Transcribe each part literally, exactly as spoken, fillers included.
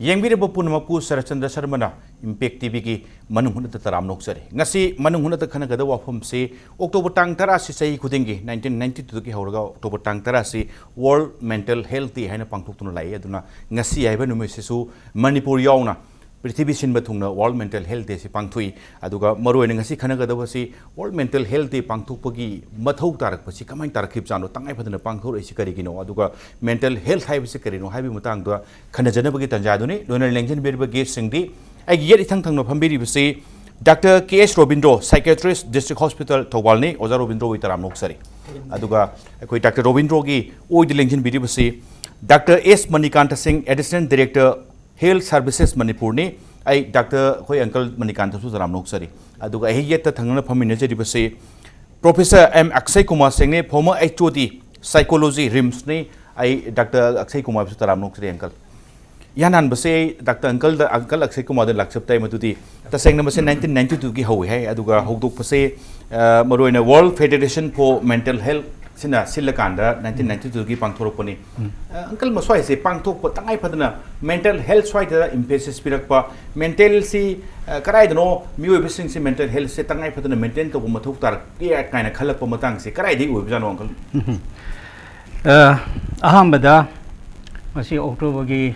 ꯌꯦꯡꯕꯤꯔꯤꯕ ꯄꯨꯝꯅꯃꯛꯄꯨ ꯁꯔꯠꯆꯟꯗ꯭ꯔ ꯁꯔꯃꯅ ꯏꯝꯄꯦꯛ ꯇꯤꯚꯤꯒꯤ ꯃꯅꯨꯡ ꯍꯨꯠꯅ ꯇꯔꯥꯝꯅ ꯑꯣꯛꯆꯔꯤ꯫ ꯉꯁꯤ ꯃꯅꯨꯡ ꯍꯨꯠꯅ ꯈꯟꯅꯒꯗꯕ ꯋꯥꯐꯝꯁꯤ ꯑꯣꯛꯇꯣꯕꯔ ꯇꯥꯡ ꯇꯔꯥ ꯑꯁꯤ ꯆꯍꯤ ꯈꯨꯗꯤꯡꯒꯤ, ꯅꯥꯏꯟꯇꯤꯟ ꯅꯥꯏꯟꯇꯤ ꯇꯨꯗꯒꯤ ꯍꯧꯔꯒ ꯑꯣꯛꯇꯣꯕꯔ ꯇꯥꯡ ꯇꯔꯥ ꯑꯁꯤ World Mental Health Day ꯍꯥꯏꯅ ꯄꯥꯡꯊꯣꯛꯇꯨꯅ ꯂꯥꯛꯏ꯫ ꯑꯗꯨꯅ ꯉꯁꯤ ꯍꯥꯏꯕ ꯅꯨꯃꯤꯠꯁꯤꯁꯨ ꯃꯅꯤꯄꯨꯔ ꯌꯥꯎꯅ ꯄ꯭ꯔꯤꯊꯤꯕꯤ ꯁꯤꯟꯕ ꯊꯨꯡꯅ World Mental Health Day ꯁꯤ ꯄꯥꯡꯊꯣꯛꯏ꯫ ꯑꯗꯨꯒ ꯃꯔꯨꯑꯣꯏꯅ ꯉꯁꯤ ꯈꯟꯅꯒꯗꯕꯁꯤ World Mental Health Day ꯄꯥꯡꯊꯣꯛꯄꯒꯤ ꯃꯊꯧ ꯇꯥꯔꯛꯄꯁꯤ ꯀꯃꯥꯏꯅ ꯇꯥꯔꯛꯈꯤꯕꯖꯥꯠꯅꯣ, ꯇꯉꯥꯏ ꯐꯗꯅ ꯄꯥꯡꯊꯣꯔꯛꯏꯁꯤ ꯀꯔꯤꯒꯤꯅꯣ, ꯑꯗꯨꯒ ꯃꯦꯟꯇꯦꯜ ꯍꯦꯜꯊ ꯍꯥꯏꯕꯁꯤ ꯀꯔꯤꯅꯣ ꯍꯥꯏꯕꯒꯤ ꯃꯇꯥꯡꯗ ꯈꯟꯅꯖꯅꯕꯒꯤ ꯇꯥꯟꯖꯥꯗꯨꯅꯤ꯫ ꯂꯣꯏꯅ ꯂꯦꯡꯁꯤꯟꯕꯤꯔꯤꯕ ꯒꯦꯁꯁꯤꯡꯗꯤ ꯑꯩꯒꯤ ꯌꯦꯠ ꯏꯊꯪ ꯊꯪꯅ ꯐꯝꯕꯤꯔꯤꯕꯁꯤ ꯗꯥꯛꯇꯔ ꯀꯦ ꯑꯦꯁ ꯔꯣꯕꯤꯟꯗ꯭ꯔꯣ, ꯁꯥꯏꯀꯦꯇ꯭ꯔꯤꯁ, ꯗꯤꯁꯇ꯭ꯔꯤꯛ ꯍꯣꯁꯄꯤꯇꯥꯜ ꯊꯧꯕꯥꯜꯅꯤ꯫ ꯑꯣꯖꯥ ꯔꯣꯕꯤꯟꯗ꯭ꯔꯣ ꯍꯣꯏ ꯇꯔꯥꯝꯅ ꯑꯣꯛꯆꯔꯤ꯫ ꯑꯗꯨꯒ ꯑꯩꯈꯣꯏ ꯗꯥꯛꯇꯔ ꯔꯣꯕꯤꯟꯗ꯭ꯔꯣꯒꯤ ꯑꯣꯏꯗ ꯂꯦꯡꯁꯤꯟꯕꯤꯔꯤꯕꯁꯤ ꯗꯥꯛꯇꯔ ꯑꯦꯁ ꯃꯅꯤꯀꯥꯟꯇ ꯁꯤꯡ, ꯑꯦꯗꯤꯁꯅꯦꯜ ꯗꯤꯔꯦꯛꯇꯔ, ꯍꯦꯜꯊ ꯁꯔꯚꯤꯁꯦꯁ ꯃꯅꯤꯄꯨꯔꯅꯤ꯫ ꯑꯩ ꯗꯥꯛꯇꯔ ꯑꯩꯈꯣꯏ ꯑꯪꯀꯜ ꯃꯅꯤꯀꯥꯟꯇꯁꯨ ꯇꯔꯥꯝꯅ ꯑꯣꯛꯆꯔꯤ꯫ ꯑꯗꯨꯒ ꯑꯩ ꯌꯦꯠꯇ ꯊꯪꯅꯅ ꯐꯝꯃꯤꯟꯅꯖꯔꯤꯕꯁꯤ ꯄ꯭ꯔꯣꯐꯦꯁꯔ ꯑꯦꯝ ꯑꯛꯁꯩ ꯀꯨꯃꯥꯔ ꯁꯤꯡꯅꯤ, former H O D psychology, ꯔꯤꯝꯁꯅꯤ꯫ ꯑꯩ ꯗꯥꯛꯇꯔ ꯑꯛꯁꯩ ꯀꯨꯃꯥꯔꯁꯨ ꯇꯔꯥꯝꯅ ꯑꯣꯛꯆꯔꯤ ꯑꯪꯀꯜ꯫ ꯏꯍꯥꯟ ꯍꯥꯟꯕꯁꯦ ꯑꯩ ꯗꯥꯛꯇꯔ ꯑꯪꯀꯜꯗ, ꯑꯪꯀꯜ ꯑꯛꯁꯩ ꯀꯨꯃꯥꯔꯗ ꯂꯥꯛꯆꯕ ꯇꯥꯏ꯫ ꯃꯗꯨꯗꯤ ꯇꯁꯦꯡꯅ ꯃꯁꯤ ꯅꯥꯏꯟꯇꯤꯟ ꯅꯥꯏꯟꯇꯤ ꯇꯨꯒꯤ ꯍꯧꯏ ꯍꯥꯏ, ꯑꯗꯨꯒ ꯍꯧꯗꯣꯛꯄꯁꯦ, ꯑ, ꯃꯔꯨꯑꯣꯏꯅ World Federation for Mental Health ꯁꯤꯅ ꯁꯤꯜꯂꯀꯥꯟꯗ ꯅꯥꯏꯟꯇꯤꯟ ꯅꯥꯏꯟꯇꯤ ꯇꯨꯒꯤ ꯄꯥꯡꯊꯣꯔꯛꯄꯅꯤ꯫ ꯑ, ꯑꯪꯀꯜ, ꯃꯁ꯭ꯋꯥꯏꯁꯦ ꯄꯥꯡꯊꯣꯛꯄ ꯇꯉꯥꯏ ꯐꯗꯅ ꯃꯦꯟꯇꯦꯜ ꯍꯦꯜꯊ ꯁ꯭ꯋꯥꯏꯗ ꯏꯝꯐꯦꯁꯤꯁ ꯄꯤꯔꯛꯄ, ꯃꯦꯟꯇꯦꯜꯁꯤ, ꯑ, ꯀꯗꯥꯏꯗꯅꯣ ꯃꯤꯑꯣꯏꯕꯁꯤꯡꯁꯤ ꯃꯦꯟꯇꯦꯜ ꯍꯦꯜꯊꯁꯦ ꯇꯉꯥꯏ ꯐꯗꯅ ꯃꯦꯟꯇꯦꯟ ꯇꯧꯕ ꯃꯊꯧ ꯇꯥꯔꯛꯀꯦ ꯀꯥꯏꯅ ꯈꯜꯂꯛꯄ ꯃꯇꯥꯡꯁꯦ ꯀꯗꯥꯏꯗꯒꯤ ꯑꯣꯏꯕꯖꯥꯠꯅꯣ ꯑꯪꯀꯜ? ꯑ, ꯑꯍꯥꯟꯕꯗ ꯉꯁꯤ ꯑꯣꯛꯇꯣꯕꯔꯒꯤ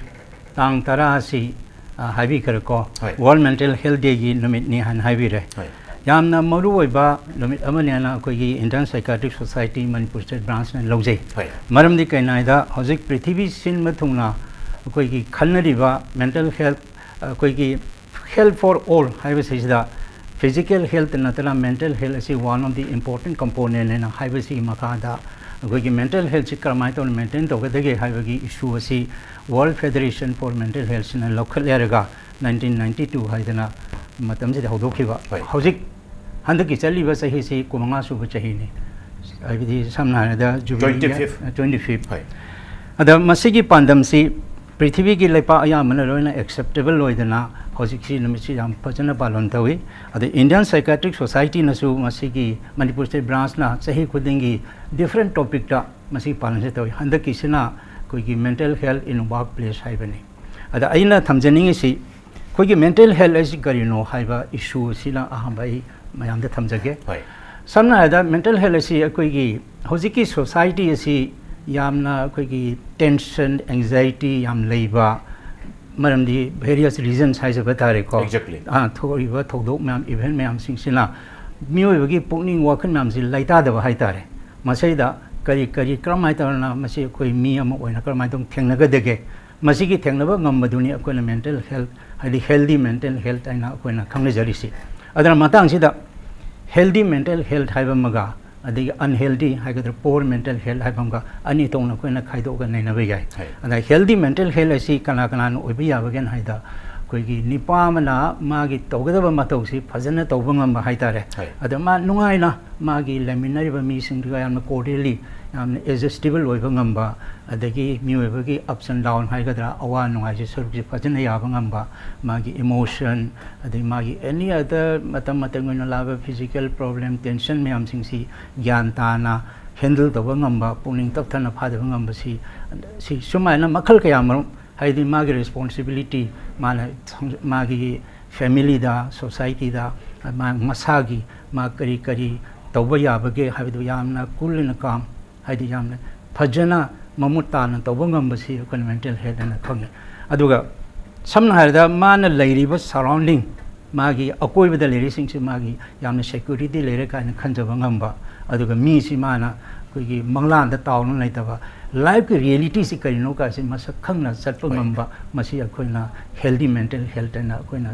ꯇꯥꯡ ꯇꯔꯥ ꯑꯁꯤ, ꯑ, ꯍꯥꯏꯕꯤꯈ꯭ꯔꯦꯀꯣ꯫ ꯍꯣꯏ꯫ World Mental Health Day ꯒꯤ ꯅꯨꯃꯤꯠꯅꯤ ꯍꯥꯏꯅ ꯍꯥꯏꯕꯤꯔꯦ꯫ ꯍꯣꯏ꯫ ꯌꯥꯝꯅ ꯃꯔꯨꯑꯣꯏꯕ ꯅꯨꯃꯤꯠ ꯑꯃꯅꯤ ꯍꯥꯏꯅ ꯑꯩꯈꯣꯏꯒꯤ Indian Psychiatric Society Manipur state ꯕ꯭ꯔꯥꯟꯁꯅ ꯂꯧꯖꯩ꯫ ꯍꯣꯏ꯫ ꯃꯔꯝꯗꯤ ꯀꯩꯅꯣ ꯍꯥꯏꯗ ꯍꯧꯖꯤꯛ ꯄ꯭ꯔꯤꯊꯤꯕꯤ ꯁꯤꯟꯕ ꯊꯨꯡꯅ ꯑꯩꯈꯣꯏꯒꯤ ꯈꯟꯅꯔꯤꯕ ꯃꯦꯟꯇꯦꯜ ꯍꯦꯜꯊ, ꯑꯩꯈꯣꯏꯒꯤ health for all ꯍꯥꯏꯕꯁꯤꯗ physical health ꯅꯠꯇꯅ mental health ꯑꯁꯤ one of the important component ꯍꯥꯏꯅ ꯍꯥꯏꯕꯁꯤꯒꯤ ꯃꯈꯥꯗ ꯑꯩꯈꯣꯏꯒꯤ ꯃꯦꯟꯇꯦꯜ ꯍꯦꯜꯊꯁꯤ ꯀꯔꯝꯍꯥꯏꯅ ꯇꯧꯅ ꯃꯦꯟꯇꯦꯟ ꯇꯧꯒꯗꯒꯦ ꯍꯥꯏꯕꯒꯤ ꯏꯁꯨ ꯑꯁꯤ World Federation for Mental Health ꯁꯤꯅ ꯂꯧꯈꯠꯂꯦꯔꯒ ꯅꯥꯏꯟꯇꯤꯟ ꯅꯥꯏꯟꯇꯤ ꯇꯨ ꯍꯥꯏꯗꯅ ꯃꯇꯝꯁꯤꯗ ꯍꯧꯗꯣꯛꯈꯤꯕ꯫ ꯍꯣꯏ꯫ ꯍꯧꯖꯤꯛ ꯍꯟꯗꯛꯀꯤ ꯆꯠꯂꯤꯕ ꯆꯍꯤꯁꯤ ꯀꯨꯟꯃꯉꯥ ꯁꯨꯕ ꯆꯍꯤꯅꯤ꯫ ꯍꯥꯏꯕꯗꯤ ꯁꯝꯅ ꯍꯥꯏꯔꯕꯗ jubilee twenty fifth. Twenty fifth. ꯍꯣꯏ꯫ ꯑꯗ ꯃꯁꯤꯒꯤ ꯄꯥꯟꯗꯝꯁꯤ ꯄ꯭ꯔꯤꯊꯤꯕꯤꯒꯤ ꯂꯩꯄꯥꯛ ꯑꯌꯥꯝꯕꯅ ꯂꯣꯏꯅ acceptable ꯑꯣꯏꯗꯅ ꯍꯧꯖꯤꯛꯁꯤ ꯅꯨꯃꯤꯠꯁꯤ ꯌꯥꯝ ꯐꯖꯅ ꯄꯥꯂꯟ ꯇꯧꯏ꯫ ꯑꯗ Indian Psychiatric Society ꯅꯁꯨ ꯃꯁꯤꯒꯤ ꯃꯅꯤꯄꯨꯔ ꯁ꯭ꯇꯦꯠ ꯕ꯭ꯔꯥꯟꯁꯅ ꯆꯍꯤ ꯈꯨꯗꯤꯡꯒꯤ different topic ꯇ ꯃꯁꯤꯒꯤ ꯄꯥꯂꯟꯁꯤ ꯇꯧꯏ꯫ ꯍꯟꯗꯛꯀꯤꯁꯤꯅ ꯑꯩꯈꯣꯏꯒꯤ mental health in workplace ꯍꯥꯏꯕꯅꯤ꯫ ꯑꯗ ꯑꯩꯅ ꯊꯝꯖꯅꯤꯡꯉꯤꯁꯤ, ꯑꯩꯈꯣꯏꯒꯤ ꯃꯦꯟꯇꯦꯜ ꯍꯦꯜꯊ ꯑꯁꯤ ꯀꯔꯤꯅꯣ ꯍꯥꯏꯕ ꯏꯁꯨ ꯑꯁꯤꯅ ꯑꯍꯥꯟꯕ ꯑꯩ ꯃꯌꯥꯝꯗ ꯊꯝꯖꯒꯦ꯫ ꯍꯣꯏ꯫ ꯁꯝꯅ ꯍꯥꯏꯔꯕꯗ, ꯃꯦꯟꯇꯦꯜ ꯍꯦꯜꯊ ꯑꯁꯤ ꯑꯩꯈꯣꯏꯒꯤ ꯍꯧꯖꯤꯛꯀꯤ ꯁꯣꯁꯥꯏꯇꯤ ꯑꯁꯤ ꯌꯥꯝꯅ ꯑꯩꯈꯣꯏꯒꯤ ꯇꯦꯟꯁꯟ, ꯑꯦꯡꯖꯥꯏꯇꯤ ꯌꯥꯝ ꯂꯩꯕ, ꯃꯔꯝꯗꯤ ꯚꯦꯔꯤꯌꯁ ꯔꯤꯖꯟꯁ ꯍꯥꯏꯖꯕ ꯇꯥꯔꯦꯀꯣ꯫ Exactly. ꯑꯥ, ꯊꯣꯛꯏꯕ ꯊꯧꯗꯣꯛ ꯃꯌꯥꯝ, ꯏꯚꯦꯟ ꯃꯌꯥꯝꯁꯤꯡꯁꯤꯅ ꯃꯤꯑꯣꯏꯕꯒꯤ ꯄꯨꯛꯅꯤꯡ ꯋꯥꯈꯜ ꯃꯌꯥꯝꯁꯤ ꯂꯩꯇꯥꯗꯕ ꯍꯥꯏꯇꯥꯔꯦ꯫ ꯃꯁꯤꯗ ꯀꯔꯤ ꯀꯔꯤ ꯀꯔꯝꯍꯥꯏꯅ ꯇꯧꯔꯒ ꯃꯁꯤ ꯑꯩꯈꯣꯏ ꯃꯤ ꯑꯃ ꯑꯣꯏꯅ ꯀꯔꯝꯍꯥꯏꯅ ꯇꯧꯅ ꯊꯦꯡꯅꯒꯗꯒꯦ? ꯃꯁꯤꯒꯤ ꯊꯦꯡꯅꯕ ꯉꯝꯕꯗꯨꯅꯤ ꯑꯩꯈꯣꯏꯅ ꯃꯦꯟꯇꯦꯜ ꯍꯦꯜꯊ, ꯍꯥꯏꯗꯤ ꯍꯦꯜꯗꯤ ꯃꯦꯟꯇꯦꯜ ꯍꯦꯜꯊ ꯍꯥꯏꯅ ꯑꯩꯈꯣꯏꯅ ꯈꯪꯅꯖꯔꯤꯁꯤ꯫ ꯑꯗꯨꯅ ꯃꯇꯥꯡꯁꯤꯗ ꯍꯦꯜꯗꯤ ꯃꯦꯟꯇꯦꯜ ꯍꯦꯜꯊ ꯍꯥꯏꯕ ꯑꯃꯒ, ꯑꯗꯒꯤ ꯑꯟꯍꯦꯜꯗꯤ ꯍꯥꯏꯒꯗ꯭ꯔꯥ, ꯄꯣꯔ ꯃꯦꯟꯇꯦꯜ ꯍꯦꯜꯊ ꯍꯥꯏꯕ ꯑꯃꯒ, ꯑꯅꯤ ꯊꯣꯛꯅ ꯑꯩꯈꯣꯏꯅ ꯈꯥꯏꯗꯣꯛꯑꯒ ꯅꯩꯅꯕ ꯌꯥꯏ꯫ ꯍꯣꯏ꯫ ꯑꯗ ꯍꯦꯜꯗꯤ ꯃꯦꯟꯇꯦꯜ ꯍꯦꯜꯊ ꯑꯁꯤ ꯀꯅꯥ ꯀꯅꯥꯅ ꯑꯣꯏꯕ ꯌꯥꯕꯒꯦꯅ ꯍꯥꯏꯗ, ꯑꯩꯈꯣꯏꯒꯤ ꯅꯨꯄꯥ ꯑꯃꯅ ꯃꯥꯒꯤ ꯇꯧꯒꯗꯕ ꯃꯊꯧꯁꯤ ꯐꯖꯅ ꯇꯧꯕ ꯉꯝꯕ ꯍꯥꯏꯇꯥꯔꯦ꯫ ꯍꯣꯏ꯫ ꯑꯗ ꯃꯥ ꯅꯨꯡꯉꯥꯏꯅ ꯃꯥꯒꯤ ꯂꯩꯃꯤꯟꯅꯔꯤꯕ ꯃꯤꯁꯤꯡꯗꯨꯒ ꯌꯥꯝꯅ ꯀꯣꯔꯗꯤꯌꯦꯜꯂꯤ, ꯌꯥꯝꯅ ꯑꯦꯗꯖꯁꯇꯦꯕꯜ ꯑꯣꯏꯕ ꯉꯝꯕ, ꯑꯗꯒꯤ ꯃꯤꯑꯣꯏꯕꯒꯤ ꯑꯞꯁ ꯑꯦꯟ ꯗꯥꯎꯟ ꯍꯥꯏꯒꯗ꯭ꯔꯥ, ꯑꯋꯥ ꯅꯨꯡꯉꯥꯏꯁꯦ ꯁꯔꯨꯛꯁꯦ ꯐꯖꯅ ꯌꯥꯕ ꯉꯝꯕ, ꯃꯥꯒꯤ ꯏꯃꯣꯁꯟ, ꯑꯗꯩ ꯃꯥꯒꯤ ꯑꯦꯅꯤ ꯑꯗꯔ ꯃꯇꯝ ꯃꯇꯝꯒꯤ ꯑꯣꯏꯅ ꯂꯥꯛꯄ ꯐꯤꯖꯤꯀꯦꯜ ꯄ꯭ꯔꯣꯕ꯭ꯂꯦꯝ, ꯇꯦꯟꯁꯟ ꯃꯌꯥꯝꯁꯤꯡꯁꯤ ꯒ꯭ꯌꯥꯟ ꯇꯥꯅ ꯍꯦꯟꯗꯜ ꯇꯧꯕ ꯉꯝꯕ, ꯄꯨꯛꯅꯤꯡ ꯇꯞꯊꯅ ꯐꯥꯗꯕ ꯉꯝꯕꯁꯤ, ꯁꯤ ꯁꯨꯃꯥꯏꯅ ꯃꯈꯜ ꯀꯌꯥ ꯃꯔꯨꯝ, ꯍꯥꯏꯗꯤ ꯃꯥꯒꯤ ꯔꯦꯁꯄꯣꯟꯁꯤꯕꯤꯂꯤꯇꯤ, ꯃꯥꯅ ꯁꯪ-, ꯃꯥꯒꯤ ꯐꯦꯃꯤꯂꯤꯗ, ꯁꯣꯁꯥꯏꯇꯤꯗ, ꯃꯥ ꯃꯁꯥꯒꯤ ꯃꯥ ꯀꯔꯤ ꯀꯔꯤ ꯇꯧꯕ ꯌꯥꯕꯒꯦ ꯍꯥꯏꯕꯗꯨ ꯌꯥꯝꯅ ꯀꯨꯜ ꯑꯦꯟ ꯀꯥꯝ, ꯍꯥꯏꯗꯤ ꯌꯥꯝꯅ ꯐꯖꯅ ꯃꯃꯨꯠ ꯇꯥꯅ ꯇꯧꯕ ꯉꯝꯕꯁꯤ ꯑꯩꯈꯣꯏꯅ ꯃꯦꯟꯇꯦꯜ ꯍꯦꯜꯊ ꯍꯥꯏꯅ ꯈꯪꯉꯤ꯫ ꯑꯗꯨꯒ ꯁꯝꯅ ꯍꯥꯏꯔꯕꯗ ꯃꯥꯅ ꯂꯩꯔꯤꯕ ꯁꯔꯥꯎꯟꯗꯤꯡ, ꯃꯥꯒꯤ ꯑꯀꯣꯏꯕꯗ ꯂꯩꯔꯤꯁꯤꯡꯁꯤ ꯃꯥꯒꯤ ꯌꯥꯝꯅ ꯁꯦꯀ꯭ꯌꯨꯔꯤꯇꯤ ꯂꯩꯔꯦ ꯀꯥꯏꯅ ꯈꯟꯖꯕ ꯉꯝꯕ, ꯑꯗꯨꯒ ꯃꯤꯁꯤ ꯃꯥꯅ ꯑꯩꯈꯣꯏꯒꯤ ꯃꯪꯂꯥꯟꯗ ꯇꯥꯎꯅ ꯂꯩꯇꯕ, ꯂꯥꯏꯐꯀꯤ ꯔꯤꯌꯦꯂꯤꯇꯤꯁꯤ ꯀꯔꯤꯅꯣ ꯀꯥꯏꯁꯤ ꯃꯁꯛ ꯈꯪꯅ ꯆꯠꯄ ꯍꯣꯏ꯫ ꯉꯝꯕ, ꯃꯁꯤ ꯑꯩꯈꯣꯏꯅ ꯍꯦꯜꯗꯤ ꯃꯦꯟꯇꯦꯜ ꯍꯦꯜꯊ ꯍꯥꯏꯅ ꯑꯩꯈꯣꯏꯅ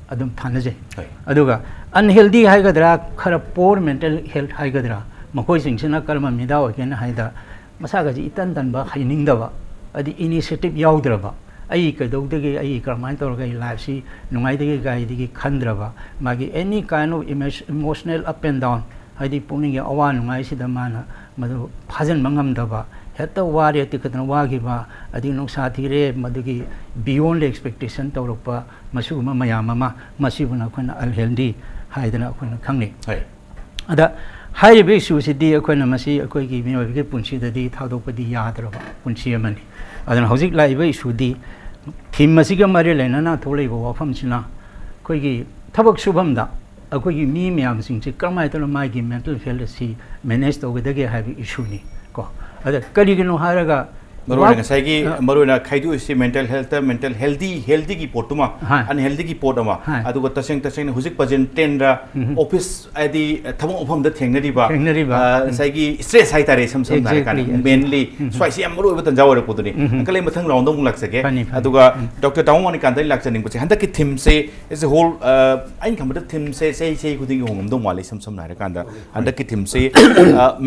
ꯑꯗꯨꯝ ꯊꯥꯅꯖꯩ꯫ ꯍꯣꯏ꯫ ꯑꯗꯨꯒ ꯑꯟꯍꯦꯜꯗꯤ ꯍꯥꯏꯒꯗ꯭ꯔꯥ, ꯈꯔ ꯄꯣꯔ ꯃꯦꯟꯇꯦꯜ ꯍꯦꯜꯊ ꯍꯥꯏꯒꯗ꯭ꯔꯥ, ꯃꯈꯣꯏꯁꯤꯡꯁꯤꯅ ꯀꯔꯝꯕ ꯃꯤꯗꯥ ꯑꯣꯏꯒꯦꯅ ꯍꯥꯏꯗ, ꯃꯁꯥꯒꯁꯤ ꯏꯇꯟ ꯇꯟꯕ, ꯍꯩꯅꯤꯡꯗꯕ, ꯍꯥꯏꯗꯤ ꯏꯅꯤꯁꯤꯌꯦꯇꯤꯚ ꯌꯥꯎꯗ꯭ꯔꯕ, ꯑꯩ ꯀꯩꯗꯧꯗꯒꯦ, ꯑꯩ ꯀꯔꯝꯍꯥꯏꯅ ꯇꯧꯔꯒ ꯑꯩ ꯂꯥꯏꯐꯁꯤ ꯅꯨꯡꯉꯥꯏꯗꯒꯦ ꯀꯥꯏꯗꯒꯤ ꯈꯟꯗ꯭ꯔꯕ, ꯃꯥꯒꯤ any kind of emotional up and down, ꯍꯥꯏꯗꯤ ꯄꯨꯛꯅꯤꯡꯒꯤ ꯑꯋꯥ ꯅꯨꯡꯉꯥꯏꯁꯤꯗ ꯃꯥꯅ ꯃꯗꯨ ꯐꯥꯖꯤꯟꯕ ꯉꯝꯗꯕ, ꯍꯦꯛꯇ ꯋꯥꯔꯦ ꯇꯤꯛꯀꯗꯅ ꯋꯥꯈꯤꯕ, ꯑꯗꯒꯤ ꯅꯨꯡꯁꯥ ꯊꯤꯔꯦ, ꯃꯗꯨꯒꯤ ꯕꯤꯌꯣꯟ ꯑꯦꯛꯁꯄꯦꯛꯇꯦꯁꯟ ꯇꯧꯔꯛꯄ, ꯃꯁꯤꯒꯨꯝꯕ ꯃꯌꯥꯝ ꯑꯃ, ꯃꯁꯤꯕꯨꯅ ꯑꯩꯈꯣꯏꯅ ꯑꯟꯍꯦꯜꯗꯤ ꯍꯥꯏꯗꯅ ꯑꯩꯈꯣꯏꯅ ꯈꯪꯅꯩ꯫ ꯍꯣꯏ꯫ ꯑꯗ ꯍꯥꯏꯔꯤꯕ ꯏꯁꯨꯁꯤꯗꯤ ꯑꯩꯈꯣꯏꯅ ꯃꯁꯤ ꯑꯩꯈꯣꯏꯒꯤ ꯃꯤꯑꯣꯏꯕꯒꯤ ꯄꯨꯟꯁꯤꯗꯗꯤ ꯊꯥꯗꯣꯛꯄꯗꯤ ꯌꯥꯗ꯭ꯔꯕ ꯄꯨꯟꯁꯤ ꯑꯃꯅꯤ꯫ ꯑꯗꯨꯅ ꯍꯧꯖꯤꯛ ꯂꯥꯛꯏꯕ ꯏꯁꯨꯗꯤ ꯊꯤꯝ ꯑꯁꯤꯒ ꯃꯔꯤ ꯂꯩꯅꯅ ꯊꯣꯛꯂꯛꯏꯕ ꯋꯥꯐꯝꯁꯤꯅ ꯑꯩꯈꯣꯏꯒꯤ ꯊꯕꯛ ꯁꯨꯐꯝꯗ ꯑꯩꯈꯣꯏꯒꯤ ꯃꯤ ꯃꯌꯥꯝꯁꯤꯡꯁꯤ ꯀꯔꯝꯍꯥꯏꯅ ꯇꯧꯅ ꯃꯥꯒꯤ ꯃꯦꯟꯇꯦꯜ ꯍꯦꯜꯊ ꯑꯁꯤ ꯃꯦꯅꯦꯖ ꯇꯧꯒꯗꯒꯦ ꯍꯥꯏꯕ ꯏꯁꯨꯅꯤ ꯀꯣ꯫ ꯑꯗ ꯀꯔꯤꯒꯤꯅꯣ ꯍꯥꯏꯔꯒ ꯃꯔꯨꯑꯣꯏꯅ ꯋꯥꯛ- ꯉꯁꯥꯏꯒꯤ ꯑ, ꯃꯔꯨꯑꯣꯏꯅ ꯈꯥꯏꯗꯣꯛꯏꯁꯤ ꯃꯦꯟꯇꯦꯜ ꯍꯦꯜꯊ ꯃꯦꯟꯇꯦꯜ ꯍꯦꯜꯗꯤ ꯍꯦꯜꯗꯤꯒꯤ ꯄꯣꯠꯇꯨꯃ ꯍꯥꯏ꯫ ꯑꯟꯍꯦꯜꯗꯤꯒꯤ ꯄꯣꯠ ꯑꯃ ꯍꯥꯏ꯫ ꯑꯗꯨꯒ ꯇꯁꯦꯡ ꯇꯁꯦꯡꯅ ꯍꯧꯖꯤꯛ ꯄ꯭ꯔꯖꯦꯟ ꯇꯦꯟꯗ ꯎꯝ꯫ ꯑꯣꯐꯤꯁ ꯍꯥꯏꯗꯤ ꯊꯕꯛ ꯃꯐꯝꯗ ꯊꯦꯡꯅꯔꯤꯕ ꯊꯦꯡꯅꯔꯤꯕ꯫ ꯑ, ꯎꯝ꯫ ꯉꯁꯥꯏꯒꯤ ꯏꯁꯇ꯭ꯔꯦꯁ ꯍꯥꯏꯇꯥꯔꯦ ꯏꯁꯝ ꯁꯝꯅ Exactly, ꯍꯥꯏꯔꯀꯥꯟꯗ exactly. ꯃꯦꯟꯂꯤ ꯎꯝ꯫ ꯁ꯭ꯋꯥꯏꯁꯤ ꯌꯥꯝ ꯃꯔꯨ ꯑꯣꯏꯕ ꯇꯟꯖꯥ ꯑꯣꯏꯔꯛꯄꯗꯨꯅꯤ꯫ ꯎꯝ꯫ ꯑꯪꯀꯜ ꯑꯩ ꯃꯊꯪ ꯔꯥꯎꯟꯗ ꯑꯃꯨꯛ ꯂꯥꯛꯆꯒꯦ꯫ ꯐꯅꯤ, ꯐꯅꯤ꯫ ꯑꯗꯨꯒ ꯎꯝ꯫ ꯗꯣꯛꯇꯔ ꯇꯥꯃꯣ ꯃꯅꯤꯀꯥꯟꯇ ꯑꯩ ꯂꯥꯛꯆꯅꯤꯡꯕꯁꯦ ꯍꯟꯗꯛꯀꯤ ꯊꯤꯝꯁꯦ ꯑꯦꯁ ꯑꯦ ꯍꯣꯜ ꯑꯩꯅ ꯈꯟꯕꯗ ꯊꯤꯝꯁꯦ ꯆꯍꯤ ꯆꯍꯤ ꯈꯨꯗꯤꯡꯒꯤ ꯍꯣꯡꯉꯝꯗꯧ ꯃꯥꯜꯂꯤ ꯏꯁꯝ ꯁꯝꯅ ꯍꯥꯏꯔꯀꯥꯟꯗ ꯍꯟꯗꯛꯀꯤ ꯊꯤꯝꯁꯦ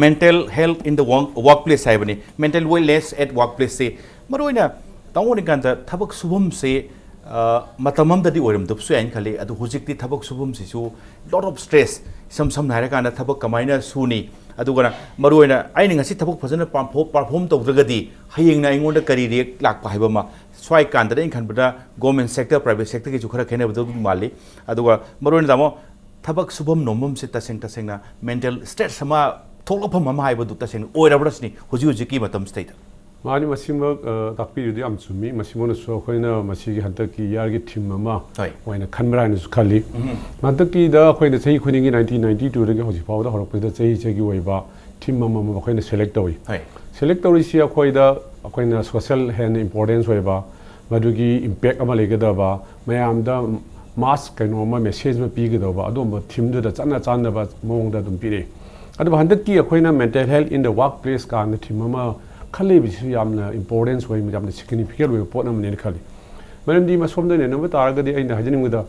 ꯃꯦꯟꯇꯦꯜ ꯍꯦꯜꯊ ꯏꯟ ꯗ ꯋꯥꯔꯛ ꯄ꯭ꯂꯦꯁ ꯍꯥꯏꯕꯅꯤ꯫ ꯃꯦꯟꯇꯦꯜ ꯋꯦꯜꯅꯦꯁ ꯑꯦꯠ ꯋꯥꯔꯛ ꯄ꯭ꯂꯦꯁꯁꯦ ꯃꯔꯨꯑꯣꯏꯅ ꯇꯥꯃꯣ ꯃꯅꯤꯀꯥꯟꯇ ꯊꯕꯛ ꯁꯨꯐꯝꯁꯦ ꯑ, ꯃꯇꯝ ꯑꯃꯗꯗꯤ ꯑꯣꯏꯔꯝꯗꯕꯁꯨ ꯌꯥꯏꯅ ꯈꯜꯂꯤ꯫ ꯑꯗꯨ ꯍꯧꯖꯤꯛꯇꯤ ꯊꯕꯛ ꯁꯨꯐꯝꯁꯤꯁꯨ ꯂꯣꯠ ꯑꯣꯐ ꯁ꯭ꯇ꯭ꯔꯦꯁ ꯏꯁꯝ ꯁꯝꯅ ꯍꯥꯏꯔꯀꯥꯟꯗ ꯊꯕꯛ ꯀꯃꯥꯏꯅ ꯁꯨꯅꯤ? ꯑꯗꯨꯒ ꯃꯔꯨꯑꯣꯏꯅ ꯑꯩꯅ ꯉꯁꯤ ꯊꯕꯛ ꯐꯖꯅ ꯄꯥꯔꯐꯣꯝ ꯇꯧꯗ꯭ꯔꯒꯗꯤ ꯍꯌꯦꯡꯅ ꯑꯩꯉꯣꯟꯗ ꯀꯔꯤ ꯔꯤꯌꯦꯛ ꯂꯥꯛꯄ ꯍꯥꯏꯕ ꯑꯃ ꯁ꯭ꯋꯥꯏ ꯀꯥꯟꯗꯗ ꯑꯩꯅ ꯈꯟꯕꯗ ꯒꯣꯔꯃꯦꯟ ꯁꯦꯛꯇꯔ ꯄ꯭ꯔꯥꯏꯚꯦꯠ ꯁꯦꯛꯇꯔꯒꯤꯁꯨ ꯈꯔ ꯈꯦꯠꯅꯕꯗꯧ ꯃꯥꯜꯂꯤ꯫ ꯑꯗꯨꯒ ꯃꯔꯨꯑꯣꯏꯅ ꯇꯥꯃꯣ ꯊꯕꯛ ꯁꯨꯐꯝ ꯅꯣꯝꯐꯝꯁꯦ ꯇꯁꯦꯡ ꯇꯁꯦꯡꯅ ꯃꯦꯟꯇꯦꯜ ꯁ꯭ꯇ꯭ꯔꯦꯁ ꯑꯃ ꯊꯣꯛꯂꯛꯐꯝ ꯑꯃ ꯍꯥꯏꯕꯗꯨ ꯇꯁꯦꯡꯅ ꯑꯣꯏꯔꯕ꯭ꯔꯥ ꯁꯤꯅꯤ ꯍꯧꯖꯤꯛ ꯍꯧꯖꯤꯛꯀꯤ ꯃꯇꯝꯁꯤꯗꯩꯗ꯫ ꯃꯥꯅꯤ, ꯃꯁꯤꯃꯛ ꯑ, ꯇꯥꯛꯄꯤꯔꯤꯗꯨ ꯌꯥꯝ ꯆꯨꯝꯃꯤ꯫ ꯃꯁꯤꯃꯛꯅꯁꯨ ꯑꯩꯈꯣꯏꯅ ꯃꯁꯤꯒꯤ ꯍꯟꯗꯛꯀꯤ ꯏꯌꯥꯔꯒꯤ ꯊꯤꯝ ꯑꯃ ꯍꯣꯏ꯫ ꯑꯣꯏꯅ ꯈꯟꯕ꯭ꯔꯥ ꯍꯥꯏꯅꯁꯨ ꯈꯜꯂꯤ꯫ ꯎꯝ꯫ ꯍꯟꯗꯛꯀꯤꯗ ꯑꯩꯈꯣꯏꯅ ꯆꯍꯤ ꯈꯨꯗꯤꯡꯒꯤ ꯅꯥꯏꯟꯇꯤꯟ ꯅꯥꯏꯟꯇꯤ ꯇꯨꯗꯒꯤ ꯍꯧꯖꯤꯛ ꯐꯥꯎꯕꯗ ꯍꯧꯔꯛꯄꯁꯤꯗ ꯆꯍꯤ ꯆꯍꯤꯒꯤ ꯑꯣꯏꯕ ꯊꯤꯝ ꯑꯃꯃꯝ ꯑꯩꯈꯣꯏꯅ ꯁꯦꯂꯦꯛ ꯇꯧꯏ꯫ ꯍꯣꯏ꯫ ꯁꯦꯂꯦꯛ ꯇꯧꯔꯤꯁꯤ ꯑꯩꯈꯣꯏꯗ ꯑꯩꯈꯣꯏꯅ ꯁꯣꯁꯦꯜ ꯍꯦꯟꯅ ꯏꯝꯄꯣꯔꯇꯦꯟꯁ ꯑꯣꯏꯕ, ꯃꯗꯨꯒꯤ ꯏꯝꯄꯦꯛ ꯑꯃ ꯂꯩꯒꯗꯕ, ꯃꯌꯥꯝꯗ ꯃꯥꯁ ꯀꯩꯅꯣ ꯑꯃ ꯃꯦꯁꯦꯖ ꯑꯃ ꯄꯤꯒꯗꯧꯕ ꯑꯗꯨꯒꯨꯝꯕ ꯊꯤꯝꯗꯨꯗ ꯆꯠꯅ ꯆꯥꯟꯅꯕ ꯃꯑꯣꯡꯗ ꯑꯗꯨꯝ ꯄꯤꯔꯛꯏ꯫ ꯑꯗꯨꯕꯨ ꯍꯟꯗꯛꯀꯤ ꯑꯩꯈꯣꯏꯅ ꯃꯦꯟꯇꯦꯜ ꯍꯦꯜꯊ ꯏꯟ ꯗ ꯋꯥꯔꯛ ꯄ꯭ꯂꯦꯁ ꯀꯥꯏꯅ ꯊꯤꯝ ꯑꯃ ꯈꯜꯂꯤꯕꯁꯤꯁꯨ ꯌꯥꯝꯅ ꯏꯝꯄꯣꯔꯇꯦꯟꯁ ꯑꯣꯏ, ꯌꯥꯝꯅ ꯁꯤꯒꯅꯤꯐꯤꯀꯦꯟ ꯑꯣꯏꯕ ꯄꯣꯠ ꯑꯃꯅꯦꯅ ꯈꯜꯂꯤ꯫ ꯃꯔꯝꯗꯤ ꯃꯁꯣꯝꯗ ꯅꯩꯅꯕ ꯇꯥꯔꯒꯗꯤ ꯑꯩꯅ ꯍꯥꯏꯖꯅꯤꯡꯕꯗ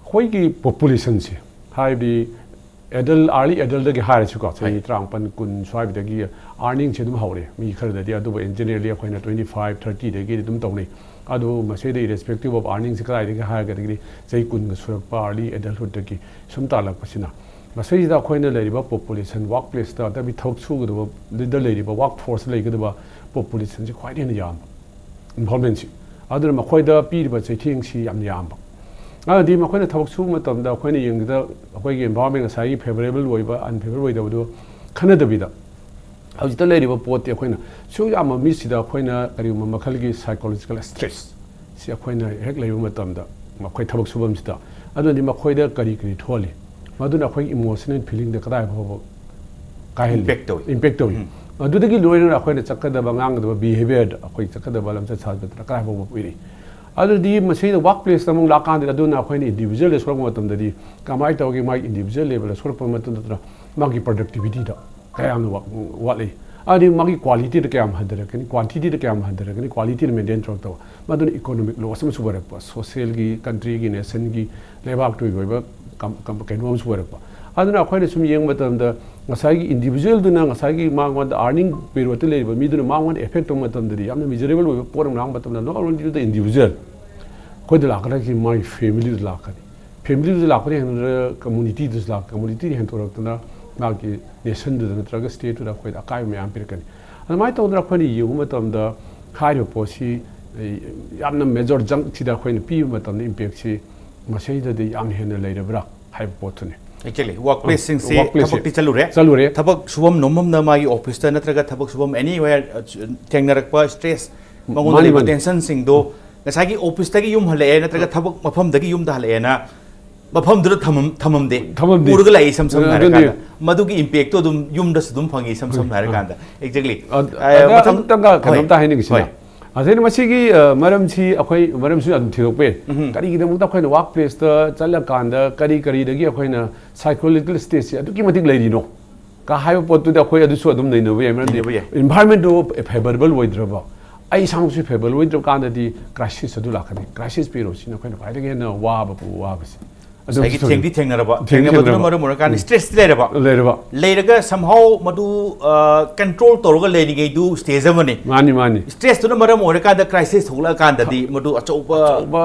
ꯑꯩꯈꯣꯏꯒꯤ ꯄꯣꯄꯨꯂꯦꯁꯟꯁꯦ, ꯍꯥꯏꯕꯗꯤ ꯑꯦꯗꯜ, ꯑꯥꯔꯂꯤ ꯑꯦꯗꯜꯗꯒꯤ ꯍꯥꯏꯔꯁꯤꯀꯣ, ꯆꯍꯤ ꯍꯣꯏ꯫ ꯇꯔꯥꯃꯥꯄꯟ ꯀꯨꯟ ꯁ꯭ꯋꯥꯏꯗꯒꯤ ꯑꯥꯔꯅꯤꯡꯁꯦ ꯑꯗꯨꯝ ꯍꯧꯔꯦ ꯃꯤ ꯈꯔꯗꯗꯤ꯫ ꯑꯗꯨꯕꯨ ꯏꯟ ꯖꯦꯅꯔꯦꯜꯂꯤ ꯑꯩꯈꯣꯏꯅ ꯇ꯭ꯋꯦꯟꯇꯤ ꯐꯥꯏꯚ ꯊꯥꯔꯇꯤꯗꯒꯤꯗꯤ ꯑꯗꯨꯝ ꯇꯧꯅꯩ꯫ ꯑꯗꯨꯕꯨ ꯃꯁꯤꯗ ꯏꯔꯦꯁꯄꯦꯛꯇꯤꯞ ꯑꯣꯐ ꯑꯥꯔꯅꯤꯡꯁꯦ ꯀꯗꯥꯏꯗꯒꯤ ꯍꯥꯏꯔꯒꯗꯤ ꯆꯍꯤ ꯀꯨꯟꯒ ꯁꯨꯔꯛꯄ ꯑꯥꯔꯂꯤ ꯑꯦꯗꯜꯍꯨꯗꯇꯒꯤ ꯁꯨꯝ ꯇꯥꯜꯂꯛꯄꯁꯤꯅ ꯃꯁꯤꯗꯩꯁꯤꯗ ꯑꯩꯈꯣꯏꯅ ꯂꯩꯔꯤꯕ ꯄꯣꯄꯨꯂꯦꯁꯟ ꯋꯥꯔꯛ ꯄ꯭ꯂꯦꯁꯇ ꯊꯕꯛ ꯁꯨꯒꯗꯕꯗ ꯂꯩꯔꯤꯕ ꯋꯥꯔꯛ ꯐꯣꯔꯁꯇ ꯂꯩꯒꯗꯕ ꯄꯣꯄꯨꯂꯦꯁꯟꯁꯦ ꯈ꯭ꯋꯥꯏꯗꯒꯤ ꯍꯦꯟꯅ ꯌꯥꯝꯕ ꯏꯟꯚꯣꯜꯞꯃꯦꯟꯁꯤ꯫ ꯑꯗꯨꯅ ꯃꯈꯣꯏꯗ ꯄꯤꯔꯤꯕ ꯆꯩꯊꯦꯡꯁꯤ ꯌꯥꯝꯅ ꯌꯥꯝꯕ꯫ ꯑꯃꯗꯤ ꯃꯈꯣꯏꯅ ꯊꯕꯛ ꯁꯨꯕ ꯃꯇꯝꯗ ꯑꯩꯈꯣꯏꯅ ꯌꯦꯡꯕꯗ ꯑꯩꯈꯣꯏꯒꯤ ꯏꯟꯚꯥꯏꯔꯣꯟꯃꯦꯟ ꯉꯁꯥꯏꯒꯤ ꯐꯦꯕꯔꯦꯕꯜ ꯑꯣꯏꯕ ꯑꯟꯐꯦꯕꯔꯦꯕꯜ ꯑꯣꯏꯗꯕꯗꯣ ꯈꯟꯅꯗꯕꯤꯗ ꯍꯧꯖꯤꯛꯇ ꯂꯩꯔꯤꯕ ꯄꯣꯠꯇꯤ ꯑꯩꯈꯣꯏꯅ ꯁꯨꯛ ꯌꯥꯝꯕ ꯃꯤꯁꯤꯗ ꯑꯩꯈꯣꯏꯅ ꯀꯔꯤꯒꯨꯝꯕ ꯃꯈꯜꯒꯤ ꯁꯥꯏꯀꯣꯂꯣꯖꯤꯀꯦꯜ ꯁ꯭ꯇ꯭ꯔꯦꯁ ꯁꯤ ꯑꯩꯈꯣꯏꯅ ꯍꯦꯛ ꯂꯩꯕ ꯃꯇꯝꯗ ꯃꯈꯣꯏ ꯊꯕꯛ ꯁꯨꯐꯝꯁꯤꯗ, ꯑꯗꯨꯅꯗꯤ ꯃꯈꯣꯏꯗ ꯀꯔꯤ ꯀꯔꯤ ꯊꯣꯛꯍꯜꯂꯤ, ꯃꯗꯨꯅ ꯑꯩꯈꯣꯏꯒꯤ emotional feelingꯗ ꯀꯗꯥꯏ ꯐꯥꯎꯕ ꯀꯥꯏꯍꯜꯂꯤ? Impact ꯇꯧꯏ꯫ Impact ꯇꯧꯏ꯫ ꯎꯝ꯫ ꯑꯗꯨꯗꯒꯤ ꯂꯣꯏꯅꯅ ꯑꯩꯈꯣꯏꯅ ꯆꯠꯀꯗꯕ, ꯉꯥꯡꯒꯗꯕ behaviourꯗ, ꯑꯩꯈꯣꯏ ꯆꯠꯀꯗꯕ ꯂꯝꯆꯠ ꯁꯥꯖꯠꯇ ꯀꯗꯥꯏ ꯐꯥꯎꯕ ꯄꯤꯔꯤ? ꯑꯗꯨꯗꯤ ꯃꯁꯤꯗ work placeꯇ ꯑꯃꯨꯛ ꯂꯥꯛꯀꯥꯟꯗꯗꯤ, ꯑꯗꯨꯅ ꯑꯩꯈꯣꯏꯅ individualꯗ ꯁꯣꯛꯂꯛꯄ ꯃꯇꯝꯗꯗꯤ ꯀꯃꯥꯏꯅ ꯇꯧꯒꯦ? ꯃꯥꯒꯤ individual levelꯗ ꯁꯣꯛꯂꯛꯄ ꯃꯇꯝꯗ ꯃꯥꯒꯤ productivityꯗ ꯀꯌꯥꯝꯅ ꯋꯥ-, ꯋꯥꯠꯂꯤ? ꯑꯗꯨꯗꯤ ꯃꯥꯒꯤ qualityꯗ ꯀꯌꯥꯝ ꯍꯟꯊꯔꯛꯀꯅꯤ? Quantityꯗ ꯀꯌꯥꯝ ꯍꯟꯊꯔꯛꯀꯅꯤ? Qualityꯗ maintain ꯇꯧꯔꯛꯇꯕ꯫ ꯃꯗꯨꯅ economic loss ꯑꯃꯁꯨ ꯑꯣꯏꯔꯛꯄ, socialꯒꯤ, countryꯒꯤ, nationꯒꯤ, ꯂꯩꯕꯥꯛꯇꯨꯒꯤ ꯑꯣꯏꯕ ꯀꯝ-, ꯀꯝ-, ꯀꯩꯅꯣ ꯑꯃꯁꯨ ꯑꯣꯏꯔꯛꯄ꯫ ꯑꯗꯨꯅ ꯑꯩꯈꯣꯏꯅ ꯁꯨꯝ ꯌꯦꯡꯕ ꯃꯇꯝꯗ ꯉꯁꯥꯏꯒꯤ individualꯗꯨꯅ ꯉꯁꯥꯏꯒꯤ ꯃꯉꯣꯟꯗ earning periodꯇ ꯂꯩꯔꯤꯕ ꯃꯤꯗꯨꯅ ꯃꯉꯣꯟꯗ effect ꯇꯧꯕ ꯃꯇꯝꯗꯗꯤ ꯌꯥꯝꯅ miserable ꯑꯣꯏꯕ ꯄꯣꯠ ꯑꯃ ꯂꯥꯛꯄ ꯃꯇꯝꯗ, not only the individual, ꯑꯩꯈꯣꯏꯗ ꯂꯥꯛꯀꯗꯕꯁꯤ ꯃꯥꯒꯤ familyꯗ ꯂꯥꯛꯀꯅꯤ꯫ Familyꯗ ꯂꯥꯛꯄꯅ ꯍꯦꯟꯅ communityꯗꯁꯨ ꯂꯥꯛ-, communityꯗ ꯍꯦꯟꯗꯣꯔꯛꯇꯅ ꯃꯥꯒꯤ nationꯗꯨꯗ ꯅꯠꯇ꯭ꯔꯒ stateꯇꯨꯗ ꯑꯩꯈꯣꯏꯗ ꯑꯀꯥꯏꯕ ꯃꯌꯥꯝ ꯄꯤꯔꯛꯀꯅꯤ꯫ ꯑꯗꯨꯃꯥꯏꯅ ꯇꯧꯗꯅ ꯑꯩꯈꯣꯏꯅ ꯌꯦꯡꯕ ꯃꯇꯝꯗ ꯍꯥꯏꯔꯤꯕ ꯄꯣꯠꯁꯤ, ꯑꯩ, ꯌꯥꯝꯅ major junctꯁꯤꯗ ꯑꯩꯈꯣꯏꯅ ꯄꯤꯕ ꯃꯇꯝꯗ impactꯁꯤ ꯃꯁꯤꯗꯗꯤ ꯌꯥꯝ ꯍꯦꯟꯅ ꯂꯩꯔꯕ꯭ꯔꯥ ꯍꯥꯏꯕ ꯄꯣꯠꯇꯨꯅꯤ꯫ Actually, workplaceꯁꯤꯡꯁꯦ Workplaceꯁꯦ꯫ ꯊꯕꯛꯇꯤ ꯆꯠꯂꯨꯔꯦ꯫ ꯆꯠꯂꯨꯔꯦ꯫ ꯊꯕꯛ ꯁꯨꯐꯝ ꯅꯣꯝꯐꯝꯅ ꯃꯥꯒꯤ officeꯇ ꯅꯠꯇ꯭ꯔꯒ ꯊꯕꯛ ꯁꯨꯐꯝ anywhere, ꯑ, ꯊꯦꯡꯅꯔꯛꯄ stress, ꯃꯉꯣꯟꯗ ꯃꯥꯅꯤ, ꯂꯩꯕ ꯃꯥꯅꯤ꯫ tensionꯁꯤꯡꯗꯣ ꯉꯁꯥꯏꯒꯤ officeꯇꯒꯤ ꯌꯨꯝ ꯍꯜꯂꯛꯑꯦ ꯅꯠꯇ꯭ꯔꯒ ꯊꯕꯛ ꯃꯐꯝꯗꯒꯤ ꯌꯨꯝꯗ ꯍꯜꯂꯛꯑꯦꯅ ꯃꯐꯝꯗꯨꯗ ꯊꯝꯃꯝ-, ꯊꯝꯃꯝꯗꯦ꯫ ꯊꯝꯃꯝꯗꯦ꯫ ꯄꯨꯔꯒ ꯂꯥꯛꯏ ꯏꯁꯝ ꯁꯝꯅ ꯑꯗꯨꯅꯤ꯫ ꯍꯥꯏꯔꯀꯥꯟꯗ꯫ ꯃꯗꯨꯒꯤ impactꯇꯣ ꯑꯗꯨꯝ ꯌꯨꯝꯗꯁꯨ ꯑꯗꯨꯝ ꯐꯪꯉꯤ ꯏꯁꯝ ꯁꯝꯅ ꯍꯥꯏꯔꯀꯥꯟꯗ꯫ Exactly꯫ ꯑ-, ꯑ, ꯑꯗ ꯃꯊꯪ-, ꯑꯃꯨꯛꯇꯪꯒ ꯍꯣꯏ꯫ ꯀꯩꯅꯣꯝꯇ ꯍꯥꯏꯅꯤꯡꯉꯤꯁꯤꯅ, ꯍꯣꯏ꯫ ꯑꯁꯤꯅ ꯃꯁꯤꯒꯤ, ꯑ, ꯃꯔꯝꯁꯤ ꯑꯩꯈꯣꯏ ꯃꯔꯝꯁꯨ ꯑꯗꯨꯝ ꯊꯤꯗꯣꯛꯄ ꯌꯥꯏ꯫ ꯎꯝ꯫ ꯀꯔꯤꯒꯤꯗꯃꯛꯇ ꯑꯩꯈꯣꯏꯅ workplaceꯇ ꯆꯠꯂꯀꯥꯟꯗ ꯀꯔꯤ ꯀꯔꯤꯗꯒꯤ ꯑꯩꯈꯣꯏꯅ psychological stateꯁꯤ ꯑꯗꯨꯛꯀꯤ ꯃꯇꯤꯛ ꯂꯩꯔꯤꯅꯣ ꯀ ꯍꯥꯏꯕ ꯄꯣꯠꯇꯨꯗꯤ ꯑꯩꯈꯣꯏ ꯑꯗꯨꯁꯨ ꯑꯗꯨꯝ ꯅꯩꯅꯕ ꯌꯥꯏ꯫ ꯃꯔꯝꯗꯤ ꯅꯩꯅꯕ ꯌꯥꯏ꯫ Environmentꯗꯨ favorable ꯑꯣꯏꯗ꯭ꯔꯕ, ꯑꯩ ꯏꯁꯥꯃꯛꯁꯨ favorable ꯑꯣꯏꯗ꯭ꯔꯕ ꯀꯥꯟꯗꯗꯤ crisis ꯑꯗꯨ ꯂꯥꯛꯀꯅꯤ꯫ Crisis periodꯁꯤꯅ ꯑꯩꯈꯣꯏꯅ ꯈ꯭ꯋꯥꯏꯗꯒꯤ ꯍꯦꯟꯅ ꯋꯥꯕ ꯋꯥꯕꯁꯦ꯫ ꯑꯗꯨꯝ ꯉꯁꯥꯏꯒꯤ ꯊꯦꯡꯗꯤ ꯊꯦꯡꯅꯔꯕ, ꯊꯦꯡꯗꯤ ꯊꯦꯡꯅꯕꯗꯨꯅ ꯊꯦꯡꯅꯔꯕ꯫ ꯃꯔꯝ ꯑꯣꯏꯔꯀꯥꯟꯗ stressꯇꯤ ꯂꯩꯔꯕ꯫ ꯂꯩꯔꯕ꯫ ꯂꯩꯔꯒ somehow ꯃꯗꯨ, ꯑ, control ꯇꯧꯔꯒ ꯂꯩꯔꯤꯉꯩꯗꯨ stage ꯑꯃꯅꯤ꯫ ꯃꯥꯅꯤ, ꯃꯥꯅꯤ꯫ Stressꯇꯨꯅ ꯃꯔꯝ ꯑꯣꯏꯔꯀꯥꯟꯗ crisis ꯊꯣꯛꯂꯛꯑꯀꯥꯟꯗꯗꯤ ꯃꯗꯨ ꯑꯆꯧꯕ ꯑꯆꯧꯕ,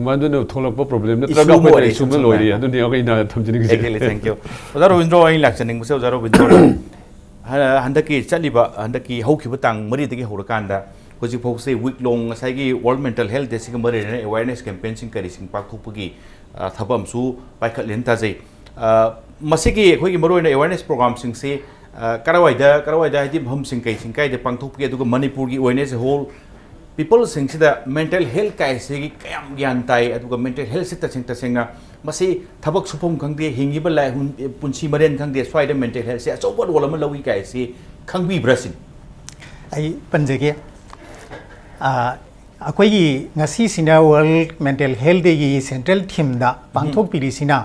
ꯃꯗꯨꯅ ꯊꯣꯛꯂꯛꯄ problem Issue ꯅꯠꯇ꯭ꯔꯒ ꯑꯃ ꯑꯩꯈꯣꯏꯗ ꯑꯣꯏꯔꯦ, issue ꯑꯃ ꯁꯝꯅ ꯂꯣꯏꯔꯦ꯫ ꯍꯥꯏꯔꯕꯗ꯫ ꯑꯗꯨꯅꯤ ꯑꯩꯅ ꯊꯝꯖꯅꯤꯡꯉꯤꯁꯦ꯫ Exactly, thank you. ꯑꯣꯖꯥ ꯔꯣꯕꯤꯟꯗ꯭ꯔꯣ, ꯑꯩꯅ ꯂꯥꯛꯆꯅꯤꯡꯕꯁꯦ, ꯑꯣꯖꯥ ꯔꯣꯕꯤꯟꯗ꯭ꯔꯣ, ꯍ-, ꯍꯟꯗꯛꯀꯤ ꯆꯠꯂꯤꯕ, ꯍꯟꯗꯛꯀꯤ ꯍꯧꯈꯤꯕ ꯇꯥꯡ ꯃꯔꯤꯗꯒꯤ ꯍꯧꯔꯀꯥꯟꯗ ꯍꯧꯖꯤꯛ ꯐꯥꯎꯁꯦ week long ꯉꯁꯥꯏꯒꯤ World Mental Health Dayꯁꯤꯒ ꯃꯔꯤ ꯂꯩꯅꯅ awareness campaignꯁꯤꯡ ꯀꯔꯤꯁꯤꯡ ꯄꯥꯡꯊꯣꯛꯄꯒꯤ, ꯑ, ꯊꯕꯛ ꯑꯃꯁꯨ ꯄꯥꯏꯈꯠꯂꯦꯅ ꯇꯥꯖꯩ꯫ ꯑ, ꯃꯁꯤꯒꯤ ꯑꯩꯈꯣꯏꯒꯤ ꯃꯔꯨꯑꯣꯏꯅ awareness programꯁꯤꯡꯁꯤ, ꯑ, ꯀꯔꯥꯏꯋꯥꯏꯗ, ꯀꯔꯥꯏꯋꯥꯏꯗ ꯍꯥꯏꯗꯤ ꯃꯐꯝꯁꯤꯡ ꯀꯩꯁꯤꯡ ꯀꯥꯏꯗ ꯄꯥꯡꯊꯣꯛꯄꯒꯦ, ꯑꯗꯨꯒ ꯃꯅꯤꯄꯨꯔꯒꯤ ꯑꯣꯏꯅ as a whole ꯄꯤꯄꯜꯁꯤꯡꯁꯤꯗ ꯃꯦꯟꯇꯦꯜ ꯍꯦꯜꯊ ꯀꯥꯏꯁꯤꯒꯤ ꯀꯌꯥꯝ ꯒ꯭ꯌꯥꯟ ꯇꯥꯏ, ꯑꯗꯨꯒ ꯃꯦꯟꯇꯦꯜ ꯍꯦꯜꯊꯁꯤ ꯇꯁꯦꯡ ꯇꯁꯦꯡꯅ ꯃꯁꯤ ꯊꯕꯛ ꯁꯨꯐꯝ ꯈꯪꯗꯦ, ꯍꯤꯡꯉꯤꯕ ꯂꯥꯏ-, ꯄꯨꯟꯁꯤ ꯃꯔꯦꯟ ꯈꯪꯗꯦ, ꯁ꯭ꯋꯥꯏꯗ ꯃꯦꯟꯇꯦꯜ ꯍꯦꯜꯊꯁꯦ ꯑꯆꯧꯕ ꯔꯣꯜ ꯑꯃ ꯂꯧꯏ ꯀꯥꯏꯁꯤ ꯈꯪꯕꯤꯕ꯭ꯔꯥ ꯁꯤꯅꯤ? ꯑꯩ ꯄꯟꯖꯒꯦ꯫ ꯑ, ꯑꯩꯈꯣꯏꯒꯤ ꯉꯁꯤꯁꯤꯅ ꯋꯥꯔꯜꯗ ꯃꯦꯟꯇꯦꯜ ꯍꯦꯜꯊ ꯗꯦꯒꯤ ꯁꯦꯟꯇ꯭ꯔꯦꯜ ꯊꯤꯝꯗ ꯄꯥꯡꯊꯣꯛꯄꯤꯔꯤꯁꯤꯅ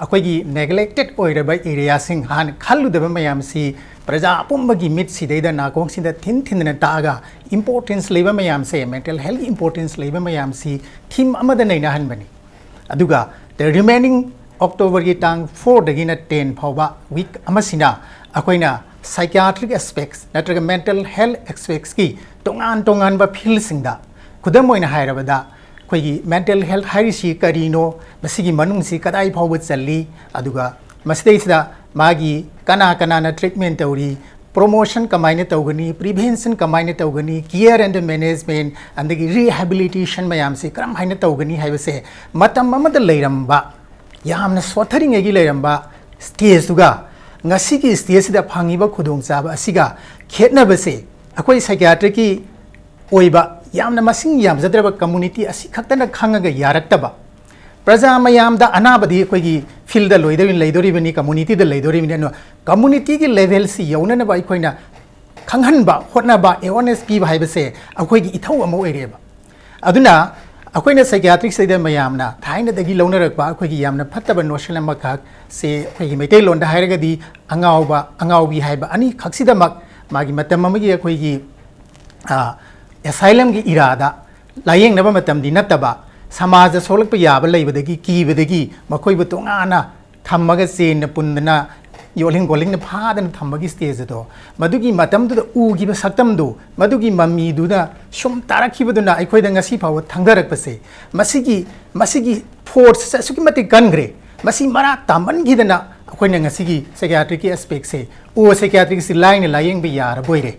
ꯑꯩꯈꯣꯏꯒꯤ ꯅꯦꯒ꯭ꯂꯦꯛꯇꯦꯠ ꯑꯣꯏꯔꯕ ꯑꯦꯔꯤꯌꯥꯁꯤꯡ, ꯍꯥꯟꯅ ꯈꯜꯂꯨꯗꯕ ꯃꯌꯥꯝꯁꯤ ꯄ꯭ꯔꯖꯥ ꯑꯄꯨꯝꯕꯒꯤ ꯃꯤꯠꯁꯤꯗꯩꯗ, ꯅꯥꯀꯣꯡꯁꯤꯗ ꯊꯤꯟ ꯊꯤꯟꯗꯅ ꯇꯥꯛꯑꯒ ꯏꯝꯄꯣꯔꯇꯦꯟꯁ ꯂꯩꯕ ꯃꯌꯥꯝꯁꯦ, ꯃꯦꯟꯇꯦꯜ ꯍꯦꯜꯊ ꯏꯝꯄꯣꯔꯇꯦꯟꯁ ꯂꯩꯕ ꯃꯌꯥꯝꯁꯤ ꯊꯤꯝ ꯑꯃꯗ ꯅꯩꯅꯍꯟꯕꯅꯤ꯫ ꯑꯗꯨꯒ the remaining ꯑꯣꯛꯇꯣꯕꯔꯒꯤ ꯇꯥꯡ ꯐꯣꯔꯗꯒꯤꯅ ꯇꯦꯟ ꯐꯥꯎꯕ ꯋꯤꯛ ꯑꯃꯁꯤꯅ ꯑꯩꯈꯣꯏꯅ ꯁꯥꯏꯀꯤꯌꯥꯇ꯭ꯔꯤꯛ ꯑꯦꯁꯄꯦꯛꯁ ꯅꯠꯇ꯭ꯔꯒ ꯃꯦꯟꯇꯦꯜ ꯍꯦꯜꯊ ꯑꯦꯁꯄꯦꯛꯁꯀꯤ ꯇꯣꯉꯥꯟ ꯇꯣꯉꯥꯟꯕ ꯐꯤꯜꯁꯤꯡꯗ, ꯈꯨꯗꯝ ꯑꯣꯏꯅ ꯍꯥꯏꯔꯕꯗ, ꯑꯩꯈꯣꯏꯒꯤ ꯃꯦꯟꯇꯦꯜ ꯍꯦꯜꯊ ꯍꯥꯏꯔꯤꯁꯤ ꯀꯔꯤꯅꯣ, ꯃꯁꯤꯒꯤ ꯃꯅꯨꯡꯁꯤ ꯀꯗꯥꯏ ꯐꯥꯎꯕ ꯆꯜꯂꯤ, ꯑꯗꯨꯒ ꯃꯁꯤꯗꯩꯁꯤꯗ ꯃꯥꯒꯤ ꯀꯅꯥ ꯀꯅꯥꯅ ꯇ꯭ꯔꯤꯠꯃꯦꯟ ꯇꯧꯔꯤ, ꯄ꯭ꯔꯣꯃꯣꯁꯟ ꯀꯃꯥꯏꯅ ꯇꯧꯒꯅꯤ, ꯄ꯭ꯔꯤꯚꯦꯟꯁꯟ ꯀꯃꯥꯏꯅ ꯇꯧꯒꯅꯤ, ꯀꯤꯌꯔ ꯑꯦꯟ ꯃꯦꯅꯦꯖꯃꯦꯟ, ꯑꯗꯒꯤ ꯔꯤꯍꯦꯕꯤꯂꯤꯇꯦꯁꯟ ꯃꯌꯥꯝꯁꯤ ꯀꯔꯝ ꯍꯥꯏꯅ ꯇꯧꯒꯅꯤ ꯍꯥꯏꯕꯁꯦ, ꯃꯇꯝ ꯑꯃꯗ ꯂꯩꯔꯝꯕ, ꯌꯥꯝꯅ ꯁꯣꯠꯊꯔꯤꯉꯩꯒꯤ ꯂꯩꯔꯝꯕ ꯁ꯭ꯇꯦꯖꯇꯨꯒ ꯉꯁꯤꯒꯤ ꯁ꯭ꯇꯦꯖꯁꯤꯗ ꯐꯪꯉꯤꯕ ꯈꯨꯗꯣꯡꯆꯥꯕ ꯑꯁꯤꯒ ꯈꯦꯠꯅꯕꯁꯦ, ꯑꯩꯈꯣꯏ ꯁꯥꯏꯀꯤꯌꯥꯇ꯭ꯔꯤꯛꯀꯤ ꯑꯣꯏꯕ ꯌꯥꯝꯅ ꯃꯁꯤꯡ ꯌꯥꯝꯖꯗ꯭ꯔꯕ ꯀꯝꯃꯨꯅꯤꯇꯤ ꯑꯁꯤ ꯈꯛꯇꯅ ꯈꯪꯉꯒ ꯌꯥꯔꯛꯇꯕ, ꯄ꯭ꯔꯖꯥ ꯃꯌꯥꯝꯗ ꯑꯅꯥꯕꯗꯤ ꯑꯩꯈꯣꯏꯒꯤ ꯐꯤꯜꯗ ꯂꯣꯏꯗꯧꯔꯤ-, ꯂꯩꯗꯣꯔꯤꯕꯅꯤ, ꯀꯝꯃꯨꯅꯤꯇꯤꯗ ꯂꯩꯗꯣꯔꯤꯕꯅꯤ꯫ ꯑꯗꯨꯅ ꯀꯝꯃꯨꯅꯤꯇꯤꯒꯤ ꯂꯦꯚꯦꯜꯁꯤ ꯌꯧꯅꯅꯕ ꯑꯩꯈꯣꯏꯅ ꯈꯪꯍꯟꯕ, ꯍꯣꯠꯅꯕ, ꯑꯦꯋꯥꯔꯅꯦꯁ ꯄꯤꯕ ꯍꯥꯏꯕꯁꯦ ꯑꯩꯈꯣꯏꯒꯤ ꯏꯊꯧ ꯑꯃ ꯑꯣꯏꯔꯦꯕ꯫ ꯑꯗꯨꯅ ꯑꯩꯈꯣꯏꯅ ꯁꯥꯏꯀꯤꯌꯥꯇ꯭ꯔꯤꯛꯁꯤꯗ ꯃꯌꯥꯝꯅ ꯊꯥꯏꯅꯗꯒꯤ ꯂꯧꯅꯔꯛꯄ ꯑꯩꯈꯣꯏꯒꯤ ꯌꯥꯝꯅ ꯐꯠꯇꯕ ꯅꯣꯁꯟ ꯑꯃꯈꯛꯁꯦ, ꯑꯩꯈꯣꯏꯒꯤ ꯃꯩꯇꯩꯂꯣꯟꯗ ꯍꯥꯏꯔꯒꯗꯤ ꯑꯉꯥꯎꯕ, ꯑꯉꯥꯎꯕꯤ ꯍꯥꯏꯕ ꯑꯅꯤꯈꯛꯁꯤꯗꯃꯛ ꯃꯥꯒꯤ ꯃꯇꯝ ꯑꯃꯒꯤ ꯑꯩꯈꯣꯏꯒꯤ, ꯑ, ꯑꯦꯁꯥꯏꯂꯝꯒꯤ ꯏꯔꯥꯗ ꯂꯥꯌꯦꯡꯅꯕ ꯃꯇꯝꯗꯤ ꯅꯠꯇꯕ, ꯁꯃꯥꯖꯗ ꯁꯣꯛꯂꯛꯄ ꯌꯥꯕ ꯂꯩꯕꯗꯒꯤ ꯀꯤꯕꯗꯒꯤ ꯃꯈꯣꯏꯕꯨ ꯇꯣꯉꯥꯟꯅ ꯊꯝꯃꯒ ꯆꯦꯟꯅ ꯄꯨꯟꯗꯅ ꯌꯣꯜꯂꯤꯡ ꯈꯣꯠꯂꯤꯡꯅ ꯐꯥꯗꯅ ꯊꯝꯕꯒꯤ ꯁ꯭ꯇꯦꯖ ꯑꯗꯣ, ꯃꯗꯨꯒꯤ ꯃꯇꯝꯗꯨꯗ ꯎꯈꯤꯕ ꯁꯛꯇꯝꯗꯨ, ꯃꯗꯨꯒꯤ ꯃꯃꯤꯗꯨꯅ ꯁꯨꯝ ꯇꯥꯔꯛꯈꯤꯕꯗꯨꯅ ꯑꯩꯈꯣꯏꯗ ꯉꯁꯤ ꯐꯥꯎꯕ ꯊꯪꯊꯔꯛꯄꯁꯦ, ꯃꯁꯤꯒꯤ, ꯃꯁꯤꯒꯤ ꯐꯣꯔꯁꯁꯦ ꯑꯁꯨꯛꯀꯤ ꯃꯇꯤꯛ ꯀꯟꯈ꯭ꯔꯦ꯫ ꯃꯁꯤ ꯃꯔꯥ ꯇꯥꯃꯟꯈꯤꯗꯅ ꯑꯩꯈꯣꯏꯅ ꯉꯁꯤꯒꯤ ꯁꯥꯏꯀꯤꯌꯥꯇ꯭ꯔꯤꯛꯀꯤ ꯑꯦꯁꯄꯦꯛꯁꯦ, ꯑꯣ, ꯁꯥꯏꯀꯤꯌꯥꯇ꯭ꯔꯤꯛꯁꯤ ꯂꯥꯏꯅ ꯂꯥꯌꯦꯡꯕ ꯌꯥꯔꯕꯣꯏꯔꯦ,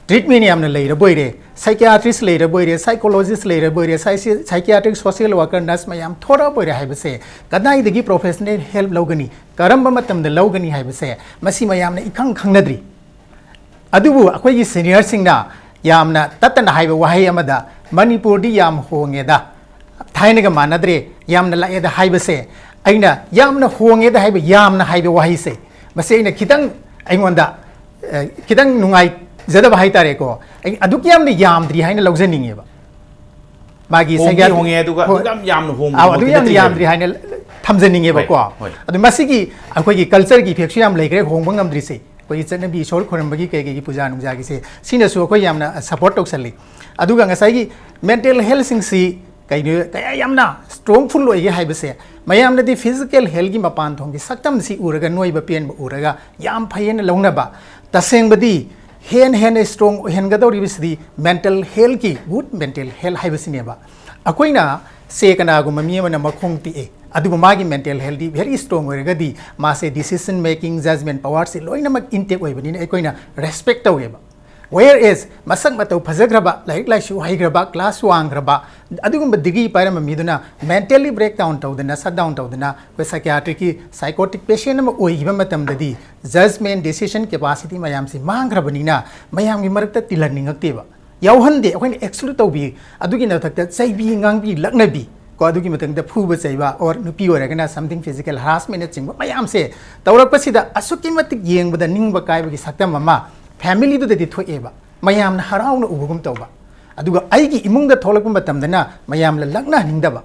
ꯇ꯭ꯔꯤꯠꯃꯦꯟ ꯌꯥꯝꯅ ꯂꯩꯔꯕꯣꯏꯔꯦ, ꯁꯥꯏꯀꯤꯌꯥꯇ꯭ꯔꯤꯁ ꯂꯩꯔꯕꯣꯏꯔꯦ, ꯁꯥꯏꯀꯣꯂꯣꯖꯤꯁ ꯂꯩꯔꯕꯣꯏꯔꯦ, ꯁꯥꯏꯁꯤ-, ꯁꯥꯏꯀꯤꯌꯥꯇ꯭ꯔꯤꯛ ꯁꯣꯁꯤꯌꯦꯜ ꯋꯥꯔꯀꯔ, ꯅꯔꯁ ꯃꯌꯥꯝ ꯊꯣꯔꯛꯑꯕꯣꯏꯔꯦ ꯍꯥꯏꯕꯁꯦ ꯀꯗꯥꯏꯗꯒꯤ ꯄ꯭ꯔꯣꯐꯦꯁꯅꯦꯜ ꯍꯦꯜꯞ ꯂꯧꯒꯅꯤ, ꯀꯔꯝꯕ ꯃꯇꯝꯗ ꯂꯧꯒꯅꯤ ꯍꯥꯏꯕꯁꯦ ꯃꯁꯤ ꯃꯌꯥꯝꯅ ꯏꯈꯪ ꯈꯪꯅꯗ꯭ꯔꯤ꯫ ꯑꯗꯨꯕꯨ ꯑꯩꯈꯣꯏꯒꯤ ꯁꯤꯅꯤꯌꯔꯁꯤꯡꯅ ꯌꯥꯝꯅ ꯇꯠꯇꯅ ꯍꯥꯏꯕ ꯋꯥꯍꯩ ꯑꯃꯗ "ꯃꯅꯤꯄꯨꯔꯗꯤ ꯌꯥꯝ ꯍꯣꯡꯉꯦꯗ, ꯊꯥꯏꯅꯒ ꯃꯥꯟꯅꯗ꯭ꯔꯦ, ꯌꯥꯝꯅ ꯂꯥꯛꯑꯦꯗ" ꯍꯥꯏꯕꯁꯦ, ꯑꯩꯅ "ꯌꯥꯝꯅ ꯍꯣꯡꯉꯦꯗ" ꯍꯥꯏꯕ "ꯌꯥꯝꯅ" ꯍꯥꯏꯕ ꯋꯥꯍꯩꯁꯦ, ꯃꯁꯤ ꯑꯩꯅ ꯈꯤꯇꯪ, ꯑꯩꯉꯣꯟꯗ ꯑ, ꯈꯤꯇꯪ ꯅꯨꯡꯉꯥꯏꯖꯗꯕ ꯍꯥꯏꯇꯥꯔꯦꯀꯣ꯫ ꯑꯩ ꯑꯗꯨꯛ ꯌꯥꯝꯅ ꯌꯥꯝꯗ꯭ꯔꯤ ꯍꯥꯏꯅ ꯂꯧꯖꯅꯤꯡꯉꯦꯕ꯫ ꯃꯥꯒꯤ ꯍꯣꯡꯗꯤ ꯁꯩꯒꯥ-, ꯍꯣꯡꯉꯦ, ꯑꯗꯨꯒ ꯍꯣꯏ꯫ ꯑꯗꯨꯛ ꯌꯥꯝ ꯌꯥꯝꯅ ꯍꯣꯡꯕ ꯑꯥꯎ, ꯑꯗꯨꯛ ꯄꯣꯠꯇꯤ ꯌꯥꯝꯅ ꯅꯠꯇꯦ ꯌꯥꯝꯗ꯭ꯔꯤ ꯍꯥꯏꯅ ꯊꯝꯖꯅꯤꯡꯉꯦꯕꯀꯣ꯫ ꯍꯣꯏ, ꯍꯣꯏ꯫ ꯑꯗꯨ ꯃꯁꯤꯒꯤ ꯑꯩꯈꯣꯏꯒꯤ culture ꯒꯤ effect ꯁꯨ ꯌꯥꯝ ꯂꯩꯈ꯭ꯔꯦ, ꯍꯣꯡꯕ ꯉꯝꯗ꯭ꯔꯤꯁꯦ꯫ ꯑꯩꯈꯣꯏꯒꯤ ꯆꯠꯅꯕꯤ, ꯏꯁꯣꯔ ꯈꯣꯏꯔꯝꯕꯒꯤ ꯀꯩ ꯀꯩꯒꯤ ꯄꯨꯖꯥ ꯅꯨꯡꯖꯥꯒꯤꯁꯦ, ꯁꯤꯅꯁꯨ ꯑꯩꯈꯣꯏ ꯌꯥꯝꯅ support ꯇꯧꯁꯜꯂꯤ꯫ ꯑꯗꯨꯒ ꯉꯁꯥꯏꯒꯤ mental health ꯁꯤꯡꯁꯤ ꯀꯩꯅꯣ, ꯀꯌꯥ ꯌꯥꯝꯅ strongful ꯑꯣꯏꯒꯦ ꯍꯥꯏꯕꯁꯦ, ꯃꯌꯥꯝꯅꯗꯤ physical health ꯀꯤ ꯃꯄꯥꯟ ꯊꯣꯡꯒꯤ ꯁꯛꯇꯝꯁꯤ ꯎꯔꯒ ꯅꯣꯏꯕ ꯄꯦꯟꯕ ꯎꯔꯒ ꯌꯥꯝ ꯐꯩꯌꯦꯅ ꯂꯧꯅꯕ, ꯇꯁꯦꯡꯕꯗꯤ ꯍꯦꯟꯅ ꯍꯦꯟꯅ strong ꯑꯣꯏꯍꯟꯒꯗꯧꯔꯤꯕꯁꯤꯗꯤ mental health ꯀꯤ, good mental health ꯍꯥꯏꯕꯁꯤꯅꯦꯕ꯫ ꯑꯩꯈꯣꯏꯅ ꯁꯦ ꯀꯅꯥꯒꯨꯝꯕ ꯃꯤ ꯑꯃꯅ ꯃꯈꯣꯡ ꯇꯦꯛꯑꯦ, ꯑꯗꯨꯕꯨ ꯃꯥꯒꯤ mental health ꯗꯤ very strong ꯑꯣꯏꯔꯒꯗꯤ ꯃꯥꯁꯦ decision making, judgement power ꯁꯦ ꯂꯣꯏꯅꯃꯛ intact ꯑꯣꯏꯕꯅꯤꯅ ꯑꯩꯈꯣꯏꯅ respect ꯇꯧꯋꯦꯕ꯫ Whereas ꯃꯁꯛ ꯃꯇꯧ ꯐꯖꯈ꯭ꯔꯕ, ꯂꯥꯏꯔꯤꯛ ꯂꯥꯏꯁꯨ ꯍꯩꯈ꯭ꯔꯕ, class ꯋꯥꯡꯈ꯭ꯔꯕ, ꯑꯗꯨꯒꯨꯝꯕ degree ꯄꯥꯏꯔꯝꯕ ꯃꯤꯗꯨꯅ mentally breakdown ꯇꯧꯗꯅ, shutdown ꯇꯧꯗꯅ, ꯑꯩꯈꯣꯏ psychiatric ꯀꯤ psychotic patient ꯑꯃ ꯑꯣꯏꯈꯤꯕ ꯃꯇꯝꯗꯗꯤ judgement, decision capacity ꯃꯌꯥꯝꯁꯤ ꯃꯥꯡꯈ꯭ꯔꯕꯅꯤꯅ ꯃꯌꯥꯝꯒꯤ ꯃꯔꯛꯇ ꯇꯤꯜꯍꯟꯅꯤꯡꯉꯛꯇꯦꯕ, ꯌꯥꯎꯍꯟꯗꯦ꯫ ꯑꯩꯈꯣꯏꯅ exclude ꯇꯧꯕꯤ, ꯑꯗꯨꯒꯤ ꯃꯊꯛꯇ ꯆꯩꯕꯤ, ꯉꯥꯡꯕꯤ, ꯂꯛꯅꯕꯤ, ꯀꯣ, ꯑꯗꯨꯒꯤ ꯃꯊꯛꯇ ꯐꯨꯕ ꯆꯩꯕ, or ꯅꯨꯄꯤ ꯑꯣꯏꯔꯒꯅ something physical harassment ꯅꯆꯤꯡꯕ ꯃꯌꯥꯝꯁꯦ ꯇꯧꯔꯛꯄꯁꯤꯗ ꯑꯁꯨꯛꯀꯤ ꯃꯇꯤꯛ ꯌꯦꯡꯕꯗ ꯅꯤꯡꯕ ꯀꯥꯏꯕꯒꯤ ꯁꯛꯇꯝ ꯑꯃ family ꯗꯨꯗꯗꯤ ꯊꯣꯛꯑꯦꯕ꯫ ꯃꯌꯥꯝꯅ ꯍꯔꯥꯎꯅ ꯎꯕꯒꯨꯝ ꯇꯧꯕ, ꯑꯗꯨꯒ ꯑꯩꯒꯤ ꯏꯃꯨꯡꯗ ꯊꯣꯛꯂꯛꯄ ꯃꯇꯝꯗꯅ ꯃꯌꯥꯝꯅ ꯂꯛꯅꯍꯟꯅꯤꯡꯗꯕ꯫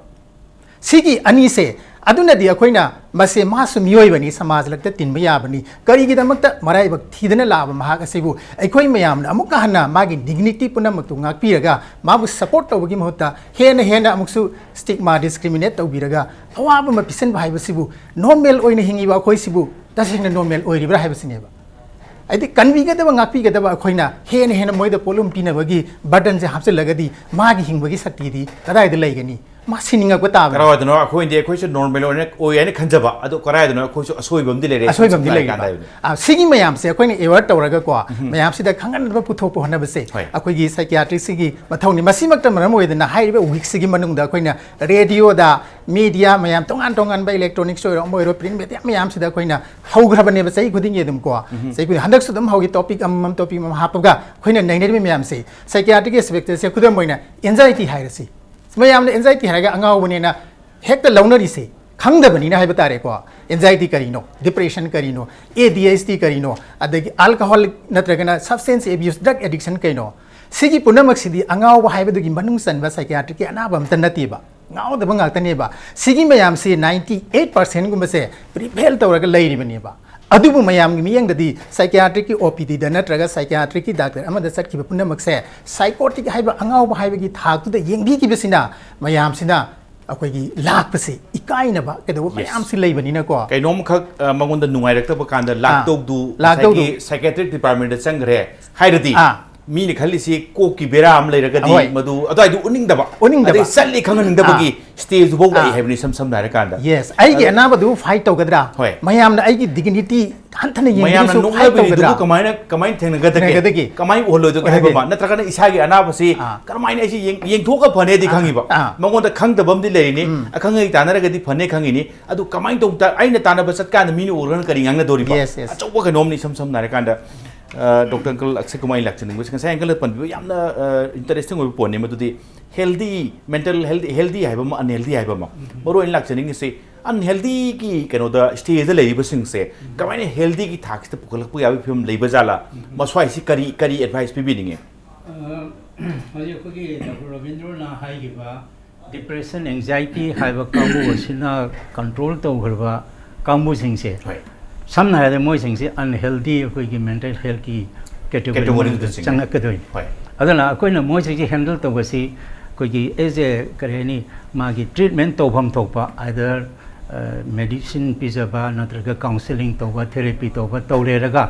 ꯁꯤꯒꯤ ꯑꯅꯤꯁꯦ, ꯑꯗꯨꯅꯗꯤ ꯑꯩꯈꯣꯏꯅ ꯃꯁꯦ ꯃꯥꯁꯨ ꯃꯤꯑꯣꯏꯕꯅꯤ, ꯁꯃꯥꯖ ꯂꯛꯇ ꯇꯤꯟꯕ ꯌꯥꯕꯅꯤ, ꯀꯔꯤꯒꯤꯗꯃꯛꯇ ꯃꯔꯥꯏꯕꯛ ꯊꯤꯗꯅ ꯂꯥꯛꯑꯕ ꯃꯍꯥꯛ ꯑꯁꯤꯕꯨ ꯑꯩꯈꯣꯏ ꯃꯌꯥꯝꯅ ꯑꯃꯨꯛꯀ ꯍꯟꯅ ꯃꯥꯒꯤ dignity ꯄꯨꯝꯅꯃꯛꯇꯨ ꯉꯥꯛꯄꯤꯔꯒ ꯃꯥꯕꯨ support ꯇꯧꯕꯒꯤ ꯃꯍꯨꯠꯇ ꯍꯦꯟꯅ ꯍꯦꯟꯅ ꯑꯃꯨꯛꯁꯨ stigma, discriminate ꯇꯧꯕꯤꯔꯒ ꯑꯋꯥꯕ ꯑꯃ ꯄꯤꯁꯟꯕ ꯍꯥꯏꯕꯁꯤꯕꯨ, normal ꯑꯣꯏꯅ ꯍꯤꯡꯉꯤꯕ ꯑꯩꯈꯣꯏꯁꯤꯕꯨ ꯇꯁꯦꯡꯅ normal ꯑꯣꯏꯔꯤꯕ꯭ꯔꯥ ꯍꯥꯏꯕꯁꯤꯅꯦꯕ꯫ ꯍꯥꯏꯗꯤ ꯀꯟꯕꯤꯒꯗꯕ, ꯉꯥꯛꯄꯤꯒꯗꯕ ꯑꯩꯈꯣꯏꯅ ꯍꯦꯟꯅ ꯍꯦꯟꯅ ꯃꯣꯏꯗ ꯄꯣꯠꯂꯨꯝ ꯄꯤꯅꯕꯒꯤ burden ꯁꯦ ꯍꯥꯞꯆꯤꯜꯂꯒꯗꯤ ꯃꯥꯒꯤ ꯍꯤꯡꯕꯒꯤ ꯁꯛꯇꯤꯗꯤ ꯀꯗꯥꯏꯗ ꯂꯩꯒꯅꯤ? ꯃꯥ ꯁꯤꯅꯤꯡꯉꯛꯄ ꯇꯥꯕꯅꯤ꯫ ꯀꯔꯥꯏꯗꯅꯣ ꯑꯩꯈꯣꯏꯗꯤ ꯑꯩꯈꯣꯏꯁꯨ ꯅꯣꯔꯃꯦꯜ ꯑꯣꯏꯅ ꯑꯣꯏ ꯍꯥꯏꯅ ꯈꯟꯖꯕ, ꯑꯗꯣ ꯀꯗꯥꯏꯗꯅꯣ ꯑꯩꯈꯣꯏꯁꯨ ꯑꯁꯣꯏꯕ ꯑꯃꯗꯤ ꯂꯩꯔꯦ꯫ ꯑꯁꯣꯏꯕ ꯑꯃꯗꯤ ꯁꯝꯅ ꯂꯩꯔꯦꯕ꯫ ꯍꯥꯏꯔꯀꯥꯟꯗ ꯍꯥꯏꯕꯅꯤ꯫ ꯑ, ꯁꯤꯒꯤ ꯃꯌꯥꯝꯁꯦ ꯑꯩꯈꯣꯏꯅ ꯑꯦꯋꯦꯌꯔ ꯇꯧꯔꯒꯀꯣ, ꯃꯌꯥꯝꯁꯤꯗ ꯈꯪꯍꯟꯅꯕ ꯄꯨꯊꯣꯛꯄ ꯍꯣꯠꯅꯕꯁꯦ ꯍꯣꯏ꯫ ꯑꯩꯈꯣꯏꯒꯤ ꯁꯥꯏꯀꯤꯌꯥꯇ꯭ꯔꯤꯁꯤꯒꯤ ꯃꯊꯧꯅꯤ꯫ ꯃꯁꯤꯃꯛꯇ ꯃꯔꯝ ꯑꯣꯏꯗꯅ ꯍꯥꯏꯔꯤꯕ ꯋꯤꯛꯁꯤꯒꯤ ꯃꯅꯨꯡꯗ ꯑꯩꯈꯣꯏꯅ ꯔꯦꯗꯤꯑꯣꯗ, ꯃꯤꯗꯤꯌꯥ ꯃꯌꯥꯝ ꯇꯣꯉꯥꯟ ꯇꯣꯉꯥꯟꯕ, ꯏꯂꯦꯛꯇ꯭ꯔꯣꯅꯤꯛꯁ ꯑꯣꯏꯔꯣ, ꯑꯃ ꯑꯣꯏꯔꯣ, ꯄ꯭ꯔꯤꯟ ꯃꯦꯗꯤꯌꯥ ꯃꯌꯥꯝꯁꯤꯗ ꯑꯩꯈꯣꯏꯅ ꯍꯧꯈ꯭ꯔꯕꯅꯦꯕ ꯆꯍꯤ ꯈꯨꯗꯤꯡꯒꯤ ꯑꯗꯨꯝ ꯀꯣ꯫ ꯆꯍꯤ ꯈꯨꯗꯤꯡ, ꯍꯟꯗꯛꯁꯨ ꯑꯗꯨꯝ ꯍꯧꯈꯤ, ꯇꯣꯄꯤꯛ ꯑꯃꯃꯝ, ꯇꯣꯄꯤꯛ ꯑꯃꯃꯝ ꯍꯥꯞꯄꯒ ꯑꯩꯈꯣꯏꯅ ꯅꯩꯅꯔꯤꯕ ꯃꯌꯥꯝꯁꯦ꯫ ꯁꯥꯏꯀꯤꯌꯥꯇ꯭ꯔꯤꯛ ꯑꯦꯁꯄꯦꯛꯇꯁꯦ ꯈꯨꯗꯝ ꯑꯣꯏꯅ ꯑꯦꯟꯖꯥꯏꯇꯤ ꯍꯥꯏꯔꯁꯤ꯫ ꯃꯌꯥꯝꯅ ꯑꯦꯟꯖꯥꯏꯇꯤ ꯍꯥꯏꯔꯒ ꯑꯉꯥꯎꯕꯅꯦꯅ ꯍꯦꯛꯇ ꯂꯧꯅꯔꯤꯁꯦ ꯈꯪꯗꯕꯅꯤꯅ ꯍꯥꯏꯕ ꯇꯥꯔꯦꯀꯣ꯫ ꯑꯦꯟꯖꯥꯏꯇꯤ ꯀꯔꯤꯅꯣ, ꯗꯤꯄ꯭ꯔꯦꯁꯟ ꯀꯔꯤꯅꯣ, ꯑꯦ ꯗꯤ ꯑꯩꯆ ꯗꯤ ꯀꯔꯤꯅꯣ, ꯑꯗꯒꯤ ꯑꯜꯀꯣꯍꯣꯂꯤꯛ ꯅꯠꯇ꯭ꯔꯒꯅ ꯁꯕꯁꯇꯦꯟꯁ ꯑꯦꯕ꯭ꯌꯨꯁ, ꯗ꯭ꯔꯒ ꯑꯦꯗꯤꯛꯁꯟ ꯀꯩꯅꯣ, ꯁꯤꯒꯤ ꯄꯨꯝꯅꯃꯛꯁꯤꯗꯤ ꯑꯉꯥꯎꯕ ꯍꯥꯏꯕꯗꯨꯒꯤ ꯃꯅꯨꯡ ꯆꯟꯕ ꯁꯥꯏꯀꯤꯌꯥꯇ꯭ꯔꯤꯛꯀꯤ ꯑꯅꯥꯕ ꯑꯝꯇ ꯅꯠꯇꯦꯕ꯫ ꯉꯥꯎꯗꯕ ꯉꯥꯛꯇꯅꯦꯕ꯫ ꯁꯤꯒꯤ ꯃꯌꯥꯝꯁꯤ ꯅꯥꯏꯟꯇꯤ ꯑꯩꯠ ꯄꯥꯔꯁꯦꯟꯒꯨꯝꯕꯁꯦ ꯄ꯭ꯔꯤꯚꯦꯜ ꯇꯧꯔꯒ ꯂꯩꯔꯤꯕꯅꯦꯕ꯫ ꯑꯗꯨꯕꯨ ꯃꯌꯥꯝꯒꯤ ꯃꯤꯠꯌꯦꯡꯗꯗꯤ ꯁꯥꯏꯀꯤꯌꯥꯇ꯭ꯔꯤꯛꯀꯤ ꯑꯣ ꯄꯤ ꯗꯤꯗ ꯅꯠꯇ꯭ꯔꯒ ꯁꯥꯏꯀꯤꯌꯥꯇ꯭ꯔꯤꯛꯀꯤ ꯗꯥꯛꯇꯔ ꯑꯃꯗ ꯆꯠꯈꯤꯕ ꯄꯨꯝꯅꯃꯛꯁꯦ ꯁꯥꯏꯀꯣꯇꯤꯛ ꯍꯥꯏꯕ ꯑꯉꯥꯎꯕ ꯍꯥꯏꯕꯒꯤ ꯊꯥꯛꯇꯨꯗ ꯌꯦꯡꯕꯤꯈꯤꯕꯁꯤꯅ ꯃꯌꯥꯝꯁꯤꯅ ꯑꯩꯈꯣꯏꯒꯤ ꯂꯥꯛꯄꯁꯦ ꯏꯀꯥꯏꯅꯕ ꯀꯩꯗꯧꯕ Yes. ꯃꯌꯥꯝꯁꯤ ꯂꯩꯕꯅꯤꯅꯀꯣ꯫ ꯀꯩꯅꯣꯝꯈꯛ ꯑ, ꯃꯉꯣꯟꯗ ꯅꯨꯡꯉꯥꯏꯔꯛꯇꯕ ꯀꯥꯟꯗ ꯂꯥꯛꯇꯧꯗꯨ ꯂꯥꯛꯇꯧꯗꯨ꯫ ꯉꯁꯥꯏꯒꯤ ꯁꯥꯏꯀꯤꯌꯥꯇ꯭ꯔꯤꯛ ꯗꯤꯄꯥꯔꯠꯃꯦꯟꯗ ꯆꯪꯈ꯭ꯔꯦ ꯍꯥꯏꯔꯗꯤ, ꯑꯥ꯫ ꯃꯤꯅ ꯈꯜꯂꯤꯁꯤ ꯀꯣꯛꯀꯤ ꯕꯦꯔꯥ ꯑꯃ ꯂꯩꯔꯒꯗꯤ ꯍꯣꯏ꯫ ꯃꯗꯨ ꯑꯗꯨꯋꯥꯏꯗꯨ ꯎꯅꯤꯡꯗꯕ, ꯎꯅꯤꯡꯗꯕ꯫ ꯑꯗꯩ ꯆꯠꯂꯤ ꯈꯪꯍꯟꯅꯤꯡꯗꯕꯒꯤ ꯁ꯭ꯇꯦꯖ ꯐꯥꯎ ꯂꯥꯛꯏ ꯑꯥ꯫ ꯍꯥꯏꯕꯅꯤ, ꯏꯁꯝ ꯁꯝꯅ ꯍꯥꯏꯔꯀꯥꯟꯗ꯫ ꯌꯦꯁ, ꯑꯩꯒꯤ ꯑꯅꯥꯕꯗꯨ ꯐꯥꯏꯠ ꯇꯧꯒꯗ꯭ꯔꯥ? ꯍꯣꯏ꯫ ꯃꯌꯥꯝꯅ ꯑꯩꯒꯤ ꯗꯤꯒꯅꯤꯇꯤ ꯍꯟꯊꯅ ꯃꯌꯥꯝꯅ ꯌꯦꯡꯕꯤꯔꯁꯨ ꯐꯥꯏꯠ ꯅꯣꯛꯅꯕꯤꯔꯤꯗꯨꯕꯨ ꯇꯧꯒꯗ꯭ꯔꯥ? ꯀꯃꯥꯏꯅ ꯀꯃꯥꯏꯅ ꯊꯦꯡꯅꯒꯗꯒꯦ? ꯊꯦꯡꯅꯒꯗꯒꯦ? ꯀꯃꯥꯏꯅ ꯎꯍꯜꯂꯣꯏꯗꯒꯦ ꯍꯥꯏꯕ ꯎꯍꯜꯂꯣꯏꯗꯒꯦ? ꯑꯃ, ꯅꯠꯇ꯭ꯔꯒꯅ ꯏꯁꯥꯒꯤ ꯑꯅꯥꯕꯁꯤ ꯑꯥ꯫ ꯀꯔꯝꯍꯥꯏꯅ ꯑꯩꯁꯤ ꯌꯦꯡ- ꯌꯦꯡꯊꯣꯛꯑꯒ ꯐꯅꯦꯗꯤ ꯑꯥ꯫ ꯈꯪꯉꯤꯕ, ꯑꯥ꯫ ꯃꯉꯣꯟꯗ ꯈꯪꯗꯕ ꯑꯃꯗꯤ ꯂꯩꯔꯤꯅꯤ, ꯑꯈꯪ ꯑꯍꯩ ꯇꯥꯟꯅꯔꯒꯗꯤ ꯐꯅꯦ ꯈꯪꯉꯤꯅꯤ, ꯑꯗꯨ ꯀꯃꯥꯏꯅ ꯇꯧ ꯇꯥ-, ꯑꯩꯅ ꯇꯥꯟꯅꯕ ꯆꯠꯀꯥꯟꯗ ꯃꯤꯅ ꯎꯔꯒꯅ ꯀꯔꯤ ꯉꯥꯡꯅꯗꯣꯔꯤꯕ? Yes, yes. ꯑꯆꯧꯕ ꯀꯩꯅꯣꯝꯅꯤ꯫ ꯏꯁꯝ ꯁꯝꯅ ꯍꯥꯏꯔꯀꯥꯟꯗ, ꯑ, ꯗꯣꯛꯇꯔ ꯑꯪꯀꯜ ꯑꯛꯁꯦ ꯀꯨꯃꯥꯔ ꯂꯥꯛꯆꯅꯤꯡꯕꯁꯤ, ꯉꯁꯥꯏ ꯑꯪꯀꯜꯅ ꯄꯟꯕꯤꯕ ꯌꯥꯝꯅ, ꯑ, ꯏꯟꯇꯔꯦꯁꯇꯤꯡ ꯑꯣꯏꯕ ꯄꯣꯏꯟꯠꯅꯤ ꯃꯗꯨꯗꯤ, ꯍꯦꯜꯗꯤ, ꯃꯦꯟꯇꯦꯜ ꯍꯦꯜꯗꯤ, ꯍꯦꯜꯗꯤ ꯍꯥꯏꯕ ꯑꯃ, ꯑꯟꯍꯦꯜꯗꯤ ꯍꯥꯏꯕ ꯑꯃ꯫ ꯃꯔꯨ ꯑꯣꯏꯅ ꯂꯥꯛꯆꯅꯤꯡꯉꯤꯁꯤ ꯑꯟꯍꯦꯜꯗꯤꯒꯤ ꯀꯩꯅꯣꯗ, ꯁ꯭ꯇꯦꯖꯇ ꯂꯩꯔꯤꯕꯁꯤꯡꯁꯦ ꯀꯃꯥꯏꯅ ꯍꯦꯜꯗꯤꯒꯤ ꯊꯥꯛꯁꯤꯗ ꯄꯨꯈꯠꯂꯛꯄ ꯌꯥꯕꯒꯤ ꯐꯤꯕꯝ ꯂꯩꯕꯖꯥꯠꯂꯥ? ꯃꯁ꯭ꯋꯥꯏꯁꯤ ꯀꯔꯤ, ꯀꯔꯤ ꯑꯦꯗꯚꯥꯏꯁ ꯄꯤꯕꯤꯅꯤꯡꯉꯤ? ꯑ, ꯍꯧꯖꯤꯛ ꯑꯩꯈꯣꯏꯒꯤ ꯗꯥꯛꯇꯔ ꯔꯕꯤꯟꯗ꯭ꯔꯣꯅ ꯍꯥꯏꯈꯤꯕ ꯗꯤꯄ꯭ꯔꯦꯁꯟ, ꯑꯦꯡꯖꯥꯏꯇꯤ ꯍꯥꯏꯕ ꯀꯥꯡꯕꯨ ꯑꯁꯤꯅ ꯀꯟꯇ꯭ꯔꯣꯜ ꯇꯧꯈ꯭ꯔꯕ ꯀꯥꯡꯕꯨꯁꯤꯡꯁꯦ, ꯍꯣꯏ꯫ ꯁꯝꯅ ꯍꯥꯏꯔꯕꯗ ꯃꯣꯏꯁꯤꯡꯁꯦ ꯑꯟꯍꯦꯜꯗꯤ ꯑꯩꯈꯣꯏꯒꯤ ꯃꯦꯟꯇꯦꯜ ꯍꯦꯜꯠꯀꯤ ꯀꯦꯇꯦꯒꯣꯔꯤ ꯀꯦꯇꯦꯒꯣꯔꯤꯗ ꯃꯅꯨꯡꯗ ꯆꯤꯡꯉꯦ꯫ ꯆꯪꯉꯛꯀꯗꯣꯏꯅꯤ꯫ ꯍꯣꯏ꯫ ꯑꯗꯨꯅ ꯑꯩꯈꯣꯏꯅ ꯃꯣꯏꯁꯤꯡꯁꯦ ꯍꯦꯟꯗꯜ ꯇꯧꯕꯁꯤ ꯑꯩꯈꯣꯏꯒꯤ ꯑꯦꯖ ꯑꯦ, ꯀꯔꯤ ꯍꯥꯏꯅꯤ, ꯃꯥꯒꯤ ꯇ꯭ꯔꯤꯠꯃꯦꯟ ꯇꯧꯐꯝ ꯊꯣꯛꯄ, ꯑꯥꯏꯗꯔ ꯃꯦꯗꯤꯁꯤꯟ ꯄꯤꯖꯕ ꯅꯠꯇ꯭ꯔꯒ ꯀꯥꯎꯟꯁꯤꯂꯤꯡ ꯇꯧꯕ, ꯊꯦꯔꯥꯄꯤ ꯇꯧꯕ ꯇꯧꯔꯦꯔꯒ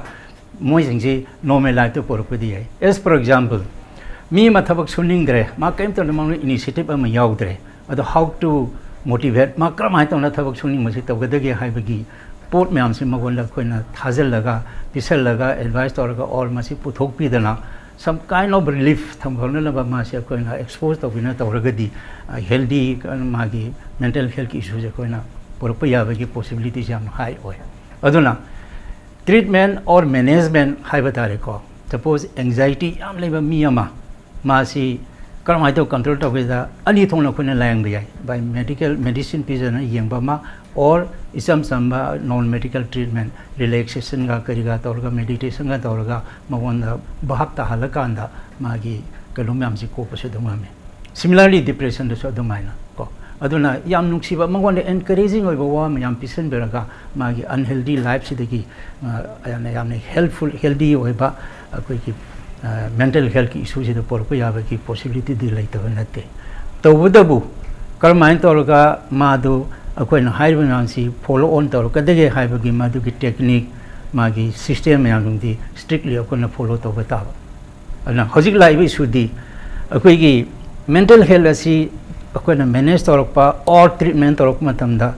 ꯃꯣꯏꯁꯤꯡꯁꯤ ꯅꯣꯔꯃꯦꯜ ꯂꯥꯏꯐꯇ ꯄꯨꯔꯛꯄꯗꯤ ꯌꯥꯏ꯫ ꯑꯦꯁ ꯐꯣꯔ ꯑꯦꯛꯖꯥꯝꯄꯜ, ꯃꯤ ꯑꯃ ꯊꯕꯛ ꯁꯨꯅꯤꯡꯗ꯭ꯔꯦ, ꯃꯥ ꯀꯔꯤꯝꯇ ꯃꯉꯣꯟꯗ ꯏꯅꯤꯁꯤꯌꯦꯇꯤꯞ ꯑꯃ ꯌꯥꯎꯗ꯭ꯔꯦ, ꯑꯗꯣ how to motivate, ꯃꯥ ꯀꯔꯝꯍꯥꯏꯅ ꯇꯧꯅ ꯊꯕꯛ ꯁꯨꯅꯤꯡꯕꯁꯤ ꯇꯧꯒꯗꯒꯦ ꯍꯥꯏꯕꯒꯤ ꯄꯣꯠ ꯃꯌꯥꯝꯁꯤ ꯃꯉꯣꯟꯗ ꯑꯩꯈꯣꯏꯅ ꯊꯥꯖꯤꯜꯂꯒ, ꯄꯤꯁꯜꯂꯒ, ꯑꯦꯗꯚꯥꯏꯁ ꯇꯧꯔꯒ, ꯑꯣꯔ ꯃꯁꯤ ꯄꯨꯊꯣꯛꯄꯤꯗꯅ some kind of relief ꯊꯝꯈꯛꯅꯅꯕ ꯃꯥꯁꯦ ꯑꯩꯈꯣꯏꯅ ꯑꯦꯛꯁꯄꯣꯖ ꯇꯧꯕꯤꯅ ꯇꯧꯔꯒꯗꯤ, ꯍꯦꯜꯗꯤ, ꯃꯥꯒꯤ ꯃꯦꯟꯇꯦꯜ ꯍꯦꯜꯊꯀꯤ ꯏꯁꯨꯁꯦ ꯑꯩꯈꯣꯏꯅ ꯄꯨꯔꯛꯄ ꯌꯥꯕꯒꯤ ꯄꯣꯁꯤꯕꯤꯂꯤꯇꯤꯁꯦ ꯌꯥꯝ ꯍꯥꯏ ꯑꯣꯏ꯫ ꯑꯗꯨꯅ treatment or management ꯍꯥꯏꯕ ꯇꯥꯔꯦꯀꯣ꯫ Suppose anxiety ꯌꯥꯝ ꯂꯩꯕ ꯃꯤ ꯑꯃ, ꯃꯥꯁꯤ ꯀꯔꯝꯍꯥꯏꯅ ꯇꯧ ꯀꯟꯇ꯭ꯔꯣꯜ ꯇꯧꯒꯦꯗ, ꯑꯅꯤ ꯊꯣꯛꯅ ꯑꯩꯈꯣꯏꯅ ꯂꯥꯌꯦꯡꯕ ꯌꯥꯏ꯫ By medical medicine ꯄꯤꯖꯅ ꯌꯦꯡꯕ ꯑꯃ, ꯑꯣꯔ ꯏꯆꯝ ꯆꯝꯕ ꯅꯣꯟ ꯃꯦꯗꯤꯀꯦꯜ ꯇ꯭ꯔꯤꯠꯃꯦꯟ, ꯔꯤꯂꯦꯛꯁꯦꯁꯟꯒ ꯀꯔꯤꯒ ꯇꯧꯔꯒ, ꯃꯦꯗꯤꯇꯦꯁꯟꯒ ꯇꯧꯔꯒ ꯃꯉꯣꯟꯗ ꯚꯥꯞ ꯇꯥꯍꯜꯂꯀꯥꯟꯗ ꯃꯥꯒꯤ ꯀꯩꯅꯣ ꯃꯌꯥꯝꯁꯤ ꯀꯣꯛꯄꯁꯨ ꯑꯗꯨꯝ ꯉꯝꯃꯤ꯫ ꯁꯤꯃꯤꯂꯔꯂꯤ ꯗꯤꯄ꯭ꯔꯦꯁꯟꯗꯁꯨ ꯑꯗꯨꯃꯥꯏꯅ ꯀꯣ꯫ ꯑꯗꯨꯅ ꯌꯥꯝ ꯅꯨꯡꯁꯤꯕ, ꯃꯉꯣꯟꯗ ꯑꯦꯟꯀꯔꯦꯖꯤꯡ ꯑꯣꯏꯕ ꯋꯥ ꯃꯌꯥꯝ ꯄꯤꯁꯟꯕꯤꯔꯒ, ꯃꯥꯒꯤ ꯑꯟꯍꯦꯜꯗꯤ ꯂꯥꯏꯐꯁꯤꯗꯒꯤ, ꯑ, ꯌꯥꯝꯅ, ꯌꯥꯝꯅ ꯍꯦꯜꯞꯐꯨꯜ, ꯍꯦꯜꯗꯤ ꯑꯣꯏꯕ ꯑꯩꯈꯣꯏꯒꯤ, ꯑ, ꯃꯦꯟꯇꯦꯜ ꯍꯦꯜꯊꯀꯤ ꯏꯁꯨꯁꯤꯗ ꯄꯨꯔꯛꯄ ꯌꯥꯕꯒꯤ ꯄꯣꯁꯤꯕꯤꯂꯤꯇꯤꯗꯤ ꯂꯩꯇꯕ ꯅꯠꯇꯦ꯫ ꯇꯧꯕꯇꯕꯨ ꯀꯔꯝꯍꯥꯏꯅ ꯇꯧꯔꯒ ꯃꯥꯗꯨ ꯑꯩꯈꯣꯏꯅ ꯍꯥꯏꯔꯤꯕ ꯃꯌꯥꯝꯁꯤ ꯐꯣꯂꯣ ꯑꯣꯟ ꯇꯧꯔꯛꯀꯗꯒꯦ ꯍꯥꯏꯕꯒꯤ ꯃꯗꯨꯒꯤ ꯇꯦꯛꯅꯤꯛ, ꯃꯥꯒꯤ ꯁꯤꯁꯇꯦꯝ ꯃꯌꯥꯝꯗꯨꯗꯤ ꯁ꯭ꯇ꯭ꯔꯤꯛꯂꯤ ꯑꯩꯈꯣꯏꯅ ꯐꯣꯂꯣ ꯇꯧꯕ ꯇꯥꯕ꯫ ꯑꯗꯨꯅ ꯍꯧꯖꯤꯛ ꯂꯥꯛꯏꯕ ꯏꯁꯨꯗꯤ ꯑꯩꯈꯣꯏꯒꯤ ꯃꯦꯟꯇꯦꯜ ꯍꯦꯜꯊ ꯑꯁꯤ ꯑꯩꯈꯣꯏꯅ ꯃꯦꯅꯦꯖ ꯇꯧꯔꯛꯄ ꯑꯣꯔ ꯇ꯭ꯔꯤꯠꯃꯦꯟ ꯇꯧꯔꯛꯄ ꯃꯇꯝꯗ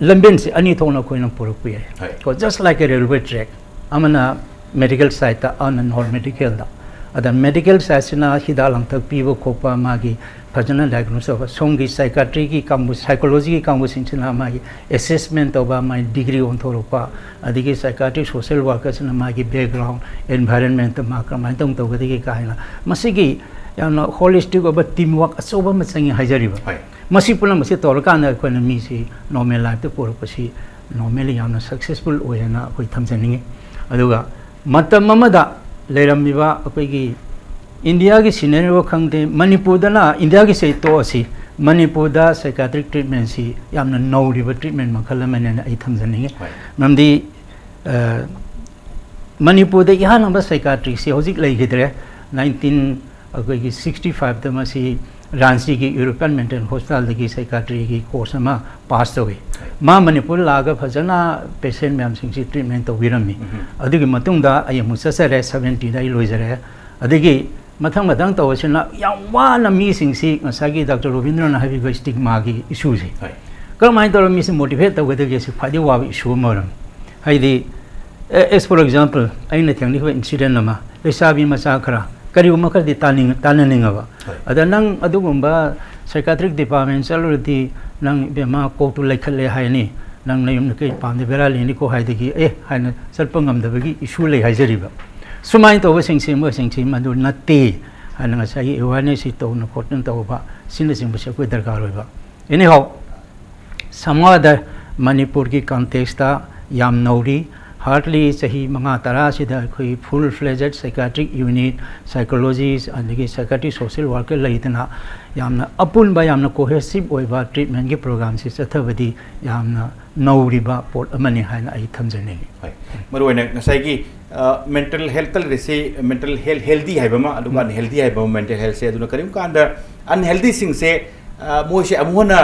ꯂꯝꯕꯦꯟꯁꯤ ꯑꯅꯤ ꯊꯣꯛꯅ ꯑꯩꯈꯣꯏꯅ ꯄꯨꯔꯛꯄ ꯌꯥꯏ꯫ ꯍꯣꯏ꯫ ꯀꯣ, just like a railway track, ꯑꯃꯅ ꯃꯦꯗꯤꯀꯦꯜ ꯁꯥꯏꯠꯇ, ꯑꯃꯅ ꯅꯣꯟ ꯃꯦꯗꯤꯀꯦꯜꯗ꯫ ꯑꯗ ꯃꯦꯗꯤꯀꯦꯜ ꯁꯥꯏꯠꯁꯤꯅ ꯍꯤꯗꯥꯛ ꯂꯥꯡꯊꯛ ꯄꯤꯕ ꯈꯣꯠꯄ, ꯃꯥꯒꯤ ꯐꯖꯅ ꯗꯥꯏꯒꯅꯣꯁ ꯇꯧꯕ, ꯁꯣꯝꯒꯤ ꯁꯥꯏꯀꯥꯇ꯭ꯔꯤꯒꯤ ꯀꯥꯡꯕꯨ, ꯁꯥꯏꯀꯣꯂꯣꯖꯤꯒꯤ ꯀꯥꯡꯕꯨꯁꯤꯡꯁꯤꯅ ꯃꯥꯒꯤ ꯑꯦꯁꯦꯁꯃꯦꯟ ꯇꯧꯕ, ꯃꯥꯒꯤ ꯗꯤꯒ꯭ꯔꯤ ꯑꯣꯟꯊꯣꯔꯛꯄ, ꯑꯗꯒꯤ ꯁꯥꯏꯀꯥꯇ꯭ꯔꯤꯛ ꯁꯣꯁꯦꯜ ꯋꯥꯔꯀꯔꯁꯤꯅ ꯃꯥꯒꯤ ꯕꯦꯛꯒ꯭ꯔꯥꯎꯟ, ꯑꯦꯟꯚꯥꯏꯔꯟꯃꯦꯟꯠꯇ ꯃꯥ ꯀꯔꯝꯍꯥꯏꯅ ꯇꯧ-, ꯇꯧꯒꯗꯒꯦ ꯀꯥꯏꯅ꯫ ꯃꯁꯤꯒꯤ ꯌꯥꯝꯅ ꯍꯣꯂꯤꯁꯇꯤꯛ ꯑꯣꯏꯕ ꯇꯤꯝ ꯋꯥꯔꯛ ꯑꯆꯧꯕ ꯑꯃ ꯆꯪꯉꯤ ꯍꯥꯏꯖꯔꯤꯕ꯫ ꯍꯣꯏ꯫ ꯃꯁꯤ ꯄꯨꯝꯅꯃꯛꯁꯦ ꯇꯧꯔꯀꯥꯟꯗ ꯑꯩꯈꯣꯏꯅ ꯃꯤꯁꯤ ꯅꯣꯔꯃꯦꯜ ꯂꯥꯏꯐꯇ ꯄꯨꯔꯛꯄꯁꯤ ꯅꯣꯔꯃꯦꯜꯂꯤ ꯌꯥꯝꯅ ꯁꯛꯁꯦꯁꯐꯨꯜ ꯑꯣꯏ ꯍꯥꯏꯅ ꯑꯩꯈꯣꯏ ꯊꯝꯖꯅꯤꯡꯉꯤ꯫ ꯑꯗꯨꯒ ꯃꯇꯝ ꯑꯃꯗ ꯂꯩꯔꯝꯃꯤꯕ ꯑꯩꯈꯣꯏꯒꯤ ꯏꯟꯗꯤꯌꯥꯒꯤ ꯁꯤꯅꯦꯔꯤꯑꯣ ꯈꯪꯗꯦ, ꯃꯅꯤꯄꯨꯔꯗꯅ, ꯏꯟꯗꯤꯌꯥꯒꯤꯁꯦ ꯇꯣꯛꯑꯁꯤ, ꯃꯅꯤꯄꯨꯔꯗ ꯁꯥꯏꯀꯥꯇ꯭ꯔꯤꯛ ꯇ꯭ꯔꯤꯠꯃꯦꯟꯁꯤ ꯌꯥꯝꯅ ꯅꯧꯔꯤꯕ ꯇ꯭ꯔꯤꯠꯃꯦꯟ ꯃꯈꯜ ꯑꯃꯅꯦꯅ ꯑꯩ ꯊꯝꯖꯅꯤꯡꯉꯤ꯫ ꯍꯣꯏ꯫ ꯃꯔꯝꯗꯤ, ꯑ, ꯃꯅꯤꯄꯨꯔꯗ ꯏꯍꯥꯟ ꯍꯥꯟꯕ ꯁꯥꯏꯀꯥꯇ꯭ꯔꯤꯛꯁꯤ ꯍꯧꯖꯤꯛ ꯂꯩꯈꯤꯗ꯭ꯔꯦ꯫ ꯅꯥꯏꯟꯇꯤꯟ, ꯑꯩꯈꯣꯏꯒꯤ ꯁꯤꯛꯁꯇꯤ ꯐꯥꯏꯚꯇ ꯃꯁꯤ ꯔꯥꯟꯆꯤꯒꯤ ꯌꯨꯔꯣꯄꯤꯌꯥꯟ ꯃꯦꯟꯇꯦꯜ ꯍꯣꯁꯄꯤꯇꯥꯜꯗꯒꯤ ꯁꯥꯏꯀꯥꯇ꯭ꯔꯤꯒꯤ ꯀꯣꯔꯁ ꯑꯃ ꯄꯥꯁ ꯇꯧꯏ꯫ ꯃꯥ ꯃꯅꯤꯄꯨꯔ ꯂꯥꯛꯑꯒ ꯐꯖꯅ ꯄꯦꯁꯦꯟ ꯃꯌꯥꯝꯁꯤꯡꯁꯤ ꯇ꯭ꯔꯤꯠꯃꯦꯟ ꯇꯧꯕꯤꯔꯝꯃꯤ꯫ ꯎꯝ꯫ ꯑꯗꯨꯒꯤ ꯃꯇꯨꯡꯗ ꯑꯩ ꯑꯃꯨꯛ ꯆꯠꯆꯔꯦ, ꯁꯕꯦꯟꯇꯤꯗ ꯑꯩ ꯂꯣꯏꯖꯔꯦ꯫ ꯑꯗꯒꯤ ꯃꯊꯪ ꯃꯊꯪ ꯇꯧꯕꯁꯤꯅ ꯌꯥꯝ ꯋꯥꯅ ꯃꯤꯁꯤꯡꯁꯤ ꯉꯁꯥꯏꯒꯤ ꯗꯥꯛꯇꯔ ꯔꯣꯕꯤꯟꯗ꯭ꯔꯅ ꯍꯥꯏꯕꯤꯕ stigma ꯒꯤ issue ꯁꯦ, ꯍꯣꯏ꯫ ꯀꯔꯝꯍꯥꯏꯅ ꯇꯧꯔꯒ ꯃꯤꯁꯦ motivate ꯇꯧꯒꯗꯒꯦ? ꯁꯤ ꯈ꯭ꯋꯥꯏꯗꯒꯤ ꯋꯥꯕ issue ꯑꯃ ꯑꯣꯏꯔꯝꯃꯤ꯫ ꯍꯥꯏꯗꯤ, as for example, ꯑꯩꯅ ꯊꯦꯡꯅꯈꯤꯕ incident ꯑꯃ, ꯂꯩꯁꯥꯕꯤ ꯃꯆꯥ ꯈꯔ, ꯀꯔꯤꯒꯨꯝꯕ ꯈꯔꯗꯤ ꯇꯥꯅꯤꯡ-, ꯇꯥꯟꯅꯅꯤꯡꯉꯕ꯫ ꯍꯣꯏ꯫ ꯑꯗ ꯅꯪ ꯑꯗꯨꯒꯨꯝꯕ psychiatric department ꯆꯠꯂꯨꯔꯗꯤ ꯅꯪ, "ꯏꯕꯦꯝꯃ, ꯀꯣꯛꯇꯨ ꯂꯩꯈꯠꯂꯦ ꯍꯥꯏꯅꯤ, ꯅꯪ ꯅꯌꯨꯝꯗ ꯀꯩ ꯄꯥꯝꯗꯦ, ꯕꯦꯔꯥ ꯂꯩꯅꯤꯀꯣ" ꯍꯥꯏꯗꯒꯤ, "ꯑꯦ" ꯍꯥꯏꯅ ꯆꯠꯄ ꯉꯝꯗꯕꯒꯤ issue ꯂꯩ ꯍꯥꯏꯖꯔꯤꯕ꯫ ꯁꯨꯃꯥꯏꯅ ꯇꯧꯕꯁꯤꯡꯁꯤ, ꯃꯣꯏꯁꯤꯡꯁꯤ ꯃꯗꯨ ꯅꯠꯇꯦ ꯍꯥꯏꯅ ꯉꯁꯥꯏꯒꯤ awareness ꯁꯤ ꯇꯧꯅ ꯈꯣꯠꯇꯅ ꯇꯧꯕ, ꯁꯤꯅꯆꯤꯡꯕꯁꯤ ꯑꯩꯈꯣꯏ ꯗꯔꯀꯥꯔ ꯑꯣꯏꯕ꯫ Anyhow, ꯁꯝꯍꯥꯗ ꯃꯅꯤꯄꯨꯔꯒꯤ context ꯇ ꯌꯥꯝ ꯅꯧꯔꯤ꯫ Hardly ꯆꯍꯤ ꯃꯉꯥ ꯇꯔꯥꯁꯤꯗ ꯑꯩꯈꯣꯏ full fledged psychiatric unit, psychologist, ꯑꯗꯒꯤ psychiatric social worker ꯂꯩꯗꯅ ꯌꯥꯝꯅ ꯑꯄꯨꯟꯕ, ꯌꯥꯝꯅ cohesive ꯑꯣꯏꯕ treatment ꯒꯤ program ꯁꯤ ꯆꯠꯊꯕꯗꯤ ꯌꯥꯝꯅ ꯅꯧꯔꯤꯕ ꯄꯣꯠ ꯑꯃꯅꯤ ꯍꯥꯏꯅ ꯑꯩ ꯊꯝꯖꯅꯤꯡꯏ꯫ ꯍꯣꯏ꯫ ꯃꯔꯨꯑꯣꯏꯅ ꯉꯁꯥꯏꯒꯤ, ꯑ, mental health ꯇ ꯂꯩꯔꯤꯁꯤ, mental health healthy ꯍꯥꯏꯕ ꯑꯃ, ꯑꯗꯨꯒ ꯎꯝ꯫ Unhealthy ꯍꯥꯏꯕ ꯑꯃ, mental health ꯁꯦ꯫ ꯑꯗꯨꯅ ꯀꯔꯤꯒꯨꯝꯕ ꯀꯥꯟꯗ unhealthy ꯁꯤꯡꯁꯦ, ꯑ, ꯃꯣꯏꯁꯦ ꯑꯃꯨꯛ ꯍꯟꯅ,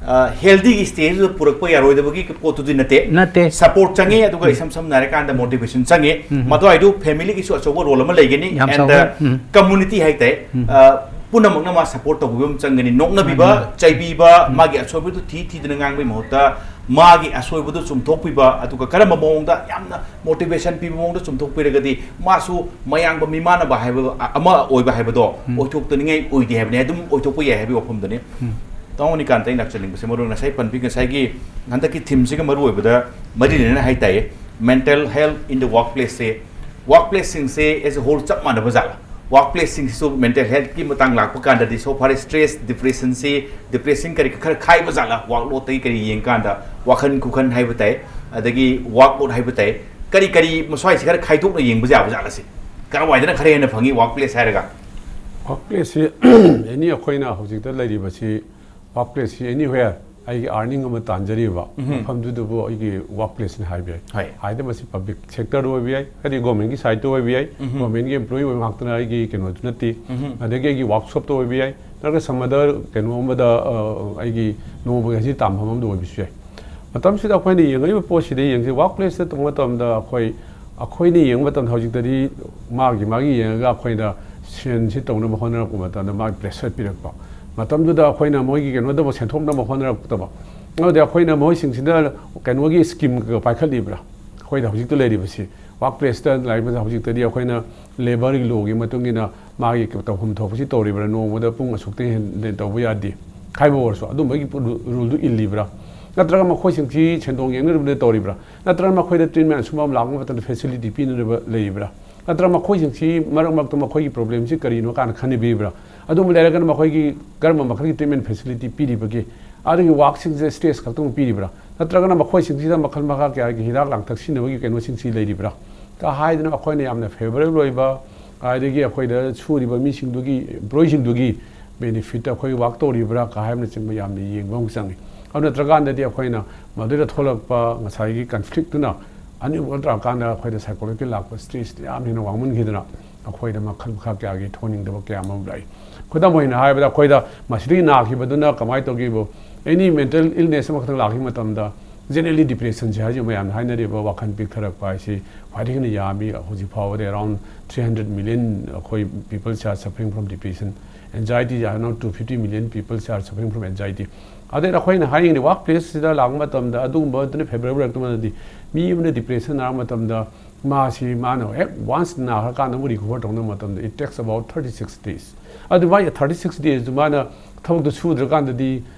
ꯑ, healthy ꯒꯤ stage ꯇ ꯄꯨꯔꯛꯄ ꯌꯥꯔꯣꯏꯗꯕꯒꯤ ꯄꯣꯠꯇꯨꯗꯤ ꯅꯠꯇꯦ꯫ ꯅꯠꯇꯦ꯫ Support ꯆꯪꯉꯤ, ꯑꯗꯨꯒ ꯎꯝ꯫ ꯏꯁꯝ ꯁꯝꯅ ꯍꯥꯏꯔꯀꯥꯟꯗ motivation ꯆꯪꯉꯤ꯫ ꯎꯝ꯫ ꯃꯗꯨꯋꯥꯏꯗꯨ family ꯒꯤꯁꯨ ꯑꯆꯧꯕ role ꯑꯃ ꯂꯩꯒꯅꯤ꯫ ꯌꯥꯝ and, ꯆꯥꯎꯋꯦ꯫ ꯑ, ꯎꯝ꯫ Community ꯍꯥꯏꯇꯥꯔꯦ꯫ ꯎꯝ꯫ ꯑ, ꯄꯨꯝꯅꯃꯛꯅ ꯃꯥ support ꯇꯧꯕꯤꯕ ꯑꯃ ꯆꯪꯒꯅꯤ, ꯅꯣꯛꯅꯕꯤꯕ, ꯃꯥꯅꯤ, ꯃꯥꯅꯤ꯫ ꯆꯩꯕꯤꯕ, ꯎꯝ꯫ ꯃꯥꯒꯤ ꯑꯁꯣꯏꯕꯗꯨ ꯊꯤ ꯊꯤꯗꯅ ꯉꯥꯡꯕꯒꯤ ꯃꯍꯨꯠꯇ ꯃꯥꯒꯤ ꯑꯁꯣꯏꯕꯗꯨ ꯆꯨꯝꯊꯣꯛꯄꯤꯕ, ꯑꯗꯨꯒ ꯀꯔꯝꯕ ꯃꯑꯣꯡꯗ ꯌꯥꯝꯅ motivation ꯄꯤꯕ ꯃꯑꯣꯡꯗ ꯆꯨꯝꯊꯣꯛꯄꯤꯔꯒꯗꯤ ꯃꯥꯁꯨ ꯃꯌꯥꯝꯕ ꯃꯤꯃꯥꯟꯅꯕ ꯍꯥꯏꯕ ꯑ-, ꯑꯃ ꯑꯣꯏꯕ ꯍꯥꯏꯕꯗꯣ ꯎꯝ꯫ ꯑꯣꯏꯊꯣꯛꯇꯅꯤꯡꯉꯥꯏ ꯑꯣꯏꯗꯦ ꯍꯥꯏꯕꯅꯤ, ꯑꯗꯨꯝ ꯑꯣꯏꯊꯣꯛꯄ ꯌꯥꯏ ꯍꯥꯏꯕꯒꯤ ꯋꯥꯐꯝꯗꯨꯅꯤ꯫ ꯎꯝ꯫ ꯇꯥꯃꯣ ꯅꯤꯀꯥꯟꯇ ꯑꯩꯅ ꯂꯥꯛꯆꯅꯤꯡꯕꯁꯦ, ꯃꯔꯨ ꯉꯁꯥꯏ ꯄꯟꯕꯤ, ꯉꯁꯥꯏꯒꯤ ꯍꯟꯗꯛꯀꯤ theme ꯁꯤꯒ ꯃꯔꯨ ꯑꯣꯏꯕꯗ ꯃꯔꯤ ꯂꯩꯅꯅ ꯍꯥꯏꯇꯥꯏꯌꯦ, mental health in the workplace say, workplace ꯁꯤꯡꯁꯦ as a whole ꯆꯞ ꯃꯥꯟꯅꯕ ꯖꯥꯠꯂ? Workplace ꯁꯤꯡꯁꯤꯁꯨ mental health ꯀꯤ ꯃꯇꯥꯡ ꯂꯥꯛꯄ ꯀꯥꯟꯗꯗꯤ so far stress, depression ꯁꯤ, depression ꯀꯔꯤ ꯈꯔ ꯈꯥꯏꯕ ꯖꯥꯠꯂ? Workload ꯇꯒꯤ ꯀꯔꯤ ꯌꯦꯡꯀꯥꯟꯗ ꯋꯥꯈꯜ ꯈꯨꯈꯟ ꯍꯥꯏꯕ ꯇꯥꯏ, ꯑꯗꯒꯤ workload ꯍꯥꯏꯕ ꯇꯥꯏ, ꯀꯔꯤ ꯀꯔꯤ ꯃꯁ꯭ꯋꯥꯏꯁꯤ ꯈꯔ ꯈꯥꯏꯗꯣꯛꯅ ꯌꯦꯡꯕ ꯌꯥꯕ ꯖꯥꯠꯂ ꯁꯤ? ꯀꯔꯝꯍꯥꯏꯅ ꯈꯔ ꯍꯦꯟꯅ ꯐꯪꯉꯤ workplace ꯍꯥꯏꯔꯒ? Workplace ꯁꯤ any ꯑꯩꯈꯣꯏꯅ ꯍꯧꯖꯤꯛꯇ ꯂꯩꯔꯤꯕꯁꯤ workplace ꯁꯤ anywhere ꯑꯩꯒꯤ earning ꯑꯃ ꯇꯥꯟꯖꯔꯤꯕ ꯎꯝꯍꯨꯝ꯫ ꯃꯐꯝꯗꯨꯗꯕꯨ ꯑꯩꯒꯤ workplace ꯅꯤ ꯍꯥꯏꯕ ꯌꯥꯏ꯫ ꯍꯣꯏ꯫ ꯍꯥꯏꯗꯤ ꯃꯁꯤ public sector ꯗ ꯑꯣꯏꯕ ꯌꯥꯏ, ꯍꯥꯏꯗꯤ government ꯀꯤ side ꯇ ꯑꯣꯏꯕ ꯌꯥꯏ, ꯎꯝꯍꯨꯝ꯫ Government ꯀꯤ employee ꯑꯣꯏꯕ ꯉꯥꯛꯇꯅ ꯑꯩꯒꯤ ꯀꯩꯅꯣꯗꯨ ꯅꯠꯇꯦ꯫ ꯎꯝꯍꯨꯝ꯫ ꯑꯗꯒꯤ ꯑꯩꯒꯤ workshop ꯇ ꯑꯣꯏꯕ ꯌꯥꯏ, ꯅꯠꯇ꯭ꯔꯒ some other ꯀꯩꯅꯣ ꯑꯃꯗ, ꯑ, ꯑꯩꯒꯤ ꯅꯣꯡꯃꯒꯤ ꯍꯖꯤꯔ ꯇꯥꯟꯐꯝ ꯑꯃꯗ ꯑꯣꯏꯕꯁꯨ ꯌꯥꯏ꯫ ꯃꯇꯝꯁꯤꯗ ꯑꯩꯈꯣꯏꯅ ꯌꯦꯡꯉꯛꯏꯕ ꯄꯣꯠꯁꯤꯗ ꯌꯦꯡꯁꯤ, workplace ꯇ ꯇꯧꯕ ꯃꯇꯝꯗ ꯑꯩꯈꯣꯏ, ꯑꯩꯈꯣꯏꯅ ꯌꯦꯡꯕ ꯃꯇꯝꯗ ꯍꯧꯖꯤꯛꯇꯗꯤ ꯃꯥꯒꯤ ꯃꯥꯒꯤ ꯌꯦꯡꯉꯒ ꯑꯩꯈꯣꯏꯅ ꯁꯦꯟꯁꯤ ꯇꯧꯅꯕ ꯍꯣꯠꯅꯔꯛꯄ ꯃꯇꯝꯗ ꯃꯥꯒꯤ ꯄ꯭ꯔꯦꯁꯔ ꯄꯤꯔꯛꯄ ꯃꯇꯝꯗꯨꯗ ꯑꯩꯈꯣꯏꯅ ꯃꯣꯏꯒꯤ ꯀꯩꯅꯣꯗꯕꯨ ꯁꯦꯟꯊꯣꯛꯅꯕ ꯍꯣꯠꯅꯔꯛꯇꯕ꯫ ꯑꯗꯨꯗꯤ ꯑꯩꯈꯣꯏꯅ ꯃꯣꯏꯁꯤꯡꯁꯤꯗ ꯀꯩꯅꯣꯒꯤ ꯁ꯭ꯀꯤꯝ ꯀꯩꯀꯥ ꯄꯥꯏꯈꯠꯂꯤꯕ꯭ꯔꯥ? ꯑꯩꯈꯣꯏꯗ ꯍꯧꯖꯤꯛꯇ ꯂꯩꯔꯤꯕꯁꯤ ꯋꯥꯔꯛ ꯄ꯭ꯂꯦꯁꯇ ꯂꯩꯔꯤꯕꯁꯤ ꯍꯧꯖꯤꯛꯇꯗꯤ ꯑꯩꯈꯣꯏꯅ ꯂꯦꯕꯔꯒꯤ ꯂꯣꯒꯤ ꯃꯇꯨꯡ ꯏꯟꯅ ꯃꯥꯒꯤ ꯇꯧꯐꯝ ꯊꯣꯛꯄꯁꯤ ꯇꯧꯔꯤꯕ꯭ꯔꯥ? ꯅꯣꯡꯃꯗ ꯄꯨꯡ ꯑꯁꯨꯛꯇꯒꯤ ꯍꯦꯟꯅ ꯇꯧꯕ ꯌꯥꯗꯦ ꯍꯥꯏꯕ ꯑꯣꯏꯔꯁꯨ ꯑꯗꯨꯝꯕꯒꯤ ꯔꯨꯜꯗꯨ ꯏꯜꯂꯤꯕ꯭ꯔꯥ? ꯅꯠꯇ꯭ꯔꯒ ꯃꯈꯣꯏꯁꯤꯡꯁꯤ ꯁꯦꯟꯗꯣꯡ ꯌꯦꯡꯅꯔꯤꯕꯗ ꯇꯧꯔꯤꯕ꯭ꯔꯥ? ꯅꯠꯇ꯭ꯔꯒ ꯃꯈꯣꯏꯗ ꯇ꯭ꯔꯤꯠꯃꯦꯟ ꯑꯁꯨꯝꯕ ꯑꯃ ꯂꯥꯛꯄ ꯃꯇꯝꯗ ꯐꯦꯁꯤꯂꯤꯇꯤ ꯄꯤꯅꯔꯤꯕ ꯂꯩꯔꯤꯕ꯭ꯔꯥ? ꯅꯠꯇ꯭ꯔꯒ ꯃꯈꯣꯏꯁꯤꯡꯁꯤ ꯃꯔꯛ ꯃꯔꯛꯇ ꯃꯈꯣꯏꯒꯤ ꯄ꯭ꯔꯣꯕ꯭ꯂꯦꯝꯁꯤ ꯀꯔꯤꯅꯣ ꯀꯥꯏꯅ ꯈꯟꯅꯕꯤꯕ꯭ꯔꯥ? ꯑꯗꯨꯝꯕ ꯂꯩꯔꯒꯅ ꯃꯈꯣꯏꯒꯤ ꯀꯔꯝꯕ ꯃꯈꯜꯒꯤ ꯇ꯭ꯔꯤꯠꯃꯦꯟ ꯐꯦꯁꯤꯂꯤꯇꯤ ꯄꯤꯔꯤꯕꯒꯦ? ꯑꯗꯒꯤ ꯋꯥꯔꯛꯁꯤꯡꯁꯦ ꯁ꯭ꯇꯦꯖ ꯈꯛꯇꯪ ꯄꯤꯔꯤꯕ꯭ꯔꯥ? ꯅꯠꯇ꯭ꯔꯒꯅ ꯃꯈꯣꯏꯁꯤꯡꯁꯤꯗ ꯃꯈꯜ ꯃꯈꯥ ꯀꯌꯥꯒꯤ ꯍꯤꯗꯥꯛ ꯂꯥꯡꯊꯛ ꯁꯤꯖꯤꯟꯅꯕꯒꯤ ꯀꯩꯅꯣꯁꯤꯡꯁꯤ ꯂꯩꯔꯤꯕ꯭ꯔꯥ? ꯀ ꯍꯥꯏꯗꯅ ꯑꯩꯈꯣꯏꯅ ꯌꯥꯝꯅ ꯐꯦꯕꯔꯦꯕꯜ ꯑꯣꯏꯕ, ꯑꯗꯒꯤ ꯑꯩꯈꯣꯏꯗ ꯁꯨꯔꯤꯕ ꯃꯤꯁꯤꯡꯗꯨꯒꯤ, ꯏꯝꯄ꯭ꯂꯣꯌꯤꯁꯤꯡꯗꯨꯒꯤ ꯕꯦꯅꯤꯐꯤꯠꯇ ꯑꯩꯈꯣꯏ ꯋꯥꯔꯛ ꯇꯧꯔꯤꯕ꯭ꯔꯥ ꯀ ꯍꯥꯏꯕꯅꯆꯤꯡꯕ ꯌꯥꯝꯅ ꯌꯦꯡꯕ ꯑꯃ ꯆꯪꯉꯤ꯫ ꯑꯗꯨ ꯅꯠꯇ꯭ꯔꯀꯥꯟꯗꯗꯤ ꯑꯩꯈꯣꯏꯅ ꯃꯗꯨꯗ ꯊꯣꯛꯂꯛꯄ ꯉꯁꯥꯏꯒꯤ ꯀꯟꯐ꯭ꯂꯤꯛꯇꯨꯅ ꯑꯅꯤꯃꯛ ꯅꯠꯇ꯭ꯔꯀꯥꯟꯗ ꯑꯩꯈꯣꯏꯗ ꯁꯥꯏꯀꯣꯂꯣꯖꯤꯀꯦꯜ ꯂꯥꯛꯄ ꯁ꯭ꯇꯦꯖꯇ ꯌꯥꯝ ꯍꯦꯟꯅ ꯋꯥꯡꯃꯟꯈꯤꯗꯅ ꯑꯩꯈꯣꯏꯗ ꯃꯈꯜ ꯃꯈꯥ ꯀꯌꯥꯒꯤ ꯊꯣꯛꯍꯟꯅꯤꯡꯗꯕ ꯀꯌꯥ ꯑꯃ ꯂꯥꯛꯏ꯫ ꯈꯨꯗꯝ ꯑꯣꯏꯅ ꯍꯥꯏꯔꯕꯗ ꯑꯩꯈꯣꯏꯗ ꯃꯁꯤꯗꯒꯤ ꯅꯥꯈꯤꯕꯗꯨꯅ ꯀꯃꯥꯏꯅ ꯇꯧꯒꯦꯕꯨ, ꯑꯦꯅꯤ ꯃꯦꯟꯇꯦꯜ ꯏꯜꯅꯦꯁ ꯑꯃꯈꯛꯇꯪ ꯂꯥꯛꯈꯤꯕ ꯃꯇꯝꯗ ꯖꯦꯅꯔꯦꯜꯂꯤ ꯗꯤꯄ꯭ꯔꯦꯁꯟꯁꯦ ꯍꯥꯏꯁꯦ ꯃꯌꯥꯝꯅ ꯍꯥꯏꯅꯔꯤꯕ ꯋꯥꯈꯜ ꯄꯤꯛꯊꯔꯛꯄ ꯍꯥꯏꯁꯤ ꯈ꯭ꯋꯥꯏꯗꯒꯤ ꯍꯦꯟꯅ ꯌꯥꯝꯃꯤ꯫ ꯍꯧꯖꯤꯛ ꯐꯥꯎꯕꯗ around three hundred million ꯑꯩꯈꯣꯏ people are suffering from depression, anxiety are now two fifty million people are suffering from anxiety꯫ ꯑꯗꯩ ꯑꯩꯈꯣꯏꯅ ꯍꯥꯏꯅꯤꯡꯉꯤꯗꯤ ꯋꯥꯔꯛ ꯄ꯭ꯂꯦꯁꯁꯤꯗ ꯂꯥꯛꯄ ꯃꯇꯝꯗ ꯑꯗꯨꯒꯨꯝꯕꯗꯨꯅ ꯐꯦꯕꯔꯦꯕꯜ ꯑꯣꯏꯔꯛꯇ ꯃꯇꯝꯗꯗꯤ ꯃꯤ ꯑꯃꯅ ꯗꯤꯄ꯭ꯔꯦꯁꯟ ꯅꯥꯔꯛꯄ ꯃꯇꯝꯗ ꯃꯥꯁꯤ ꯃꯥꯅ ꯍꯦꯛ ꯋꯥꯟꯁ ꯅꯥꯈ꯭ꯔꯀꯥꯟꯗ ꯑꯃꯨꯛ ꯔꯤꯀꯣꯚꯔ ꯇꯧꯅꯕ ꯃꯇꯝꯗ it takes about thirty six days꯫ ꯑꯗꯨ ꯃꯥꯒꯤ ꯊꯥꯔꯇꯤ ꯁꯤꯛꯁ ꯗꯦꯁꯇꯨ ꯃꯥꯅ ꯊꯕꯛꯇꯨ ꯁꯨꯗ꯭ꯔꯀꯥꯟꯗꯗꯤ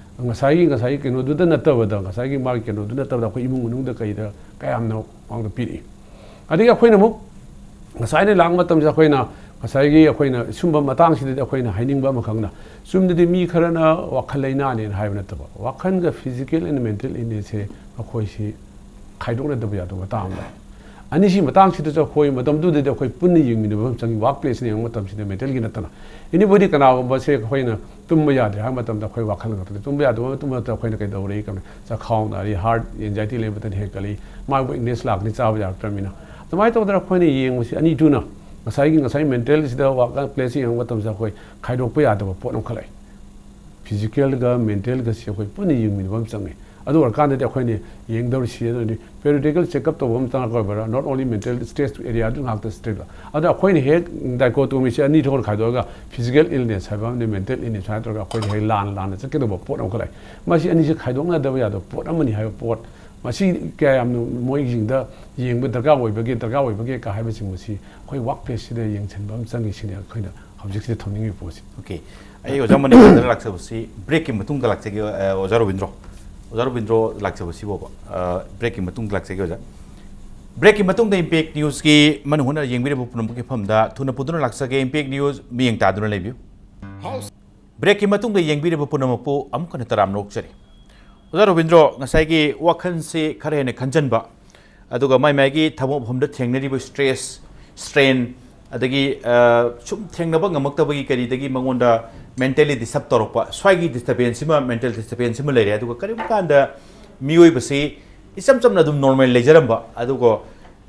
ꯉꯁꯥꯏꯒꯤ ꯉꯁꯥꯏꯒꯤ ꯀꯩꯅꯣꯗꯨꯗ ꯅꯠꯇꯕꯗ ꯉꯁꯥꯏꯒꯤ ꯃꯥꯒꯤ ꯀꯩꯅꯣꯗꯨ ꯅꯠꯇꯕꯗ ꯑꯩꯈꯣꯏ ꯏꯃꯨꯡ ꯃꯅꯨꯡꯗ ꯀꯩꯗ ꯀꯌꯥꯝꯅ ꯃꯉꯣꯟꯗ ꯄꯤꯔꯛꯏ꯫ ꯑꯗꯒꯤ ꯑꯩꯈꯣꯏꯅ ꯑꯃꯨꯛ ꯉꯁꯥꯏꯅ ꯂꯥꯛꯄ ꯃꯇꯝꯁꯤꯗ ꯑꯩꯈꯣꯏꯅ ꯉꯁꯥꯏꯒꯤ ꯑꯩꯈꯣꯏꯅ ꯁꯨꯝꯕ ꯃꯇꯥꯡꯁꯤꯗꯗꯤ ꯑꯩꯈꯣꯏꯅ ꯍꯥꯏꯅꯤꯡꯕ ꯑꯃꯈꯛꯅ ꯆꯨꯝꯅꯗꯤ ꯃꯤ ꯈꯔꯅ ꯋꯥꯈꯜ ꯂꯩꯅꯥꯅꯦꯅ ꯍꯥꯏꯕ ꯅꯠꯇꯕ ꯋꯥꯈꯜꯒ physical and mental illnessꯁꯦ ꯑꯩꯈꯣꯏꯁꯤ ꯈꯥꯏꯗꯣꯛꯅꯗꯕ ꯌꯥꯗꯕ ꯃꯇꯥꯡ ꯑꯃ ꯂꯩ꯫ ꯑꯅꯤꯁꯤ ꯃꯇꯥꯡꯁꯤꯗꯁꯨ ꯑꯩꯈꯣꯏ ꯃꯇꯝꯗꯨꯗꯗꯤ ꯑꯩꯈꯣꯏ ꯄꯨꯟꯅ ꯌꯦꯡꯃꯤꯟꯅꯕ ꯑꯃ ꯆꯪꯉꯤ꯫ ꯋꯥꯔꯛ ꯄ꯭ꯂꯦꯁꯅ ꯌꯦꯡꯕ ꯃꯇꯝꯁꯤꯗ ꯃꯦꯟꯇꯦꯜꯒꯤ ꯅꯠꯇꯅ ꯑꯦꯅꯤꯕꯣꯗꯤ ꯀꯅꯥꯒꯨꯝꯕꯁꯦ ꯑꯩꯈꯣꯏꯅ ꯇꯨꯝꯕ ꯌꯥꯗ꯭ꯔꯦ ꯍꯥꯏꯕ ꯃꯇꯝꯗ ꯑꯩꯈꯣꯏ ꯋꯥꯈꯜ ꯉꯥꯛꯇꯅꯤ꯫ ꯇꯨꯝꯕ ꯌꯥꯗꯕ ꯃꯇꯝꯗ ꯑꯩꯈꯣꯏꯅ ꯀꯩꯗꯧꯔꯤ? ꯆꯈꯥꯎ ꯅꯥꯔꯤ, ꯍꯥꯔꯠ ꯑꯦꯟꯖꯥꯏꯇꯤ ꯂꯩꯕꯗꯅ ꯍꯦꯟꯒꯠꯂꯤ, ꯃꯥꯏ ꯋꯤꯛꯅꯦꯁ ꯂꯥꯛꯀꯅꯤ ꯆꯥꯕ ꯌꯥꯔꯛꯇ꯭ꯔꯕꯅꯤꯅ꯫ ꯑꯗꯨꯃꯥꯏꯅ ꯇꯧꯗꯅ ꯑꯩꯈꯣꯏꯅ ꯌꯦꯡꯕꯁꯤ ꯑꯅꯤꯗꯨꯅ ꯉꯁꯥꯏꯒꯤ ꯉꯁꯥꯏ ꯃꯦꯟꯇꯦꯜꯁꯤꯗ ꯋꯥꯔꯛ ꯄ꯭ꯂꯦꯁꯁꯤ ꯌꯦꯡꯕ ꯃꯇꯝꯁꯤꯗ ꯑꯩꯈꯣꯏ ꯈꯥꯏꯗꯣꯛꯄ ꯌꯥꯗꯕ ꯄꯣꯠ ꯑꯃꯈꯛ ꯂꯩ꯫ ꯐꯤꯖꯤꯀꯦꯜꯒ ꯃꯦꯟꯇꯦꯜꯒꯁꯤ ꯑꯩꯈꯣꯏ ꯄꯨꯟꯅ ꯌꯦꯡꯃꯤꯟꯅꯕ ꯑꯃ ꯆꯪꯉꯤ꯫ ꯑꯗꯨ ꯑꯣꯏꯔꯀꯥꯟꯗꯗꯤ ꯑꯩꯈꯣꯏꯅ ꯌꯦꯡꯗꯧꯔꯤꯁꯤ ꯑꯗꯨꯗꯤ periodical checkup ꯇꯧꯕ ꯑꯃꯇꯪ ꯑꯣꯏꯕ꯭ꯔꯥ, not only mental stress area ꯑꯗꯨ ꯉꯥꯛꯇ stress꯫ ꯑꯗꯣ ꯑꯩꯈꯣꯏꯅ ꯍꯦꯛ dichotomy ꯁꯦ ꯑꯅꯤ ꯊꯣꯛꯅ ꯈꯥꯏꯗꯣꯛꯑꯒ physical illness ꯍꯥꯏꯕ ꯑꯃꯗꯤ mental illness ꯍꯥꯏꯕ ꯇꯧꯔꯒ ꯑꯩꯈꯣꯏꯅ ꯍꯦꯛ ꯂꯥꯟ ꯂꯥꯟꯅ ꯆꯠꯀꯗꯧꯕ ꯄꯣꯠ ꯑꯃꯈꯛ ꯂꯩ꯫ ꯃꯁꯤ ꯑꯅꯤꯁꯤ ꯈꯥꯏꯗꯣꯛꯅꯗꯕ ꯌꯥꯗꯕ ꯄꯣꯠ ꯑꯃꯅꯤ ꯍꯥꯏꯕ ꯄꯣꯠ ꯃꯁꯤ ꯀꯌꯥ ꯌꯥꯝꯅ ꯃꯣꯏꯁꯤꯡꯗ ꯌꯦꯡꯕ ꯗꯔꯀꯥꯔ ꯑꯣꯏꯕꯒꯦ, ꯗꯔꯀꯥꯔ ꯑꯣꯏꯕꯒꯦ ꯀ ꯍꯥꯏꯕꯁꯤꯡ ꯑꯁꯤ ꯑꯩꯈꯣꯏ workplace ꯁꯤꯗ ꯌꯦꯡꯁꯤꯟꯕ ꯑꯃ ꯆꯪꯉꯤ ꯁꯤꯅꯤ ꯑꯩꯈꯣꯏꯅ ꯍꯧꯖꯤꯛꯁꯤꯗ ꯊꯝꯅꯤꯡꯉꯤꯕ ꯄꯣꯠꯁꯤ꯫ OK꯫ ꯑꯩ ꯑꯣꯖꯥ ꯃꯅꯤꯄꯨꯔꯗ ꯂꯥꯛꯆꯕꯁꯤ break ꯀꯤ ꯃꯇꯨꯡꯗ ꯂꯥꯛꯆꯒꯦ꯫ ꯑ, ꯑꯣꯖꯥ ꯔꯣꯕꯤꯟꯗ꯭ꯔꯣ, ꯑꯣꯖꯥ ꯔꯣꯕꯤꯟꯗ꯭ꯔꯣ ꯂꯥꯛꯆꯕꯁꯤꯕꯣꯕ꯫ ꯑ, break ꯀꯤ ꯃꯇꯨꯡꯗ ꯂꯥꯛꯆꯒꯦ ꯑꯣꯖꯥ꯫ Break ꯀꯤ ꯃꯇꯨꯡꯗ Impact News ꯀꯤ ꯃꯅꯨꯡ ꯍꯨꯠꯅ ꯌꯦꯡꯕꯤꯔꯤꯕ ꯄꯨꯝꯅꯃꯛꯀꯤ ꯃꯐꯝꯗ ꯊꯨꯅ ꯄꯨꯗꯨꯅ ꯂꯥꯛꯆꯒꯦ꯫ Impact News ꯃꯤꯠꯌꯦꯡ ꯇꯥꯗꯨꯅ ꯂꯩꯕꯤꯌꯨ꯫ Break ꯀꯤ ꯃꯇꯨꯡꯗ ꯌꯦꯡꯕꯤꯔꯤꯕ ꯄꯨꯝꯅꯃꯛꯄꯨ ꯑꯃꯨꯛ ꯍꯟꯅ ꯇꯔꯥꯝꯅ ꯑꯣꯛꯆꯔꯤ꯫ ꯑꯣꯖꯥ ꯔꯣꯕꯤꯟꯗ꯭ꯔꯣ, ꯉꯁꯥꯏꯒꯤ ꯋꯥꯈꯜꯁꯤ ꯈꯔ ꯍꯦꯟꯅ ꯈꯟꯖꯟꯕ, ꯑꯗꯨꯒ ꯃꯥꯏ ꯃꯥꯏꯒꯤ ꯊꯕꯛ ꯃꯐꯝꯗ ꯊꯦꯡꯅꯔꯤꯕ stress, strain, ꯑꯗꯒꯤ, ꯑ, ꯁꯨꯝ ꯊꯦꯡꯅꯕ ꯉꯝꯃꯛꯇꯕꯒꯤ ꯀꯔꯤꯗꯒꯤ ꯃꯉꯣꯟꯗ mentally disturb ꯇꯧꯔꯛꯄ, ꯁ꯭ꯋꯥꯏꯒꯤ disturbance ꯁꯤꯃ, mental disturbance ꯁꯤꯃ ꯂꯩꯔꯦ꯫ ꯑꯗꯨꯒ ꯀꯔꯤꯒꯨꯝꯕ ꯀꯥꯟꯗ ꯃꯤꯑꯣꯏꯕꯁꯤ ꯏꯆꯝ ꯆꯝꯅ ꯑꯗꯨꯝ normal ꯂꯩꯖꯔꯝꯕ, ꯑꯗꯨꯒ,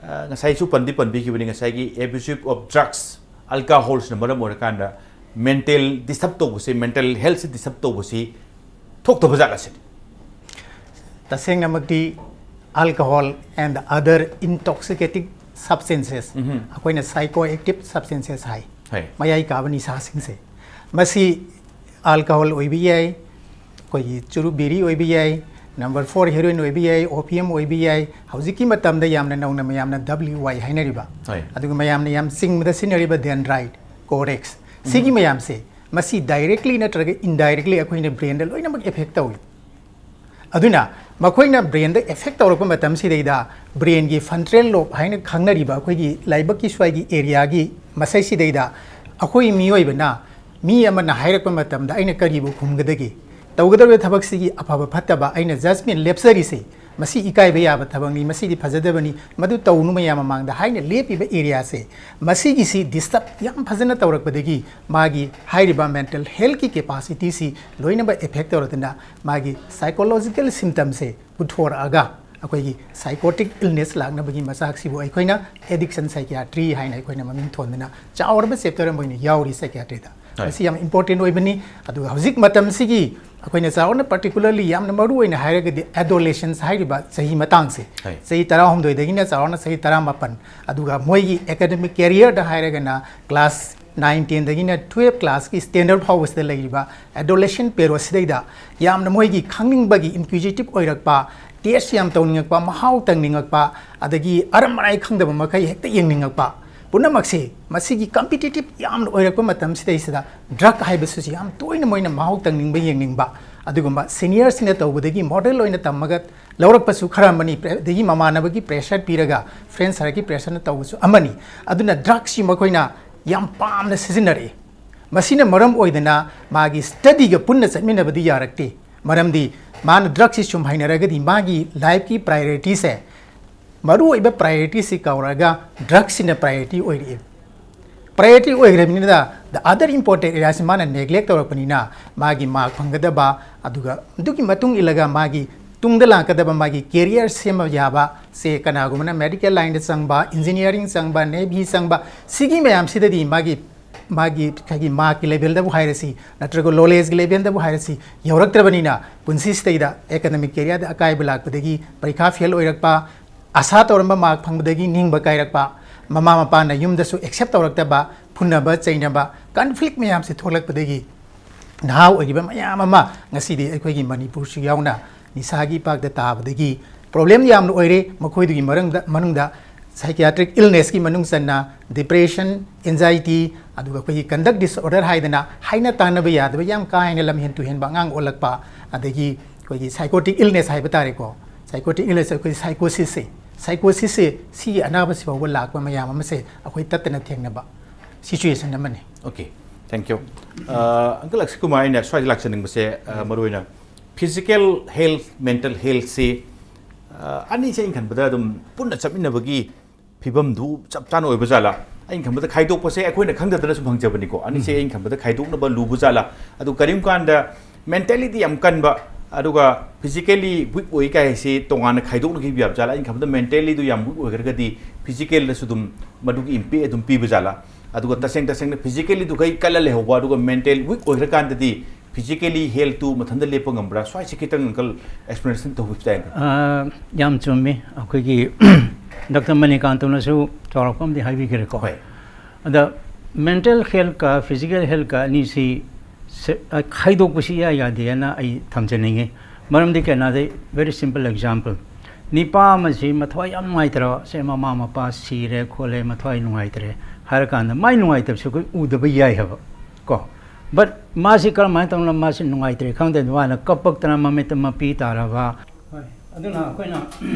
ꯑ, ꯉꯁꯥꯏꯁꯨ ꯄꯟꯗꯤ ꯄꯟꯕꯤꯈꯤꯕꯅꯤ, ꯉꯁꯥꯏꯒꯤ abuse of drugs, alcohol ꯁꯤꯅ ꯃꯔꯝ ꯑꯣꯏꯔꯀꯥꯟꯗ mental disturb ꯇꯧꯕꯁꯤ, mental health ꯁꯤ disturb ꯇꯧꯕꯁꯤ ꯊꯣꯛꯇꯕ ꯖꯥꯠꯂ ꯁꯤꯅꯤ꯫ ꯇꯁꯦꯡꯅꯃꯛꯇꯤ alcohol and other intoxicating substances, ꯑꯩꯈꯣꯏꯅ psychoactive substances ꯍꯥꯏ, ꯍꯣꯏ꯫ ꯃꯌꯥꯏ ꯀꯥꯕ ꯅꯤꯁꯥꯁꯤꯡꯁꯦ, ꯃꯁꯤ alcohol ꯑꯣꯏꯕ ꯌꯥꯏ, ꯑꯩꯈꯣꯏꯒꯤ ꯆꯨꯔꯨꯞ ꯕꯤꯔꯤ ꯑꯣꯏꯕ ꯌꯥꯏ, number four heroin ꯑꯣꯏꯕ ꯌꯥꯏ, opium ꯑꯣꯏꯕ ꯌꯥꯏ, ꯍꯧꯖꯤꯛꯀꯤ ꯃꯇꯝꯗ ꯌꯥꯝꯅ ꯅꯧꯅ ꯃꯌꯥꯝꯅ W Y ꯍꯥꯏꯅꯔꯤꯕ, ꯍꯣꯏ꯫ ꯑꯗꯨꯒ ꯃꯌꯥꯝꯅ ꯌꯥꯝ ꯆꯤꯡꯕꯗ ꯁꯤꯖꯤꯟꯅꯔꯤꯕ dendrite, codex, ꯁꯤꯒꯤ ꯃꯌꯥꯝꯁꯦ ꯃꯁꯤ directly ꯅꯠꯇ꯭ꯔꯒ indirectly ꯑꯩꯈꯣꯏꯅ brain ꯗ ꯂꯣꯏꯅꯃꯛ effect ꯇꯧꯏ꯫ ꯑꯗꯨꯅ ꯃꯈꯣꯏꯅ brain ꯗ effect ꯇꯧꯔꯛꯄ ꯃꯇꯝꯁꯤꯗꯩꯗ brain ꯒꯤ frontal lobe ꯍꯥꯏꯅ ꯈꯪꯅꯔꯤꯕ ꯑꯩꯈꯣꯏꯒꯤ ꯂꯥꯏꯕꯛꯀꯤ ꯁ꯭ꯋꯥꯏꯒꯤ area ꯒꯤ ꯃꯁꯩꯁꯤꯗꯩꯗ ꯑꯩꯈꯣꯏ ꯃꯤꯑꯣꯏꯕꯅ ꯃꯤ ꯑꯃꯅ ꯍꯥꯏꯔꯛꯄ ꯃꯇꯝꯗ ꯑꯩꯅ ꯀꯔꯤꯕꯨ ꯈꯨꯝꯒꯗꯒꯦ? ꯇꯧꯒꯗꯧꯔꯤꯕ ꯊꯕꯛꯁꯤꯒꯤ ꯑꯐꯕ ꯐꯠꯇꯕ ꯑꯩꯅ judgment ꯂꯦꯞꯆꯔꯤꯁꯦ, ꯃꯁꯤ ꯏꯀꯥꯏꯕ ꯌꯥꯕ ꯊꯕꯛꯅꯤ, ꯃꯁꯤꯗꯤ ꯐꯖꯗꯕꯅꯤ, ꯃꯗꯨ ꯇꯧꯅꯨ ꯃꯌꯥꯝ ꯃꯃꯥꯡꯗ ꯍꯥꯏꯅ ꯂꯦꯞꯄꯤꯕ area ꯁꯦ, ꯃꯁꯤꯒꯤꯁꯤ disturb ꯌꯥꯝ ꯐꯖꯅ ꯇꯧꯔꯛꯄꯗꯒꯤ ꯃꯥꯒꯤ ꯍꯥꯏꯔꯤꯕ mental health ꯀꯤ capacity ꯁꯤ ꯂꯣꯏꯅꯃꯛ effect ꯇꯧꯔꯗꯨꯅ ꯃꯥꯒꯤ psychological symptom ꯁꯦ ꯄꯨꯊꯣꯔꯛꯑꯒ ꯑꯩꯈꯣꯏꯒꯤ psychotic illness ꯂꯥꯛꯅꯕꯒꯤ ꯃꯆꯥꯛꯁꯤꯕꯨ ꯑꯩꯈꯣꯏꯅ addiction psychiatry ꯍꯥꯏꯅ ꯑꯩꯈꯣꯏꯅ ꯃꯃꯤꯡ ꯊꯣꯟꯗꯨꯅ ꯆꯥꯎꯔꯕ chapter ꯑꯃ ꯑꯣꯏꯅ ꯌꯥꯎꯔꯤ psychiatry ꯗ꯫ ꯍꯣꯏ꯫ ꯃꯁꯤ ꯌꯥꯝ important ꯑꯣꯏꯕꯅꯤ꯫ ꯑꯗꯨꯒ ꯍꯧꯖꯤꯛ ꯃꯇꯝꯁꯤꯒꯤ ꯑꯩꯈꯣꯏꯅ ꯆꯥꯎꯔꯥꯛꯅ particularly ꯌꯥꯝꯅ ꯃꯔꯨ ꯑꯣꯏꯅ ꯍꯥꯏꯔꯒꯗꯤ adolescence ꯍꯥꯏꯔꯤꯕ ꯆꯍꯤ ꯃꯇꯥꯡꯁꯦ, ꯍꯣꯏ꯫ ꯆꯍꯤ ꯇꯔꯥꯍꯨꯝꯗꯣꯏꯗꯒꯤꯅ ꯆꯥꯎꯔꯥꯛꯅ ꯆꯍꯤ ꯇꯔꯥꯃꯥꯄꯟ, ꯑꯗꯨꯒ ꯃꯣꯏꯒꯤ academic careerꯗ ꯍꯥꯏꯔꯒꯅ class nine tenꯗꯒꯤꯅ twelve classꯀꯤ standard ꯐꯥꯎꯕꯁꯤꯗ ꯂꯩꯔꯤꯕ adolescent periodꯁꯤꯗꯩꯗ ꯌꯥꯝꯅ ꯃꯣꯏꯒꯤ ꯈꯪꯅꯤꯡꯕꯒꯤ inquisitive ꯑꯣꯏꯔꯛꯄ, test ꯌꯥꯝ ꯇꯧꯅꯤꯡꯉꯛꯄ, ꯃꯍꯥꯎ ꯇꯪꯅꯤꯡꯉꯛꯄ, ꯑꯗꯒꯤ ꯑꯔꯝ ꯑꯔꯥꯏ ꯈꯪꯗꯕ ꯃꯈꯩ ꯍꯦꯛꯇ ꯌꯦꯡꯅꯤꯡꯉꯛꯄ ꯄꯨꯝꯅꯃꯛꯁꯤ, ꯃꯁꯤꯒꯤ competitive ꯌꯥꯝꯅ ꯑꯣꯏꯔꯛꯄ ꯃꯇꯝꯁꯤꯗꯩꯁꯤꯗ drug ꯍꯥꯏꯕꯁꯤꯁꯨ ꯌꯥꯝ ꯇꯣꯏꯅ ꯃꯣꯏꯅ ꯃꯍꯥꯎ ꯇꯪꯅꯤꯡꯕ, ꯌꯦꯡꯅꯤꯡꯕ, ꯑꯗꯨꯒꯨꯝꯕ seniorꯁꯤꯡꯅ ꯇꯧꯕꯗꯒꯤ model ꯑꯣꯏꯅ ꯇꯝꯃꯒ ꯂꯧꯔꯛꯄꯁꯨ ꯈꯔ ꯑꯃꯅꯤ, pre- ꯑꯗꯒꯤ ꯃꯃꯥꯟꯅꯕꯒꯤ pressure ꯄꯤꯔꯒ, friend circle pressure ꯇꯧꯕꯁꯨ ꯑꯃꯅꯤ꯫ ꯑꯗꯨꯅ drugꯁꯤ ꯃꯈꯣꯏꯅ ꯌꯥꯝ ꯄꯥꯝꯅ ꯁꯤꯖꯤꯟꯅꯔꯛꯏ꯫ ꯃꯁꯤꯅ ꯃꯔꯝ ꯑꯣꯏꯗꯅ ꯃꯥꯒꯤ studyꯒ ꯄꯨꯟꯅ ꯆꯠꯃꯤꯟꯅꯕꯗꯤ ꯌꯥꯔꯛꯇꯦ꯫ ꯃꯔꯝꯗꯤ ꯃꯥꯅ drugꯁꯤ ꯁꯨꯝ ꯍꯩꯅꯔꯒꯗꯤ ꯃꯥꯒꯤ lifeꯀꯤ priorityꯁꯦ, ꯃꯔꯨꯑꯣꯏꯕ priorityꯁꯤ ꯀꯥꯎꯔꯒ drugꯁꯤꯅ priority ꯑꯣꯏꯔꯛꯑꯦ꯫ Priority ꯑꯣꯏꯈ꯭ꯔꯕꯅꯤꯅ the other important areaꯁꯤ ꯃꯥꯅ neglect ꯇꯧꯔꯛꯄꯅꯤꯅ ꯃꯥꯒꯤ mark ꯐꯪꯒꯗꯕ, ꯑꯗꯨꯒ ꯑꯗꯨꯒꯤ ꯃꯇꯨꯡ ꯏꯜꯂꯒ ꯃꯥꯒꯤ ꯇꯨꯡꯗ ꯂꯥꯛꯀꯗꯕ ꯃꯥꯒꯤ career ꯁꯦꯝꯕ ꯌꯥꯕ ꯁꯦ, ꯀꯅꯥꯒꯨꯝꯕꯅ medical lineꯗ ꯆꯪꯕ, engineering ꯆꯪꯕ, navy ꯆꯪꯕ, ꯁꯤꯒꯤ ꯃꯌꯥꯝꯁꯤꯗꯗꯤ ꯃꯥꯒꯤ ꯃꯥꯒꯤ ꯉꯁꯥꯏꯒꯤ markꯀꯤ levelꯗꯕꯨ ꯍꯥꯏꯔꯁꯤ, ꯅꯠꯇ꯭ꯔꯒ knowledgeꯀꯤ levelꯗꯕꯨ ꯍꯥꯏꯔꯁꯤ, ꯌꯧꯔꯛꯇ꯭ꯔꯕꯅꯤꯅ ꯄꯨꯟꯁꯤꯁꯤꯗꯩꯗ academic careerꯗ ꯑꯀꯥꯏꯕ ꯂꯥꯛꯄꯗꯒꯤ ꯄꯔꯤꯈꯥ fail ꯑꯣꯏꯔꯛꯄ, ꯑꯁꯥ ꯇꯧꯔꯝꯕ mark ꯐꯪꯕꯗꯒꯤ ꯅꯤꯡꯕ ꯀꯥꯏꯔꯛꯄ, ꯃꯃꯥ ꯃꯄꯥꯅ ꯌꯨꯝꯗꯁꯨ accept ꯇꯧꯔꯛꯇꯕ, ꯐꯨꯅꯕ ꯆꯩꯅꯕ, conflict ꯃꯌꯥꯝꯁꯤ ꯊꯣꯛꯂꯛꯄꯗꯒꯤ ꯅꯍꯥ ꯑꯣꯏꯔꯤꯕ ꯃꯌꯥꯝ ꯑꯃ ꯉꯁꯤꯗꯤ ꯑꯩꯈꯣꯏꯒꯤ ꯃꯅꯤꯄꯨꯔꯁꯨ ꯌꯥꯎꯅ ꯅꯤꯁꯥꯒꯤ ꯏꯄꯥꯛꯇ ꯇꯥꯕꯗꯒꯤ problem ꯌꯥꯝꯅ ꯑꯣꯏꯔꯦ꯫ ꯃꯈꯣꯏꯗꯨꯒꯤ ꯃꯔꯝꯗ, ꯃꯅꯨꯡꯗ psychiatric illnessꯀꯤ ꯃꯅꯨꯡ ꯆꯟꯅ depression, anxiety, ꯑꯗꯨꯒ ꯑꯩꯈꯣꯏꯒꯤ conduct disorder ꯍꯥꯏꯗꯅ ꯍꯥꯏꯅ ꯇꯥꯟꯅꯕ ꯌꯥꯗꯕ ꯌꯥꯝ ꯀꯥ ꯍꯦꯟꯅ ꯂꯝꯍꯦꯟ ꯇꯨꯍꯦꯟꯕ ꯑꯉꯥꯡ ꯑꯣꯜꯂꯛꯄ, ꯑꯗꯒꯤ ꯑꯩꯈꯣꯏꯒꯤ psychotic illness ꯍꯥꯏꯕ ꯇꯥꯔꯦꯀꯣ, psychotic illness ꯑꯩꯈꯣꯏ psychosisꯁꯦ, psychosisꯁꯦ ꯁꯤꯒꯤ ꯑꯅꯥꯕꯁꯤ ꯐꯥꯎꯕ ꯂꯥꯛꯄ ꯃꯌꯥꯝ ꯑꯃꯁꯦ ꯑꯩꯈꯣꯏ ꯇꯠꯇꯅ ꯊꯦꯡꯅꯕ situation ꯑꯃꯅꯤ꯫ Okay, thank you. ꯑꯪꯀꯜ ꯑꯛꯁꯤꯀꯨꯃꯥꯔ, ꯑꯩꯅ ꯁ꯭ꯋꯥꯏꯗ ꯂꯥꯛꯆꯅꯤꯡꯕꯁꯦ, ꯑ, ꯃꯔꯨꯑꯣꯏꯅ physical health, mental healthꯁꯤ, ꯑ, ꯑꯅꯤꯁꯦ ꯑꯩꯅ ꯈꯟꯕꯗ ꯑꯗꯨꯝ ꯄꯨꯟꯅ ꯆꯠꯃꯤꯟꯅꯕꯒꯤ ꯐꯤꯕꯝꯗꯨ ꯆꯞ ꯆꯥꯅ ꯑꯣꯏꯕ ꯖꯥꯠꯂꯥ? ꯑꯩꯅ ꯈꯟꯕꯗ ꯈꯥꯏꯗꯣꯛꯄꯁꯦ ꯑꯩꯈꯣꯏꯅ ꯈꯪꯗꯗꯅ ꯁꯨꯝ ꯍꯪꯖꯕꯅꯤꯀꯣ꯫ ꯑꯅꯤꯁꯦ ꯑꯩꯅ ꯈꯟꯕꯗ ꯈꯥꯏꯗꯣꯛꯅꯕ ꯂꯨꯕ ꯖꯥꯠꯂꯥ? ꯑꯗꯨ ꯀꯔꯤꯒꯨꯝꯕ ꯀꯥꯟꯗ mentality ꯌꯥꯝ ꯀꯟꯕ, ꯑꯗꯨꯒ physically weak ꯑꯣꯏ ꯀꯥꯏꯁꯤ ꯇꯣꯉꯥꯟꯅ ꯈꯥꯏꯗꯣꯛꯅꯈꯤꯕ ꯌꯥꯕ ꯖꯥꯠꯂꯥ? ꯑꯩꯅ ꯈꯟꯕꯗ mentallyꯗꯨ ꯌꯥꯝ weak ꯑꯣꯏꯈ꯭ꯔꯒꯗꯤ physicalꯗꯁꯨ ꯑꯗꯨꯝ ꯃꯗꯨꯒꯤ impact ꯑꯗꯨꯝ ꯄꯤꯕ ꯖꯥꯠꯂꯥ? ꯑꯗꯨꯒ ꯇꯁꯦꯡ ꯇꯁꯦꯡꯅ physicallyꯗꯨ ꯈꯩ ꯀꯜꯂ ꯂꯩꯍꯧꯕ, ꯑꯗꯨꯒ mental weak ꯑꯣꯏꯈ꯭ꯔꯀꯥꯟꯗꯗꯤ physically health two ꯃꯊꯟꯇ ꯂꯦꯞꯄ ꯉꯝꯕ꯭ꯔꯥ? ꯁ꯭ꯋꯥꯏꯁꯤ ꯈꯤꯇꯪ uncle explanation ꯇꯧꯕꯤꯕ ꯇꯥꯏ꯫ ꯑ, ꯌꯥꯝ ꯆꯨꯝꯃꯤ꯫ ꯑꯩꯈꯣꯏꯒꯤ ꯗꯥꯛꯇꯔ ꯃꯅꯤꯀꯥꯟꯇꯅꯁꯨ ꯆꯥꯎꯔꯥꯛꯄ ꯑꯃꯗꯤ ꯍꯥꯏꯕꯤꯈ꯭ꯔꯦꯀꯣ꯫ ꯍꯣꯏ꯫ ꯑꯗ mental health ꯀ physical health ꯀ ꯑꯅꯤꯁꯤ ꯁꯦ-, ꯑ, ꯈꯥꯏꯗꯣꯛꯄꯁꯤ ꯏꯌꯥ ꯌꯥꯗꯦꯅ ꯑꯩ ꯊꯝꯖꯅꯤꯡꯉꯤ꯫ ꯃꯔꯝꯗꯤ ꯀꯩꯅꯣꯗ, very simple example, ꯅꯤꯄꯥ ꯑꯃꯁꯤ ꯃꯊ꯭ꯋꯥꯏ ꯌꯥꯝ ꯅꯨꯡꯉꯥꯏꯇ꯭ꯔꯕ, ꯁꯦ ꯃꯃꯥ ꯃꯄꯥ ꯁꯤꯔꯦ ꯈꯣꯠꯂꯦ, ꯃꯊ꯭ꯋꯥꯏ ꯅꯨꯡꯉꯥꯏꯇ꯭ꯔꯦ ꯍꯥꯏꯔꯀꯥꯟꯗ ꯃꯥꯏ ꯅꯨꯡꯉꯥꯏꯇꯕꯁꯤ ꯑꯩꯈꯣꯏ ꯎꯗꯕ ꯌꯥꯏ ꯍꯥꯏꯕ ꯀꯣ꯫ But ꯃꯥꯁꯤ ꯀꯔꯝꯍꯥꯏꯅ ꯇꯧꯅ ꯃꯥꯁꯤ ꯅꯨꯡꯉꯥꯏꯇ꯭ꯔꯦ ꯈꯪꯗꯦ, ꯃꯥꯅ ꯀꯞꯄꯛꯇꯅ ꯃꯃꯤꯠꯇ ꯃꯄꯤ ꯇꯥꯔꯕ꯫ ꯍꯣꯏ, ꯑꯗꯨꯅ ꯑꯩꯈꯣꯏꯅ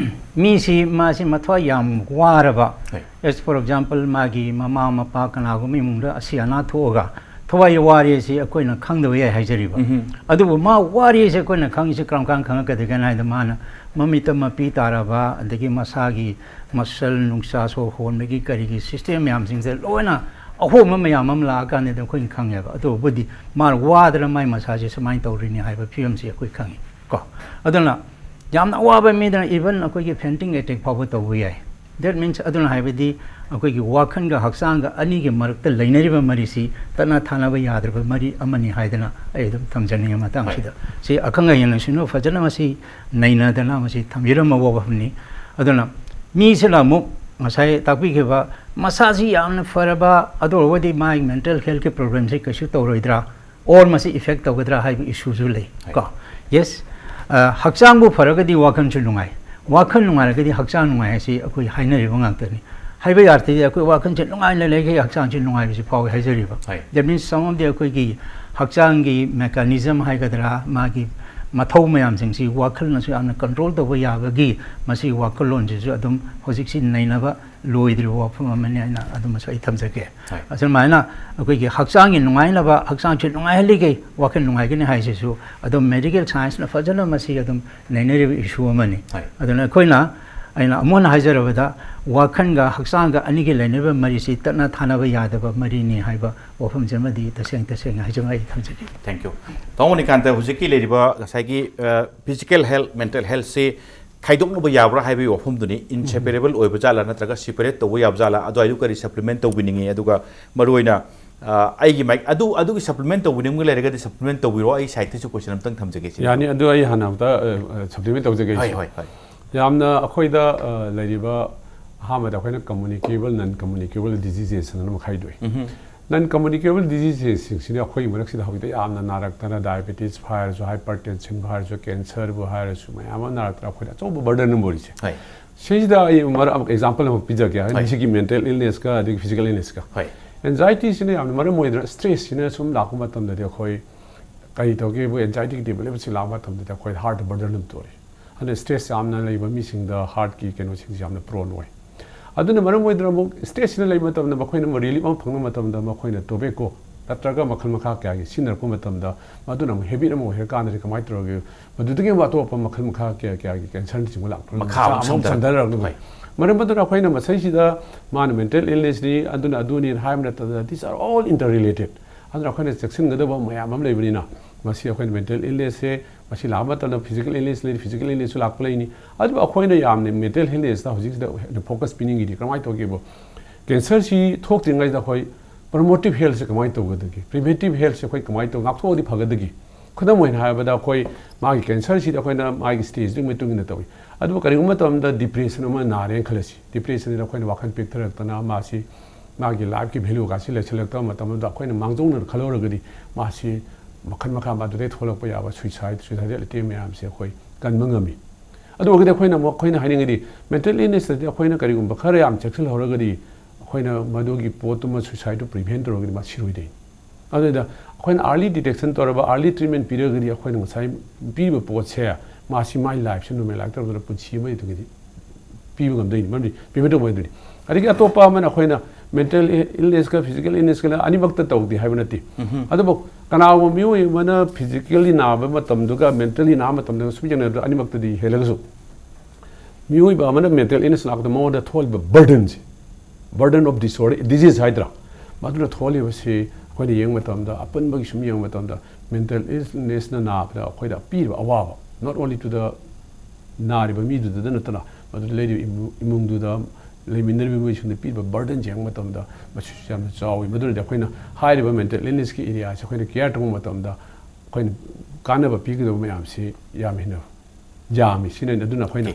ꯃꯤꯁꯤ ꯃꯥꯁꯤ ꯃꯊ꯭ꯋꯥꯏ ꯌꯥꯝ ꯋꯥꯔꯕ, ꯍꯣꯏ꯫ As for example, ꯃꯥꯒꯤ ꯃꯃꯥ ꯃꯄꯥ ꯀꯅꯥꯒꯨꯝꯕ ꯏꯃꯨꯡꯗ ꯑꯁꯤ ꯑꯅꯥ ꯊꯣꯛꯑꯒ ꯊꯋꯥꯏ ꯋꯥꯔꯦꯁꯤ ꯑꯩꯈꯣꯏꯅ ꯈꯪꯗꯕ ꯌꯥꯏ ꯍꯥꯏꯖꯔꯤꯕ꯫ ꯎꯝ꯫ ꯑꯗꯨꯕꯨ ꯃꯥ ꯋꯥꯔꯦꯁꯦ ꯑꯩꯈꯣꯏꯅ ꯈꯪꯉꯤꯁꯤ ꯀꯔꯝ ꯀꯥꯟꯗ ꯈꯪꯉꯛꯀꯗꯒꯦꯅ ꯍꯥꯏꯗ, ꯃꯥꯅ ꯃꯃꯤꯠꯇ ꯃꯄꯤ ꯇꯥꯔꯕ, ꯑꯗꯒꯤ ꯃꯁꯥꯒꯤ muscle ꯅꯨꯡꯁꯥ ꯁꯣꯔ ꯍꯣꯟꯕꯒꯤ ꯀꯔꯤꯒꯤ system ꯃꯌꯥꯝꯁꯤꯡꯁꯦ ꯂꯣꯏꯅ ꯑꯍꯣꯡꯕ ꯃꯌꯥꯝ ꯑꯃ ꯂꯥꯛꯑꯀꯥꯟꯗ ꯑꯩꯈꯣꯏꯅ ꯈꯪꯉꯦꯕ꯫ ꯑꯗꯨꯕꯨꯗꯤ ꯃꯥꯅ ꯋꯥꯗꯅ ꯃꯥꯏ ꯃꯁꯥꯁꯦ ꯁꯨꯃꯥꯏꯅ ꯇꯧꯔꯤꯅꯤ ꯍꯥꯏꯕ ꯐꯤꯕꯝꯁꯤ ꯑꯩꯈꯣꯏ ꯈꯪꯉꯤ ꯀꯣ꯫ ꯑꯗꯨꯅ ꯌꯥꯝꯅ ꯑꯋꯥꯕ ꯃꯤꯗꯅ even ꯑꯩꯈꯣꯏꯒꯤ fainting attack ꯐꯥꯎꯕ ꯇꯧꯕ ꯌꯥꯏ꯫ That means, ꯑꯗꯨꯅ ꯍꯥꯏꯕꯗꯤ ꯑꯩꯈꯣꯏꯒꯤ ꯋꯥꯈꯜꯒ ꯍꯛꯆꯥꯡꯒ ꯑꯅꯤꯒꯤ ꯃꯔꯛꯇ ꯂꯩꯅꯔꯤꯕ ꯃꯔꯤꯁꯤ ꯇꯠꯅ ꯊꯥꯅꯕ ꯌꯥꯗ꯭ꯔꯕ ꯃꯔꯤ ꯑꯃꯅꯤ ꯍꯥꯏꯗꯅ ꯑꯩ ꯑꯗꯨꯝ ꯊꯝꯖꯅꯤꯡꯉꯤ ꯃꯇꯥꯡꯁꯤꯗ꯫ ꯁꯤ ꯑꯈꯪ ꯑꯍꯩꯅꯁꯤꯡꯅ ꯐꯖꯅ ꯃꯁꯤ ꯅꯩꯅꯗꯅ ꯃꯁꯤ ꯊꯝꯕꯤꯔꯝꯕ ꯋꯥꯐꯝꯅꯤ꯫ ꯑꯗꯨꯅ ꯃꯤꯁꯤꯅ ꯑꯃꯨꯛ ꯉꯁꯥꯏ ꯇꯥꯛꯄꯤꯈꯤꯕ ꯃꯁꯥꯁꯤ ꯌꯥꯝꯅ ꯐꯔꯕ, ꯑꯗꯨ ꯑꯣꯏꯔꯒꯗꯤ ꯃꯥꯒꯤ mental healthꯀꯤ problemꯁꯤ ꯀꯩꯁꯨ ꯇꯧꯔꯣꯏꯗ꯭ꯔꯥ, or ꯃꯁꯤ effect ꯇꯧꯒꯗ꯭ꯔꯥ ꯍꯥꯏꯕ issueꯁꯨ ꯂꯩ ꯍꯣꯏ꯫ ꯀꯣ꯫ Yes, ꯑ, ꯍꯛꯆꯥꯡꯕꯨ ꯐꯔꯒꯗꯤ ꯋꯥꯈꯜꯁꯨ ꯅꯨꯡꯉꯥꯏ, ꯋꯥꯈꯜ ꯅꯨꯡꯉꯥꯏꯔꯒꯗꯤ ꯍꯛꯆꯥꯡ ꯅꯨꯡꯉꯥꯏ ꯍꯥꯏꯁꯤ ꯑꯩꯈꯣꯏ ꯍꯥꯏꯅꯔꯤꯕ ꯉꯥꯛꯇꯅꯤ꯫ ꯍꯥꯏꯕ ꯌꯥꯔꯗꯤ ꯑꯩꯈꯣꯏ ꯋꯥꯈꯜꯁꯦ ꯅꯨꯡꯉꯥꯏꯅ ꯂꯩꯔꯒꯗꯤ ꯍꯛꯆꯥꯡꯁꯦ ꯅꯨꯡꯉꯥꯏꯕꯁꯤ ꯐꯥꯎꯏ ꯍꯥꯏꯖꯔꯤꯕ꯫ ꯍꯣꯏ꯫ That means some of the ꯑꯩꯈꯣꯏꯒꯤ ꯍꯛꯆꯥꯡꯒꯤ mechanism ꯍꯥꯏꯒꯗ꯭ꯔꯥ, ꯃꯥꯒꯤ ꯃꯊꯧ ꯃꯌꯥꯝꯁꯤꯡꯁꯤ ꯋꯥꯈꯜꯅꯁꯨ ꯌꯥꯝꯅ control ꯇꯧꯕ ꯌꯥꯕꯒꯤ ꯃꯁꯤꯒꯤ ꯋꯥꯈꯜꯂꯣꯟꯁꯤꯁꯨ ꯑꯗꯨꯝ ꯍꯧꯖꯤꯛꯁꯤ ꯅꯩꯅꯕ ꯂꯣꯏꯗ꯭ꯔꯤꯕ ꯋꯥꯐꯝ ꯑꯃꯅꯤ ꯍꯥꯏꯅ ꯑꯗꯨꯃꯁꯨ ꯑꯩ ꯊꯝꯖꯒꯦ꯫ ꯍꯣꯏ꯫ ꯑꯁꯨꯃꯥꯏꯅ ꯑꯩꯈꯣꯏꯒꯤ ꯍꯛꯆꯥꯡꯒꯤ ꯅꯨꯡꯉꯥꯏꯅꯕ, ꯍꯛꯆꯥꯡꯁꯦ ꯅꯨꯡꯉꯥꯏꯍꯜꯂꯤꯈꯩ ꯋꯥꯈꯜ ꯅꯨꯡꯉꯥꯏꯒꯅꯤ ꯍꯥꯏꯁꯤꯁꯨ ꯑꯗꯨꯝ medical scienceꯅ ꯐꯖꯅ ꯃꯁꯤ ꯑꯗꯨꯝ ꯅꯩꯅꯔꯤꯕ issue ꯑꯃꯅꯤ꯫ ꯍꯣꯏ꯫ ꯑꯗꯨꯅ ꯑꯩꯈꯣꯏꯅ, ꯑꯩꯅ ꯑꯃꯨꯛ ꯍꯟꯅ ꯍꯥꯏꯖꯔꯕꯗ, ꯋꯥꯈꯜꯒ ꯍꯛꯆꯥꯡꯒ ꯑꯅꯤꯒꯤ ꯂꯩꯅꯔꯤꯕ ꯃꯔꯤꯁꯤ ꯇꯠꯅ ꯊꯥꯅꯕ ꯌꯥꯗꯕ ꯃꯔꯤꯅꯤ ꯍꯥꯏꯕ ꯋꯥꯐꯝꯁꯤꯃꯗꯤ ꯇꯁꯦꯡ ꯇꯁꯦꯡꯅ ꯍꯥꯏꯖꯕ ꯑꯩ ꯊꯝꯖꯒꯦ꯫ Thank you꯫ ꯇꯥꯃꯣ ꯃꯅꯤꯀꯥꯟꯇ, ꯍꯧꯖꯤꯛꯀꯤ ꯂꯩꯔꯤꯕ ꯉꯁꯥꯏꯒꯤ, ꯑ, physical health, mental healthꯁꯤ ꯈꯥꯏꯗꯣꯛꯅꯕ ꯌꯥꯕ꯭ꯔꯥ ꯍꯥꯏꯕꯒꯤ ꯋꯥꯐꯝꯗꯨꯅꯤ, inseparable ꯑꯣꯏꯕ ꯖꯥꯠꯂꯥ ꯅꯠꯇ꯭ꯔꯒ separate ꯇꯧꯕ ꯌꯥꯕ ꯖꯥꯠꯂꯥ, ꯑꯗꯨꯋꯥꯏꯗꯨ ꯀꯔꯤ supplement ꯇꯧꯕꯤꯅꯤꯡꯉꯤ? ꯑꯗꯨꯒ ꯃꯔꯨꯑꯣꯏꯅ ꯑ, ꯑꯩꯒꯤ ꯃꯥꯏꯛ ꯑꯗꯨ, ꯑꯗꯨꯒꯤ ꯁꯄ꯭ꯂꯤꯃꯦꯟ ꯇꯧꯕꯤꯅꯤꯡꯕ ꯂꯩꯔꯒꯗꯤ ꯁꯄ꯭ꯂꯤꯃꯦꯟ ꯇꯧꯕꯤꯔꯣ꯫ ꯑꯩ ꯁꯥꯏꯠꯇꯁꯨ ꯀꯣꯏꯁꯟ ꯑꯝꯇꯪ ꯊꯝꯖꯒꯦ ꯁꯤꯗ꯫ ꯌꯥꯅꯤ꯫ ꯑꯗꯨ ꯑꯩ ꯍꯥꯟꯅ ꯑꯝꯇ ꯁꯄ꯭ꯂꯤꯃꯦꯟ ꯇꯧꯖꯒꯦ꯫ ꯍꯣꯏ, ꯍꯣꯏ, ꯍꯣꯏ꯫ ꯌꯥꯝꯅ ꯑꯩꯈꯣꯏꯗ, ꯑ, ꯂꯩꯔꯤꯕ, ꯑꯍꯥꯟꯕꯗ ꯑꯩꯈꯣꯏꯅ communicable, non communicable diseases ꯑꯅ ꯑꯃ ꯈꯥꯏꯗꯣꯛꯏ꯫ ꯎꯝꯍꯨꯝ꯫ Non communicable diseasesꯁꯤꯡꯁꯤꯗꯤ ꯑꯩꯈꯣꯏꯒꯤ ꯃꯔꯛꯁꯤꯗ ꯍꯧꯖꯤꯛꯇ ꯌꯥꯝꯅ ꯅꯥꯔꯛꯇꯅ, diabetes ꯍꯥꯏꯔꯁꯨ, hypertensionꯕꯨ ꯍꯥꯏꯔꯁꯨ, cancerꯕꯨ ꯍꯥꯏꯔꯁꯨ, ꯃꯌꯥꯝ ꯑꯃ ꯅꯥꯔꯛꯇꯅ ꯑꯩꯈꯣꯏꯗ ꯑꯆꯧꯕ burden ꯑꯃ ꯑꯣꯏꯔꯤꯁꯦ꯫ ꯍꯣꯏ꯫ ꯁꯤꯁꯤꯗ ꯑꯩ ꯃꯔꯛ ꯑꯃ example ꯑꯃ ꯄꯤꯖꯒꯦ꯫ ꯍꯣꯏ꯫ ꯁꯤꯒꯤ mental illnessꯀ ꯑꯗꯒꯤ physical illnessꯀ꯫ ꯍꯣꯏ꯫ Anxietyꯁꯤꯅ ꯌꯥꯝꯅ ꯃꯔꯝ ꯑꯣꯏꯗꯅ stressꯁꯤꯅ ꯁꯨꯝ ꯂꯥꯛꯄ ꯃꯇꯝꯗꯗꯤ ꯑꯩꯈꯣꯏ ꯀꯔꯤ ꯇꯧꯒꯦꯕꯨ, anxietyꯒꯤ developꯁꯤ ꯂꯥꯛꯄ ꯃꯇꯝꯗꯗꯤ ꯑꯩꯈꯣꯏ heart burden ꯑꯃ ꯇꯧꯔꯤ꯫ ꯑꯗꯨꯅ stress ꯌꯥꯝꯅ ꯂꯩꯕ ꯃꯤꯁꯤꯡꯗ heartꯀꯤ ꯀꯩꯅꯣꯁꯤꯡꯁꯤ ꯌꯥꯝꯅ prone ꯑꯣꯏ꯫ ꯑꯗꯨꯅ ꯃꯔꯝ ꯑꯣꯏꯗꯅ ꯑꯃꯨꯛ stressꯁꯤꯅ ꯂꯩꯕ ꯃꯇꯝꯗ ꯃꯈꯣꯏꯅ ꯑꯃꯨꯛ relief ꯑꯃ ꯐꯪꯕ ꯃꯇꯝꯗ ꯃꯈꯣꯏꯅ tobacco ꯅꯠꯇ꯭ꯔꯒ ꯃꯈꯜ ꯃꯈꯥ ꯀꯌꯥꯒꯤ ꯁꯤꯖꯤꯟꯅꯔꯛꯄ ꯃꯇꯝꯗ ꯃꯗꯨꯅ ꯑꯃꯨꯛ habit ꯑꯃ ꯑꯣꯏꯔꯀꯥꯟꯗꯗꯤ ꯀꯃꯥꯏꯅ ꯇꯧꯔꯒꯦ? ꯃꯗꯨꯗꯒꯤ ꯑꯃꯨꯛ ꯑꯇꯣꯞꯄ ꯃꯈꯜ ꯃꯈꯥ ꯀꯌꯥ ꯀꯌꯥꯒꯤ cancerꯅꯆꯤꯡꯕ ꯂꯥꯛꯄ ꯃꯈꯥ ꯑꯃꯨꯛ ꯁꯟꯊꯔꯛ-, ꯁꯟꯊꯔꯛꯅꯕ꯫ ꯍꯣꯏ꯫ ꯃꯔꯝ ꯑꯗꯨꯅ ꯑꯩꯈꯣꯏꯅ ꯃꯁꯤꯁꯤꯗ ꯃꯥꯅ mental illnessꯅꯤ, ꯑꯗꯨꯅ ꯑꯗꯨꯅꯤ ꯍꯥꯏꯕ ꯅꯠꯇꯅ, these are all interrelated꯫ ꯑꯗꯨꯅ ꯑꯩꯈꯣꯏꯅ ꯆꯦꯛꯁꯤꯟꯒꯗꯕ ꯃꯌꯥꯝ ꯑꯃ ꯂꯩꯕꯅꯤꯅ, ꯃꯁꯤ ꯑꯩꯈꯣꯏꯅ mental illnessꯁꯦ, ꯃꯁꯤ ꯂꯥꯛꯄ ꯃꯇꯝꯗ physical illness ꯂꯩ, physical illnessꯁꯨ ꯂꯥꯛꯄ ꯂꯩꯅꯤ꯫ ꯑꯗꯨꯕꯨ ꯑꯩꯈꯣꯏꯅ ꯌꯥꯝꯅ mental illnessꯇ ꯍꯧꯖꯤꯛꯁꯤꯗ ꯍꯦꯟꯅ focus ꯄꯤꯅꯤꯡꯉꯤꯗꯤ ꯀꯃꯥꯏꯅ ꯇꯧꯒꯦꯕꯨ, cancerꯁꯤ ꯊꯣꯛꯇ꯭ꯔꯤꯉꯩꯗ ꯑꯩꯈꯣꯏ promotive healthꯁꯦ ꯀꯃꯥꯏꯅ ꯇꯧꯒꯗꯒꯦ? Preventive healthꯁꯦ ꯑꯩꯈꯣꯏ ꯀꯃꯥꯏꯅ ꯇꯧ-, ꯉꯥꯛꯊꯣꯛꯑꯗꯤ ꯐꯒꯗꯒꯦ? ꯈꯨꯗꯝ ꯑꯣꯏꯅ ꯍꯥꯏꯔꯕꯗ, ꯑꯩꯈꯣꯏ ꯃꯥꯒꯤ cancerꯁꯤꯗꯤ ꯑꯩꯈꯣꯏꯅ ꯃꯥꯒꯤ stageꯗꯨꯒꯤ ꯃꯇꯨꯡ ꯏꯟꯅ ꯇꯧꯏ꯫ ꯑꯗꯨꯕꯨ ꯀꯔꯤꯒꯨꯝꯕ ꯃꯇꯝꯗ depression ꯑꯃ ꯅꯥꯔꯦꯅ ꯈꯜꯂꯁꯤ꯫ Depressionꯁꯤꯗ ꯑꯩꯈꯣꯏꯅ ꯋꯥꯈꯜ ꯄꯤꯛꯊꯔꯛꯇꯅ ꯃꯥꯁꯤ ꯃꯥꯒꯤ lifeꯀꯤ valueꯒꯁꯤ ꯂꯩꯁꯤꯜꯂꯛꯇꯕ ꯃꯇꯝ ꯑꯃꯗ ꯑꯩꯈꯣꯏꯅ ꯃꯥꯡꯖꯧꯅꯅ ꯈꯜꯍꯧꯔꯒꯗꯤ ꯃꯥꯁꯤ ꯃꯈꯜ ꯃꯈꯥ ꯃꯗꯨꯗꯩ ꯊꯣꯛꯂꯛꯄ ꯌꯥꯕ suicide, suicidal attempt ꯃꯌꯥꯝꯁꯦ ꯑꯩꯈꯣꯏ ꯀꯟꯕ ꯉꯝꯃꯤ꯫ ꯑꯗꯨ ꯑꯣꯏꯔꯒꯗꯤ ꯑꯩꯈꯣꯏꯅ ꯑꯃꯨꯛ, ꯑꯩꯈꯣꯏꯅ ꯍꯥꯏꯅꯤꯡꯉꯤꯗꯤ mental illnessꯇꯗꯤ ꯑꯩꯈꯣꯏꯅ ꯀꯔꯤꯒꯨꯝꯕ ꯈꯔ ꯌꯥꯝ ꯆꯦꯛꯁꯤꯜꯍꯧꯔꯒꯗꯤ ꯑꯩꯈꯣꯏꯅ ꯃꯗꯨꯒꯤ ꯄꯣꯠꯇꯨꯃ suicideꯇꯨ prevent ꯇꯧꯔꯒꯗꯤ ꯃꯥ ꯁꯤꯔꯣꯏꯗꯣꯏꯅꯤ꯫ ꯑꯗꯨꯗ ꯑꯩꯈꯣꯏꯅ early detection ꯇꯧꯔꯕ, early treatment ꯄꯤꯔꯒꯗꯤ ꯑꯩꯈꯣꯏꯅ ꯉꯁꯥꯏ ꯄꯤꯔꯤꯕ ꯄꯣꯠꯁꯦ ꯃꯥꯁꯤ ꯃꯥꯏ lifeꯁꯦ normal ꯂꯥꯛꯇꯧꯗꯅ ꯄꯨꯟꯁꯤ ꯑꯃꯒꯤ ꯇꯨꯡꯒꯤꯗꯤ ꯄꯤꯕ ꯉꯝꯗꯣꯏꯅꯤ, ꯃꯔꯝꯗꯤ prevent ꯇꯧꯕ ꯉꯝꯗꯣꯏꯅꯤ꯫ ꯑꯗꯒꯤ ꯑꯇꯣꯞꯄ ꯑꯃꯅ ꯑꯩꯈꯣꯏꯅ mental illnessꯀ physical illnessꯀ ꯑꯅꯤꯃꯛꯇ ꯇꯧꯗꯦ ꯍꯥꯏꯕ ꯅꯠꯇꯦ꯫ ꯎꯝꯍꯨꯝ꯫ ꯑꯗꯨꯕꯨ ꯀꯅꯥꯒꯨꯝꯕ ꯃꯤꯑꯣꯏ ꯑꯃꯅ physically ꯅꯥꯕ ꯃꯇꯝꯗꯨꯒ mentally ꯅꯥꯕ ꯃꯇꯝꯗꯨꯒ ꯁꯨꯝ ꯌꯦꯡꯅꯕꯗ ꯑꯅꯤꯃꯛꯇꯗꯤ ꯍꯦꯜꯂꯒꯁꯨ, ꯃꯤꯑꯣꯏꯕ ꯑꯃꯅ mental illness ꯂꯥꯛꯄꯗ ꯃꯉꯣꯟꯗ ꯊꯣꯛꯍꯜꯂꯤꯕ burdenꯁꯦ, burden of disorder, disease ꯍꯥꯏꯗ꯭ꯔꯥ, ꯃꯗꯨꯅ ꯊꯣꯛꯍꯜꯂꯤꯕꯁꯤ ꯑꯩꯈꯣꯏꯅ ꯌꯦꯡꯕ ꯃꯇꯝꯗ, ꯑꯄꯨꯟꯕꯒꯤ ꯁꯨꯝ ꯌꯦꯡꯕ ꯃꯇꯝꯗ mental illnessꯅ ꯅꯥꯕꯗ ꯑꯩꯈꯣꯏꯗ ꯄꯤꯔꯤꯕ ꯑꯋꯥꯕ, not only to the ꯅꯥꯔꯤꯕ ꯃꯤꯗꯨꯗ ꯅꯠꯇꯅ ꯃꯗꯨꯗ ꯂꯩꯔꯤꯕ ꯏꯃꯨ-, ꯏꯃꯨꯡꯗꯨꯗ, ꯂꯩꯃꯤꯟꯅꯔꯤꯕ ꯃꯤꯑꯣꯏꯁꯤꯡꯗ ꯄꯤꯔꯤꯕ ꯕꯔꯗꯟꯁꯦ ꯌꯦꯡꯕ ꯃꯇꯝꯗ ꯃꯁꯤꯁꯨ ꯌꯥꯝꯅ ꯆꯥꯎꯋꯤ꯫ ꯃꯗꯨꯅꯗꯤ ꯑꯩꯈꯣꯏꯅ ꯍꯥꯏꯔꯤꯕ ꯃꯦꯟꯇꯦꯜ ꯏꯜꯅꯦꯁꯀꯤ ꯑꯦꯔꯤꯌꯥꯁꯦ ꯑꯩꯈꯣꯏꯅ ꯀꯤꯌꯔ ꯇꯧꯕ ꯃꯇꯝꯗ ꯑꯩꯈꯣꯏꯅ ꯀꯥꯟꯅꯕ ꯄꯤꯒꯗꯕ ꯃꯌꯥꯝꯁꯤ ꯌꯥꯝ ꯍꯦꯟꯅ ꯌꯥꯝꯃꯤ꯫ ꯁꯤꯅ ꯑꯗꯨꯅ ꯑꯩꯈꯣꯏꯅ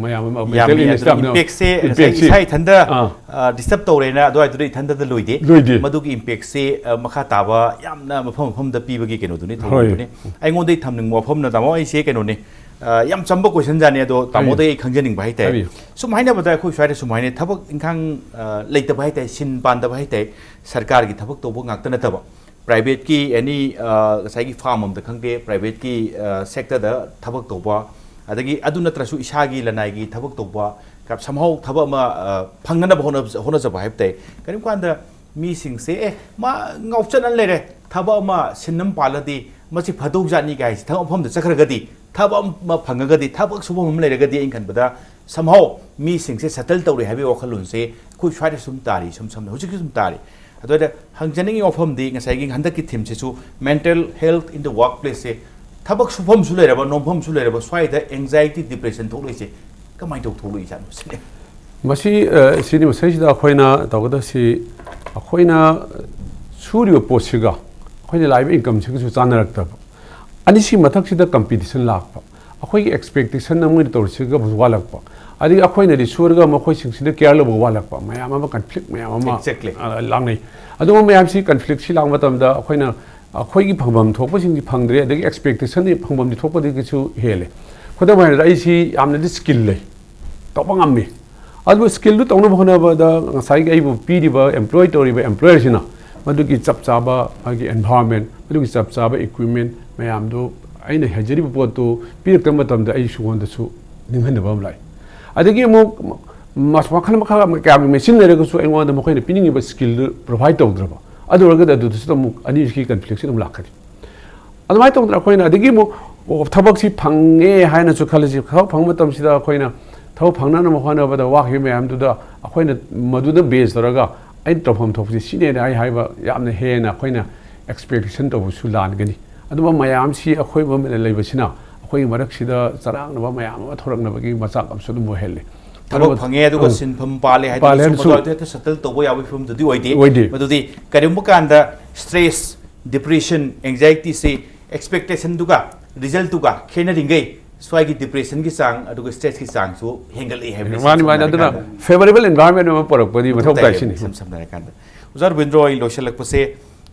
ꯃꯌꯥꯝ ꯑꯃ ꯃꯦꯟꯇꯦꯜ ꯌꯥꯝꯃꯤ꯫ ꯏꯜꯅꯦꯁꯇ ꯑꯗꯨꯅ ꯌꯥꯝꯅ ꯏꯝꯄꯦꯛꯁꯦ ꯉꯁꯥꯏ ꯏꯝꯄꯦꯛꯁꯤ ꯏꯁꯥ ꯏꯊꯟꯗ ꯑꯥ꯫ ꯗꯤꯁꯇꯔꯕ ꯇꯧꯔꯦꯅ ꯑꯗꯨꯋꯥꯏꯗꯨꯗ ꯏꯊꯟꯗꯗ ꯂꯣꯏꯗꯦ꯫ ꯂꯣꯏꯗꯦ꯫ ꯃꯗꯨꯒꯤ ꯏꯝꯄꯦꯛꯁꯦ ꯑ, ꯃꯈꯥ ꯇꯥꯕ ꯌꯥꯝꯅ ꯃꯐꯝ ꯃꯐꯝꯗ ꯄꯤꯕꯒꯤ ꯀꯩꯅꯣꯗꯨꯅꯤ, ꯍꯣꯏ꯫ ꯊꯧꯑꯣꯡꯗꯨꯅꯤ꯫ ꯑꯩꯉꯣꯟꯗꯒꯤ ꯊꯝꯅꯤꯡꯕ ꯋꯥꯐꯝꯅ, ꯇꯥꯃꯣ, ꯑꯩꯁꯦ ꯀꯩꯅꯣꯅꯤ, ꯑ, ꯌꯥꯝ ꯆꯝꯕ ꯀꯣꯏꯁꯟꯖꯥꯠꯅꯤ, ꯑꯗꯣ ꯇꯥꯃꯣꯗꯒꯤ ꯍꯥꯏꯕꯤꯌꯨ꯫ ꯑꯩ ꯈꯪꯖꯅꯤꯡꯕ ꯍꯥꯏꯇꯥꯔꯦ꯫ ꯍꯥꯏꯕꯤꯌꯨ꯫ ꯁꯨꯝ ꯍꯥꯏꯅꯕꯗ ꯑꯩꯈꯣꯏ ꯁ꯭ꯋꯥꯏꯗ ꯁꯨꯃꯥꯏꯅ ꯊꯕꯛ ꯏꯪꯈꯥꯡ ꯑ, ꯂꯩꯇꯕ ꯍꯥꯏꯇꯥꯔꯦ, ꯁꯤꯟ ꯄꯥꯟꯗꯕ ꯍꯥꯏꯇꯥꯔꯦ, ꯁꯔꯀꯥꯔꯒꯤ ꯊꯕꯛ ꯇꯧꯕ ꯉꯥꯛꯇ ꯅꯠꯇꯕ, ꯄ꯭ꯔꯥꯏꯚꯦꯠꯀꯤ ꯑꯦꯅꯤ, ꯑ, ꯉꯁꯥꯏꯒꯤ ꯐꯥꯔꯝ ꯑꯃꯗ ꯈꯪꯗꯦ, ꯄ꯭ꯔꯥꯏꯚꯦꯠꯀꯤ, ꯑ, ꯁꯦꯛꯇꯔꯗ ꯊꯕꯛ ꯇꯧꯕ, ꯑꯗꯒꯤ ꯑꯗꯨ ꯅꯠꯇ꯭ꯔꯁꯨ ꯏꯁꯥꯒꯤ ꯂꯅꯥꯏꯒꯤ ꯊꯕꯛ ꯇꯧꯕ, ꯀ-, somehow ꯊꯕꯛ ꯑꯃ, ꯑ, ꯐꯪꯅꯅꯕ ꯍꯣꯠꯅꯕ-, ꯍꯣꯠꯅꯖꯕ ꯍꯥꯏꯕ ꯇꯥꯏ꯫ ꯀꯔꯤꯒꯨꯝꯕ ꯀꯥꯟꯗ ꯃꯤꯁꯤꯡꯁꯦ, "ꯑꯦ, ꯃꯥ ꯉꯥꯎꯆꯠꯅ ꯂꯩꯔꯦ, ꯊꯕꯛ ꯑꯃ ꯁꯤꯟ ꯑꯃ ꯄꯥꯜꯂꯗꯤ ꯃꯁꯤ ꯐꯗꯧꯖꯥꯠꯅꯤ" ꯀꯥꯏꯁꯦ, ꯊꯕꯛ ꯃꯐꯝꯗ ꯆꯠꯈ꯭ꯔꯒꯗꯤ, ꯊꯕꯛ ꯑꯃ ꯐꯪꯉꯒꯗꯤ, ꯊꯕꯛ ꯁꯨꯐꯝ ꯑꯃ ꯂꯩꯔꯒꯗꯤ, ꯑꯩꯅ ꯈꯟꯕꯗ somehow ꯃꯤꯁꯤꯡꯁꯦ ꯁꯦꯇꯜ ꯇꯧꯔꯦ ꯍꯥꯏꯕꯒꯤ ꯋꯥꯈꯜꯂꯣꯟꯁꯦ ꯑꯩꯈꯣꯏ ꯁ꯭ꯋꯥꯏꯗ ꯁꯨꯝ ꯇꯥꯔꯤ, ꯏꯁꯝ ꯁꯝꯅ ꯍꯧꯖꯤꯛꯁꯨ ꯁꯨꯝ ꯇꯥꯔꯤ꯫ ꯑꯗꯨꯗ ꯍꯪꯖꯅꯤꯡꯉꯤ ꯋꯥꯐꯝꯗꯤ ꯉꯁꯥꯏꯒꯤ ꯍꯟꯗꯛꯀꯤ ꯊꯤꯝꯁꯤꯁꯨ mental health in the workplaceꯁꯦ, ꯊꯕꯛ ꯁꯨꯐꯝꯁꯨ ꯂꯩꯔꯕ, ꯅꯣꯝꯐꯝꯁꯨ ꯂꯩꯔꯕ, ꯁ꯭ꯋꯥꯏꯗ anxiety, depression ꯊꯣꯛꯂꯛꯏꯁꯦ ꯀꯃꯥꯏꯅ ꯇꯧ ꯊꯣꯛꯂꯛꯏꯖꯥꯠꯅꯣ ꯁꯤꯅꯤ? ꯃꯁꯤ, ꯑ, ꯁꯤꯅꯤ, ꯃꯁꯤꯗꯩꯁꯤꯗ ꯑꯩꯈꯣꯏꯅ ꯇꯧꯒꯗꯕꯁꯤ, ꯑꯩꯈꯣꯏꯅ ꯁꯨꯔꯤꯕ ꯄꯣꯠꯁꯤꯒ ꯑꯩꯈꯣꯏꯅ ꯂꯥꯛꯏꯕ incomeꯁꯤꯒꯁꯨ ꯆꯥꯟꯅꯔꯛꯇꯕ, ꯑꯅꯤꯁꯤ ꯃꯊꯛꯁꯤꯗ competition ꯂꯥꯛꯄ, ꯑꯩꯈꯣꯏꯒꯤ expectationꯅ ꯃꯣꯏꯅ ꯇꯧꯔꯤꯁꯤꯒ ꯋꯥꯠꯂꯛꯄ, ꯑꯗꯒꯤ ꯑꯩꯈꯣꯏꯅꯗꯤ ꯁꯨꯔꯒ ꯃꯈꯣꯏꯁꯤꯡꯁꯤꯅ care ꯂꯧꯕ ꯋꯥꯠꯂꯛꯄ, ꯃꯌꯥꯝ ꯑꯃ conflict ꯃꯌꯥꯝ ꯑꯃ, Exactly. ꯑ, ꯂꯥꯛꯅꯩ꯫ ꯑꯗꯨꯒꯨꯝꯕ ꯃꯌꯥꯝꯁꯤ, conflictꯁꯤ ꯂꯥꯛꯄ ꯃꯇꯝꯗ ꯑꯩꯈꯣꯏꯅ ꯑꯩꯈꯣꯏꯒꯤ ꯐꯪꯐꯝ ꯊꯣꯛꯄꯁꯤꯡꯁꯤ ꯐꯪꯗ꯭ꯔꯦ, ꯑꯗꯒꯤ expectationꯗꯤ ꯐꯪꯐꯝꯗꯤ ꯊꯣꯛꯄꯗꯒꯤꯁꯨ ꯍꯦꯜꯂꯦ꯫ ꯈꯨꯗꯝ ꯑꯣꯏꯅ ꯑꯩꯁꯤ ꯌꯥꯝꯅꯗꯤ skill ꯂꯩ, ꯇꯧꯕ ꯉꯝꯃꯤ, ꯑꯗꯨꯕꯨ skillꯗꯨ ꯇꯧꯅꯕ ꯍꯣꯠꯅꯕꯗ ꯉꯁꯥꯏꯒꯤ ꯑꯩꯕꯨ ꯄꯤꯔꯤꯕ, employ ꯇꯧꯔꯤꯕ employerꯁꯤꯅ ꯃꯗꯨꯒꯤ ꯆꯞ ꯆꯥꯕ ꯃꯥꯒꯤ environment, ꯃꯗꯨꯒꯤ ꯆꯞ ꯆꯥꯕ equipment ꯃꯌꯥꯝꯗꯨ, ꯑꯩꯅ ꯍꯩꯖꯔꯤꯕ ꯄꯣꯠꯇꯨ ꯄꯤꯔꯛꯇꯕ ꯃꯇꯝꯗ ꯑꯩ ꯁꯨꯉꯣꯟꯗꯁꯨ ꯅꯤꯡꯍꯟꯅꯕ ꯑꯃ ꯂꯥꯛꯏ꯫ ꯑꯗꯒꯤ ꯑꯃꯨꯛ ꯃ-, ꯃꯈꯜ ꯃꯈꯥ ꯀꯌꯥꯒꯤ machine ꯂꯩꯔꯒꯁꯨ ꯑꯩꯉꯣꯟꯗ ꯃꯈꯣꯏꯅ ꯄꯤꯅꯤꯡꯉꯤꯕ skillꯗꯨ provide ꯇꯧꯗ꯭ꯔꯕ, ꯑꯗꯨ ꯑꯣꯏꯔꯒꯗꯤ ꯑꯗꯨꯗꯁꯨ ꯑꯃꯨꯛ ꯑꯅꯤꯁꯤꯒꯤ conflictꯁꯤ ꯑꯗꯨꯝ ꯂꯥꯛꯀꯅꯤ꯫ ꯑꯗꯨꯃꯥꯏꯅ ꯇꯧꯗꯅ ꯑꯩꯈꯣꯏꯅ ꯑꯗꯒꯤ ꯑꯃꯨꯛ, ꯑꯣ, ꯊꯕꯛꯁꯤ ꯐꯪꯉꯦ ꯍꯥꯏꯅꯁꯨ ꯈꯜꯂꯁꯤ, ꯊꯕꯛ ꯐꯪꯕ ꯃꯇꯝꯁꯤꯗ ꯑꯩꯈꯣꯏꯅ ꯊꯕꯛ ꯐꯪꯅꯅꯕ ꯍꯣꯠꯅꯕꯗ ꯋꯥꯈꯤꯕ ꯃꯌꯥꯝꯗꯨꯗ ꯑꯩꯈꯣꯏꯅ ꯃꯗꯨꯗ base ꯇꯧꯔꯒ ꯑꯩꯅ ꯇꯧꯐꯝ ꯊꯣꯛꯄꯁꯤ ꯁꯤꯅꯦꯅ ꯑꯩ ꯍꯥꯏꯕ ꯌꯥꯝꯅ ꯍꯦꯟꯅ ꯑꯩꯈꯣꯏꯅ expectation ꯇꯧꯕꯁꯨ ꯂꯥꯟꯒꯅꯤ꯫ ꯑꯗꯨꯝꯕ ꯃꯌꯥꯝꯁꯤ ꯑꯩꯈꯣꯏ ꯃ-, ꯂꯩꯕꯁꯤꯅ ꯑꯩꯈꯣꯏꯒꯤ ꯃꯔꯛꯁꯤꯗ ꯆꯔꯥꯡꯅꯕ ꯃꯌꯥꯝ ꯑꯃ ꯊꯣꯔꯛꯅꯕꯒꯤ ꯃꯆꯥꯛ ꯑꯃꯁꯨ ꯑꯗꯨꯝ ꯑꯣꯏꯍꯜꯂꯤ꯫ ꯊꯕꯛ ꯑꯗꯨꯒ ꯐꯪꯉꯦ ꯑꯗꯨꯒ ꯎꯝ꯫ ꯁꯤꯟꯐꯝ ꯄꯥꯜꯂꯦ ꯍꯥꯏꯗꯨꯅ ꯄꯥꯜꯂꯦ ꯁꯨꯝ ꯍꯥꯏꯅꯁꯨ ꯑꯗꯨ ꯍꯦꯛꯇ ꯁꯦꯇꯜ ꯇꯧꯕ ꯌꯥꯕꯒꯤ ꯐꯤꯕꯝꯗꯨꯗꯤ ꯑꯣꯏꯗꯦ꯫ ꯑꯣꯏꯗꯦ꯫ ꯃꯗꯨꯗꯤ ꯀꯔꯤꯒꯨꯝꯕ ꯀꯥꯟꯗ ꯁ꯭ꯇ꯭ꯔꯦꯁ, ꯗꯤꯄ꯭ꯔꯦꯁꯟ, ꯑꯦꯡꯖꯥꯏꯇꯤꯁꯤ ꯑꯦꯛꯁꯄꯦꯛꯇꯦꯁꯟꯗꯨꯒ ꯔꯤꯖꯜꯇꯨꯒ ꯈꯦꯠꯅꯔꯤꯉꯩ ꯁ꯭ꯋꯥꯏꯒꯤ ꯗꯤꯄ꯭ꯔꯦꯁꯟꯒꯤ ꯆꯥꯡ ꯑꯗꯨꯒ ꯁ꯭ꯇ꯭ꯔꯦꯁꯀꯤ ꯆꯥꯡꯁꯨ ꯍꯦꯟꯒꯠꯂꯛꯏ ꯍꯥꯏꯕꯅꯤ꯫ ꯃꯥꯅꯤ, ꯏꯁꯝ ꯃꯥꯅꯤ꯫ ꯁꯝꯅ ꯑꯗꯨꯅ ꯍꯥꯏꯔꯀꯥꯟꯗ ꯐꯦꯕꯔꯦꯕꯜ ꯑꯦꯟꯚꯥꯏꯔꯟꯃꯦꯟ ꯑꯃ ꯄꯨꯔꯛꯄꯗꯤ ꯃꯊꯧ ꯃꯊꯧ ꯇꯥꯏ ꯇꯥꯏ ꯁꯤꯅꯤ꯫ ꯏꯁꯝ ꯁꯝꯅ ꯍꯥꯏꯔꯀꯥꯟꯗ꯫ ꯑꯣꯖꯥ ꯔꯕꯤꯟꯗ꯭ꯔꯣ, ꯑꯩ ꯂꯣꯏꯁꯤꯜꯂꯛꯄꯁꯦ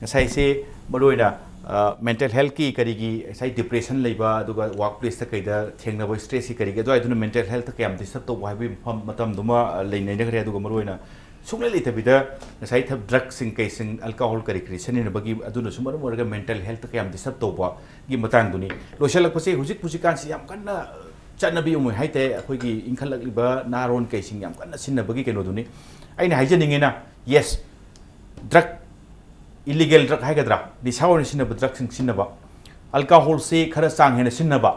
ꯉꯁꯥꯏꯁꯦ ꯃꯔꯨꯑꯣꯏꯅ, ꯑ, ꯃꯦꯟꯇꯦꯜ ꯍꯦꯜꯠꯀꯤ ꯀꯔꯤꯒꯤ ꯉꯁꯥꯏ ꯗꯤꯄ꯭ꯔꯦꯁꯟ ꯂꯩꯕ ꯑꯗꯨꯒ ꯋꯥꯔꯛ ꯄ꯭ꯂꯦꯁꯇ ꯀꯩꯗ ꯊꯦꯡꯅꯕ ꯁ꯭ꯇ꯭ꯔꯦꯁꯀꯤ ꯀꯔꯤꯒꯤ ꯑꯗꯨꯋꯥꯏꯗꯨꯅ ꯃꯦꯟꯇꯦꯜ ꯍꯦꯜꯠꯇ ꯀꯌꯥꯝ ꯗꯤꯁꯇꯔꯕ ꯇꯧꯕ ꯍꯥꯏꯕꯒꯤ ꯃꯐꯝ ꯃꯇꯝꯗꯨꯃ, ꯑ, ꯂꯩꯅꯩꯅꯈ꯭ꯔꯦ꯫ ꯑꯗꯨꯒ ꯃꯔꯨꯑꯣꯏꯅ ꯁꯨꯡꯂꯩ ꯂꯩꯇꯕꯤꯗ ꯉꯁꯥꯏ ꯊ-, ꯗ꯭ꯔꯒꯁꯤꯡ ꯀꯩꯁꯤꯡ ꯑꯜꯀꯣꯍꯣꯜ ꯀꯔꯤ ꯀꯔꯤ ꯁꯤꯖꯤꯟꯅꯕꯒꯤ ꯑꯗꯨꯅꯁꯨ ꯃꯔꯝ ꯑꯣꯏꯔꯒ ꯃꯦꯟꯇꯦꯜ ꯍꯦꯜꯠꯇ ꯀꯌꯥꯝ ꯗꯤꯁꯇꯔꯕ ꯇꯧꯕꯒꯤ ꯃꯇꯥꯡꯗꯨꯅꯤ꯫ ꯂꯣꯏꯁꯤꯜꯂꯛꯄꯁꯦ ꯍꯧꯖꯤꯛ ꯍꯧꯖꯤꯛꯀꯥꯟꯁꯤ ꯌꯥꯝ ꯀꯟꯅ ꯆꯠꯅꯕꯤ ꯑꯃ ꯑꯣꯏ ꯍꯥꯏꯇꯥꯔꯦ, ꯑꯩꯈꯣꯏꯒꯤ ꯏꯟꯈꯠꯂꯛꯂꯤꯕ ꯅꯍꯥꯔꯣꯟ ꯀꯩꯁꯤꯡ ꯌꯥꯝ ꯀꯟꯅ ꯁꯤꯖꯤꯟꯅꯕꯒꯤ ꯀꯩꯅꯣꯗꯨꯅꯤ꯫ ꯑꯩꯅ ꯍꯥꯏꯖꯅꯤꯡꯉꯤꯅ, ꯌꯦꯁ, ꯗ꯭ꯔꯒ, ꯏꯂꯤꯒꯦꯜ ꯗ꯭ꯔꯒ ꯍꯥꯏꯒꯗ꯭ꯔꯥ, ꯅꯤꯁꯥ ꯑꯣꯏꯅ ꯁꯤꯖꯤꯟꯅꯕ ꯗ꯭ꯔꯒꯁꯤꯡ ꯁꯤꯖꯤꯟꯅꯕ, ꯑꯜꯀꯣꯍꯣꯜꯁꯤ ꯈꯔ ꯆꯥꯡ ꯍꯦꯟꯅ ꯁꯤꯖꯤꯟꯅꯕ,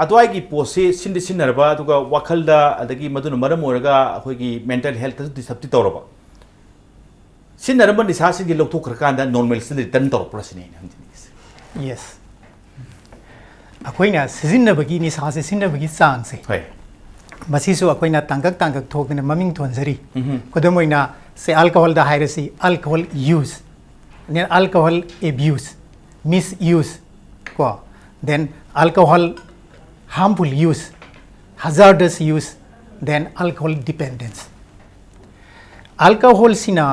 ꯑꯗꯨꯋꯥꯏꯒꯤ ꯄꯣꯠꯁꯤ ꯁꯤꯟꯗꯤ ꯁꯤꯖꯤꯟꯅꯔꯕ, ꯑꯗꯨꯒ ꯋꯥꯈꯜꯗ ꯑꯗꯒꯤ ꯃꯗꯨꯅ ꯃꯔꯝ ꯑꯣꯏꯔꯒ ꯑꯩꯈꯣꯏꯒꯤ ꯃꯦꯟꯇꯦꯜ ꯍꯦꯜꯠꯇꯁꯨ ꯗꯤꯁꯇꯔꯕꯇꯤ ꯇꯧꯔꯕ, ꯁꯤꯖꯤꯟꯅꯔꯝꯕ ꯅꯤꯁꯥꯁꯤꯡꯁꯤ ꯂꯧꯊꯣꯛꯈ꯭ꯔꯀꯥꯟꯗ ꯅꯣꯔꯃꯦꯜꯁꯤꯗ ꯔꯤꯇꯔꯟ ꯇꯧꯔꯛꯄ꯭ꯔꯥ ꯁꯤꯅꯤ ꯑꯩꯅ ꯍꯪꯖꯅꯤꯡꯉꯤꯁꯦ꯫ ꯌꯦꯁ꯫ ꯑꯩꯈꯣꯏꯅ ꯁꯤꯖꯤꯟꯅꯕꯒꯤ, ꯅꯤꯁꯥꯁꯦ ꯁꯤꯖꯤꯟꯅꯕꯒꯤ ꯆꯥꯡꯁꯦ, ꯍꯣꯏ꯫ ꯃꯁꯤꯁꯨ ꯑꯩꯈꯣꯏꯅ ꯇꯥꯡꯀꯛ ꯇꯥꯡꯀꯛ ꯊꯣꯛꯇꯅ ꯃꯃꯤꯡ ꯊꯣꯟꯖꯔꯤ꯫ ꯎꯝꯍꯨꯝ꯫ ꯈꯨꯗꯝ ꯑꯣꯏꯅ, ꯁꯦ, ꯑꯜꯀꯣꯍꯣꯜꯗ ꯍꯥꯏꯔꯁꯤ, alcohol use, then alcohol abuse, misuse, ꯀꯣ, then alcohol harmful use, hazardous use, then alcohol dependence꯫ ꯑꯜꯀꯣꯍꯣꯜꯁꯤꯅ,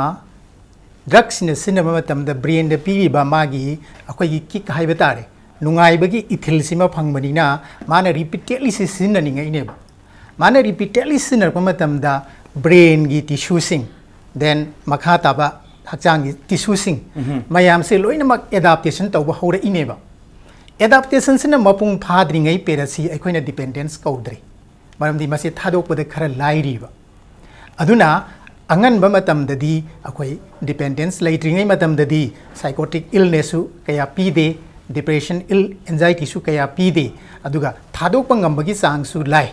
ꯗ꯭ꯔꯒꯁꯤꯅ ꯁꯤꯖꯤꯟꯅꯕ ꯃꯇꯝꯗ ꯕ꯭ꯔꯦꯟꯗ ꯄꯤꯔꯤꯕ ꯃꯥꯒꯤ, ꯑꯩꯈꯣꯏꯒꯤ ꯀꯤꯛ ꯍꯥꯏꯕ ꯇꯥꯔꯦ, ꯅꯨꯡꯉꯥꯏꯕꯒꯤ ꯏꯊꯤꯜꯁꯤꯃ ꯐꯪꯕꯅꯤꯅ ꯃꯥꯅ ꯔꯤꯄꯤꯇꯦꯗꯂꯤ ꯁꯤ ꯁꯤꯖꯤꯟꯅꯅꯤꯡꯉꯛꯏꯅꯦꯕ꯫ ꯃꯥꯅ ꯔꯤꯄꯤꯇꯦꯗꯂꯤ ꯁꯤꯖꯤꯟꯅꯔꯛꯄ ꯃꯇꯝꯗ ꯕ꯭ꯔꯦꯟꯒꯤ ꯇꯤꯁꯨꯁꯤꯡ, then ꯃꯈꯥ ꯇꯥꯕ ꯍꯛꯆꯥꯡꯒꯤ ꯇꯤꯁꯨꯁꯤꯡ ꯎꯝꯍꯨꯝ꯫ ꯃꯌꯥꯝꯁꯦ ꯂꯣꯏꯅꯃꯛ ꯑꯦꯗꯥꯞꯇꯦꯁꯟ ꯇꯧꯕ ꯍꯧꯔꯛꯏꯅꯦꯕ꯫ ꯑꯦꯗꯥꯞꯇꯦꯁꯟꯁꯤꯅ ꯃꯄꯨꯡ ꯐꯥꯗ꯭ꯔꯤꯉꯩ ꯄꯦꯔꯠꯁꯤ ꯑꯩꯈꯣꯏꯅ ꯗꯤꯄꯦꯟꯗꯦꯟꯁ ꯀꯧꯗ꯭ꯔꯦ, ꯃꯔꯝꯗꯤ ꯃꯁꯤ ꯊꯥꯗꯣꯛꯄꯗ ꯈꯔ ꯂꯥꯏꯔꯤꯕ꯫ ꯑꯗꯨꯅ ꯑꯉꯟꯕ ꯃꯇꯝꯗꯗꯤ ꯑꯩꯈꯣꯏ ꯗꯤꯄꯦꯟꯗꯦꯟꯁ ꯂꯩꯇ꯭ꯔꯤꯉꯩ ꯃꯇꯝꯗꯗꯤ ꯁꯥꯏꯀꯣꯇꯤꯛ ꯏꯜꯅꯦꯁꯁꯨ ꯀꯌꯥ ꯄꯤꯗꯦ, ꯗꯤꯄ꯭ꯔꯦꯁꯟ ꯏꯜ, ꯑꯦꯟꯖꯥꯏꯇꯤꯁꯨ ꯀꯌꯥ ꯄꯤꯗꯦ, ꯑꯗꯨꯒ ꯊꯥꯗꯣꯛꯄ ꯉꯝꯕꯒꯤ ꯆꯥꯡꯁꯨ ꯂꯥꯏ,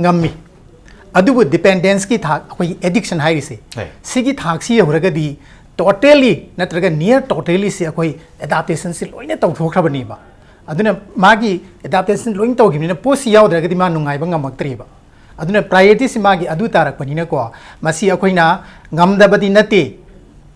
ꯉꯝꯃꯤ꯫ ꯑꯗꯨꯕꯨ ꯗꯤꯄꯦꯟꯗꯦꯟꯁꯀꯤ ꯊꯥꯛ, ꯑꯩꯈꯣꯏꯒꯤ ꯑꯦꯗꯤꯛꯁꯟ ꯍꯥꯏꯔꯤꯁꯦ, ꯍꯣꯏ꯫ ꯁꯤꯒꯤ ꯊꯥꯛꯁꯤ ꯌꯧꯔꯒꯗꯤ ꯇꯣꯇꯦꯂꯤ ꯅꯠꯇ꯭ꯔꯒ ꯅꯤꯌꯔ ꯇꯣꯇꯦꯂꯤꯁꯤ ꯑꯩꯈꯣꯏ ꯑꯦꯗꯥꯞꯇꯦꯁꯟꯁꯤ ꯂꯣꯏꯅ ꯇꯧꯊꯣꯛꯈ꯭ꯔꯕꯅꯦꯕ꯫ ꯑꯗꯨꯅ ꯃꯥꯒꯤ ꯑꯦꯗꯥꯞꯇꯦꯁꯟ ꯂꯣꯏꯅ ꯇꯧꯈꯤꯕꯅꯤꯅ ꯄꯣꯠꯁꯤ ꯌꯥꯎꯗ꯭ꯔꯒꯗꯤ ꯃꯥ ꯅꯨꯡꯉꯥꯏꯕ ꯉꯝꯃꯛꯇ꯭ꯔꯤꯕ꯫ ꯑꯗꯨꯅ priorityꯁꯤ ꯃꯥꯒꯤ ꯑꯗꯨ ꯇꯥꯔꯛꯄꯅꯤꯅꯀꯣ, ꯃꯁꯤ ꯑꯩꯈꯣꯏꯅ ꯉꯝꯗꯕꯗꯤ ꯅꯠꯇꯦ,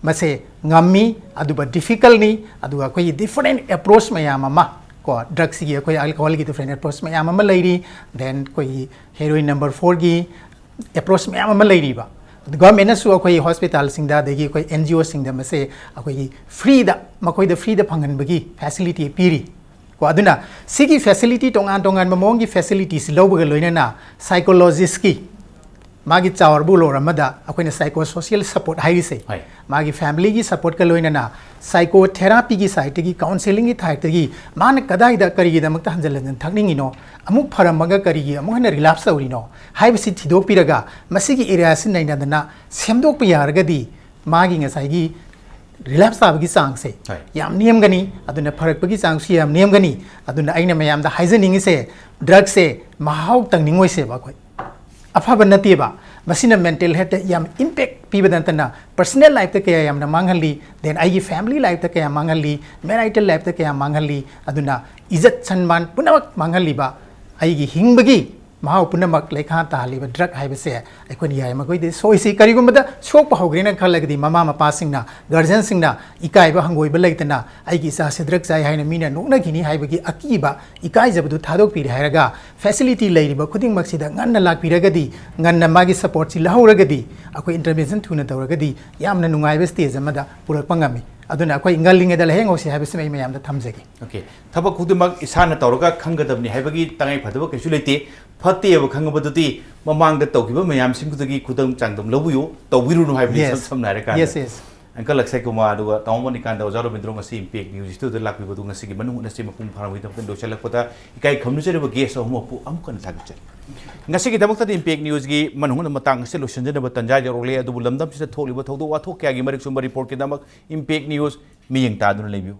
ꯃꯁꯦ ꯉꯝꯃꯤ, ꯑꯗꯨꯒ difficultꯅꯤ, ꯑꯗꯨꯒ ꯑꯩꯈꯣꯏꯒꯤ different approach ꯃꯌꯥꯝ ꯑꯃ ꯀꯣ, drugꯁꯤꯒꯤ, ꯑꯩꯈꯣꯏ alcoholꯒꯤ different approach ꯃꯌꯥꯝ ꯑꯃ ꯂꯩꯔꯤ, then ꯑꯩꯈꯣꯏꯒꯤ heroin number fourꯒꯤ approach ꯃꯌꯥꯝ ꯑꯃ ꯂꯩꯔꯤꯕ꯫ Governmentꯅꯁꯨ ꯑꯩꯈꯣꯏ hospitalꯁꯤꯡꯗ, ꯑꯗꯒꯤ ꯑꯩꯈꯣꯏ NGOꯁꯤꯡꯗ ꯃꯁꯦ ꯑꯩꯈꯣꯏꯒꯤ freeꯗ, ꯃꯈꯣꯏꯗ freeꯗ ꯐꯪꯍꯟꯕꯒꯤ facility ꯄꯤꯔꯤ꯫ ꯀꯣ, ꯑꯗꯨꯅ ꯁꯤꯒꯤ facility, ꯇꯣꯉꯥꯟ ꯇꯣꯉꯥꯟꯕ ꯃꯑꯣꯡꯒꯤ facilitiesꯁꯤ ꯂꯧꯕꯒ ꯂꯣꯏꯅꯅ psychologistꯀꯤ, ꯃꯥꯒꯤ ꯆꯥꯎꯔꯕ ꯂꯣꯔ ꯑꯃꯗ ꯑꯩꯈꯣꯏꯅ psychosocial support ꯍꯥꯏꯔꯤꯁꯦ, ꯍꯣꯏ꯫ ꯃꯥꯒꯤ familyꯒꯤ supportꯀ ꯂꯣꯏꯅꯅ psychotherapyꯒꯤ sideꯇꯒꯤ, counselling ꯒꯤ sideꯇꯒꯤ ꯃꯥꯅ ꯀꯗꯥꯏꯗ ꯀꯔꯤꯒꯤꯗꯃꯛꯇ ꯍꯟꯖꯤꯟ ꯍꯟꯖꯤꯟ ꯊꯛꯅꯤꯡꯉꯤꯅꯣ, ꯑꯃꯨꯛ ꯐꯔꯝꯃꯒ ꯀꯔꯤꯒꯤ ꯑꯃꯨꯛ ꯍꯟꯅ relapse ꯇꯧꯔꯤꯅꯣ ꯍꯥꯏꯕꯁꯤ ꯊꯤꯗꯣꯛꯄꯤꯔꯒ, ꯃꯁꯤꯒꯤ areaꯁꯤ ꯅꯩꯅꯗꯅ ꯁꯦꯝꯗꯣꯛꯄ ꯌꯥꯔꯒꯗꯤ, ꯃꯥꯒꯤ ꯉꯁꯥꯏꯒꯤ relapse ꯇꯥꯕꯒꯤ ꯆꯥꯡꯁꯦ ꯍꯣꯏ꯫ ꯌꯥꯝ ꯅꯦꯝꯒꯅꯤ, ꯑꯗꯨꯅ ꯐꯔꯛꯄꯒꯤ ꯆꯥꯡꯁꯨ ꯌꯥꯝ ꯅꯦꯝꯒꯅꯤ꯫ ꯑꯗꯨꯅ ꯑꯩꯅ ꯃꯌꯥꯝꯗ ꯍꯥꯏꯖꯅꯤꯡꯉꯤꯁꯦ, drugꯁꯦ ꯃꯍꯥꯎ ꯇꯪꯅꯤꯡꯉꯣꯏꯁꯦꯕ ꯑꯩꯈꯣꯏ꯫ ꯑꯐꯕ ꯅꯠꯇꯦꯕ꯫ ꯃꯁꯤꯅ mental healthꯇ ꯌꯥꯝ impact ꯄꯤꯕꯗ ꯅꯠꯇꯅ personal lifeꯇ ꯀꯌꯥ ꯌꯥꯝꯅ ꯃꯥꯡꯍꯜꯂꯤ, then ꯑꯩꯒꯤ family lifeꯇ ꯀꯌꯥ ꯃꯥꯡꯍꯜꯂꯤ, marital lifeꯇ ꯀꯌꯥ ꯃꯥꯡꯍꯜꯂꯤ꯫ ꯑꯗꯨꯅ ꯏꯖꯠ ꯁꯟꯃꯥꯟ ꯄꯨꯝꯅꯃꯛ ꯃꯥꯡꯍꯜꯂꯤꯕ, ꯑꯩꯒꯤ ꯍꯤꯡꯕꯒꯤ ꯃꯍꯥꯎ ꯄꯨꯝꯅꯃꯛ ꯂꯩꯈꯥ ꯇꯥꯍꯜꯂꯤꯕ drug ꯍꯥꯏꯕꯁꯦ ꯑꯩꯈꯣꯏꯅ ꯌꯥꯔꯤꯃꯈꯩꯗꯤ ꯁꯣꯏꯁꯤ꯫ ꯀꯔꯤꯒꯨꯝꯕꯗ ꯁꯣꯛꯄ ꯍꯧꯈ꯭ꯔꯦꯅ ꯈꯜꯂꯒꯗꯤ ꯃꯃꯥ ꯃꯄꯥꯁꯤꯡꯅ, guardianꯁꯤꯡꯅ ꯏꯀꯥꯏꯕ ꯍꯪꯒꯣꯏꯕ ꯂꯩꯇꯅ ꯑꯩꯒꯤ ꯏꯆꯥꯁꯦ drug ꯆꯥꯏ ꯍꯥꯏꯅ ꯃꯤꯅ ꯅꯣꯛꯅꯈꯤꯅꯤ ꯍꯥꯏꯕꯒꯤ ꯑꯀꯤꯕ, ꯏꯀꯥꯏꯖꯕꯗꯨ ꯊꯥꯗꯣꯛꯄꯤꯔꯦ ꯍꯥꯏꯔꯒ facility ꯂꯩꯔꯤꯕ ꯈꯨꯗꯤꯡꯃꯛꯁꯤꯗ ꯉꯟꯅ ꯂꯥꯛꯄꯤꯔꯒꯗꯤ, ꯉꯟꯅ ꯃꯥꯒꯤ supportꯁꯤ ꯂꯧꯍꯧꯔꯒꯗꯤ, ꯑꯩꯈꯣꯏ intervention ꯊꯨꯅ ꯇꯧꯔꯒꯗꯤ ꯌꯥꯝꯅ ꯅꯨꯡꯉꯥꯏꯕ stage ꯑꯃꯗ ꯄꯨꯔꯛꯄ ꯉꯝꯃꯤ꯫ ꯑꯗꯨꯅ ꯑꯩꯈꯣꯏ ꯉꯜꯂꯤꯉꯩꯗ ꯂꯥꯏꯌꯦꯡꯍꯧꯁꯤ ꯍꯥꯏꯕꯁꯤꯃ ꯑꯩ ꯃꯌꯥꯝꯗ ꯊꯝꯖꯒꯦ꯫ Okay꯫ ꯊꯕꯛ ꯈꯨꯗꯤꯡꯃꯛ ꯏꯁꯥꯅ ꯇꯧꯔꯒ ꯈꯪꯒꯗꯕꯅꯤ ꯍꯥꯏꯕꯒꯤ ꯇꯉꯥꯏ ꯐꯗꯕ ꯀꯩꯁꯨ ꯂꯩꯇꯦ꯫ ꯐꯠꯇꯦꯕ ꯈꯪꯉꯕꯗꯨꯗꯤ ꯃꯃꯥꯡꯗ ꯇꯧꯈꯤꯕ ꯃꯌꯥꯝꯁꯤꯡꯗꯨꯗꯒꯤ ꯈꯨꯗꯝ ꯆꯥꯡꯗꯝ ꯂꯧꯕꯤꯌꯨ, ꯇꯧꯕꯤꯔꯨꯅꯨ ꯍꯥꯏꯕꯅꯤ꯫ Yes. ꯏꯁꯝ ꯁꯝꯅ ꯍꯥꯏꯔꯀꯥꯟꯗ Yes, yes. Uncle Akshay Kumar ꯑꯗꯨꯒ ꯇꯥꯃꯣ ꯃꯅꯤꯀꯥꯟꯇ, ꯑꯣꯖꯥ ꯔꯣꯕꯤꯟꯗ꯭ꯔꯣ ꯉꯁꯤ Impact News Studio ꯗ ꯂꯥꯛꯄꯤꯕꯗꯨ ꯉꯁꯤꯒꯤ ꯃꯅꯨꯡ ꯍꯨꯠꯅꯁꯤ ꯃꯄꯨꯡ ꯐꯥꯔꯕꯒꯤꯗꯃꯛꯇ ꯂꯣꯏꯁꯤꯜꯂꯛꯄꯗ ꯏꯀꯥꯏ ꯈꯨꯝꯅꯖꯔꯤꯕ guest ꯑꯍꯨꯝꯃꯛꯄꯨ ꯑꯃꯨꯛ ꯍꯟꯅ ꯊꯥꯒꯠꯆꯔꯤ꯫ ꯉꯁꯤꯒꯤꯗꯃꯛꯇꯗꯤ Impact News ꯀꯤ ꯃꯅꯨꯡ ꯍꯨꯠꯅ ꯃꯇꯥꯡ ꯑꯁꯤ ꯂꯣꯏꯁꯤꯟꯖꯅꯕ ꯇꯟꯖꯥ ꯌꯧꯔꯛꯂꯦ, ꯑꯗꯨꯕꯨ ꯂꯝꯗꯝꯁꯤꯗ ꯊꯣꯛꯂꯤꯕ ꯊꯧꯗꯣꯛ ꯋꯥꯊꯣꯛ ꯀꯌꯥꯒꯤ ꯃꯔꯤꯛ ꯆꯨꯝꯕ report ꯀꯤꯗꯃꯛ Impact News ꯃꯤꯠꯌꯦꯡ ꯇꯥꯗꯨꯅ ꯂꯩꯕꯤꯌꯨ꯫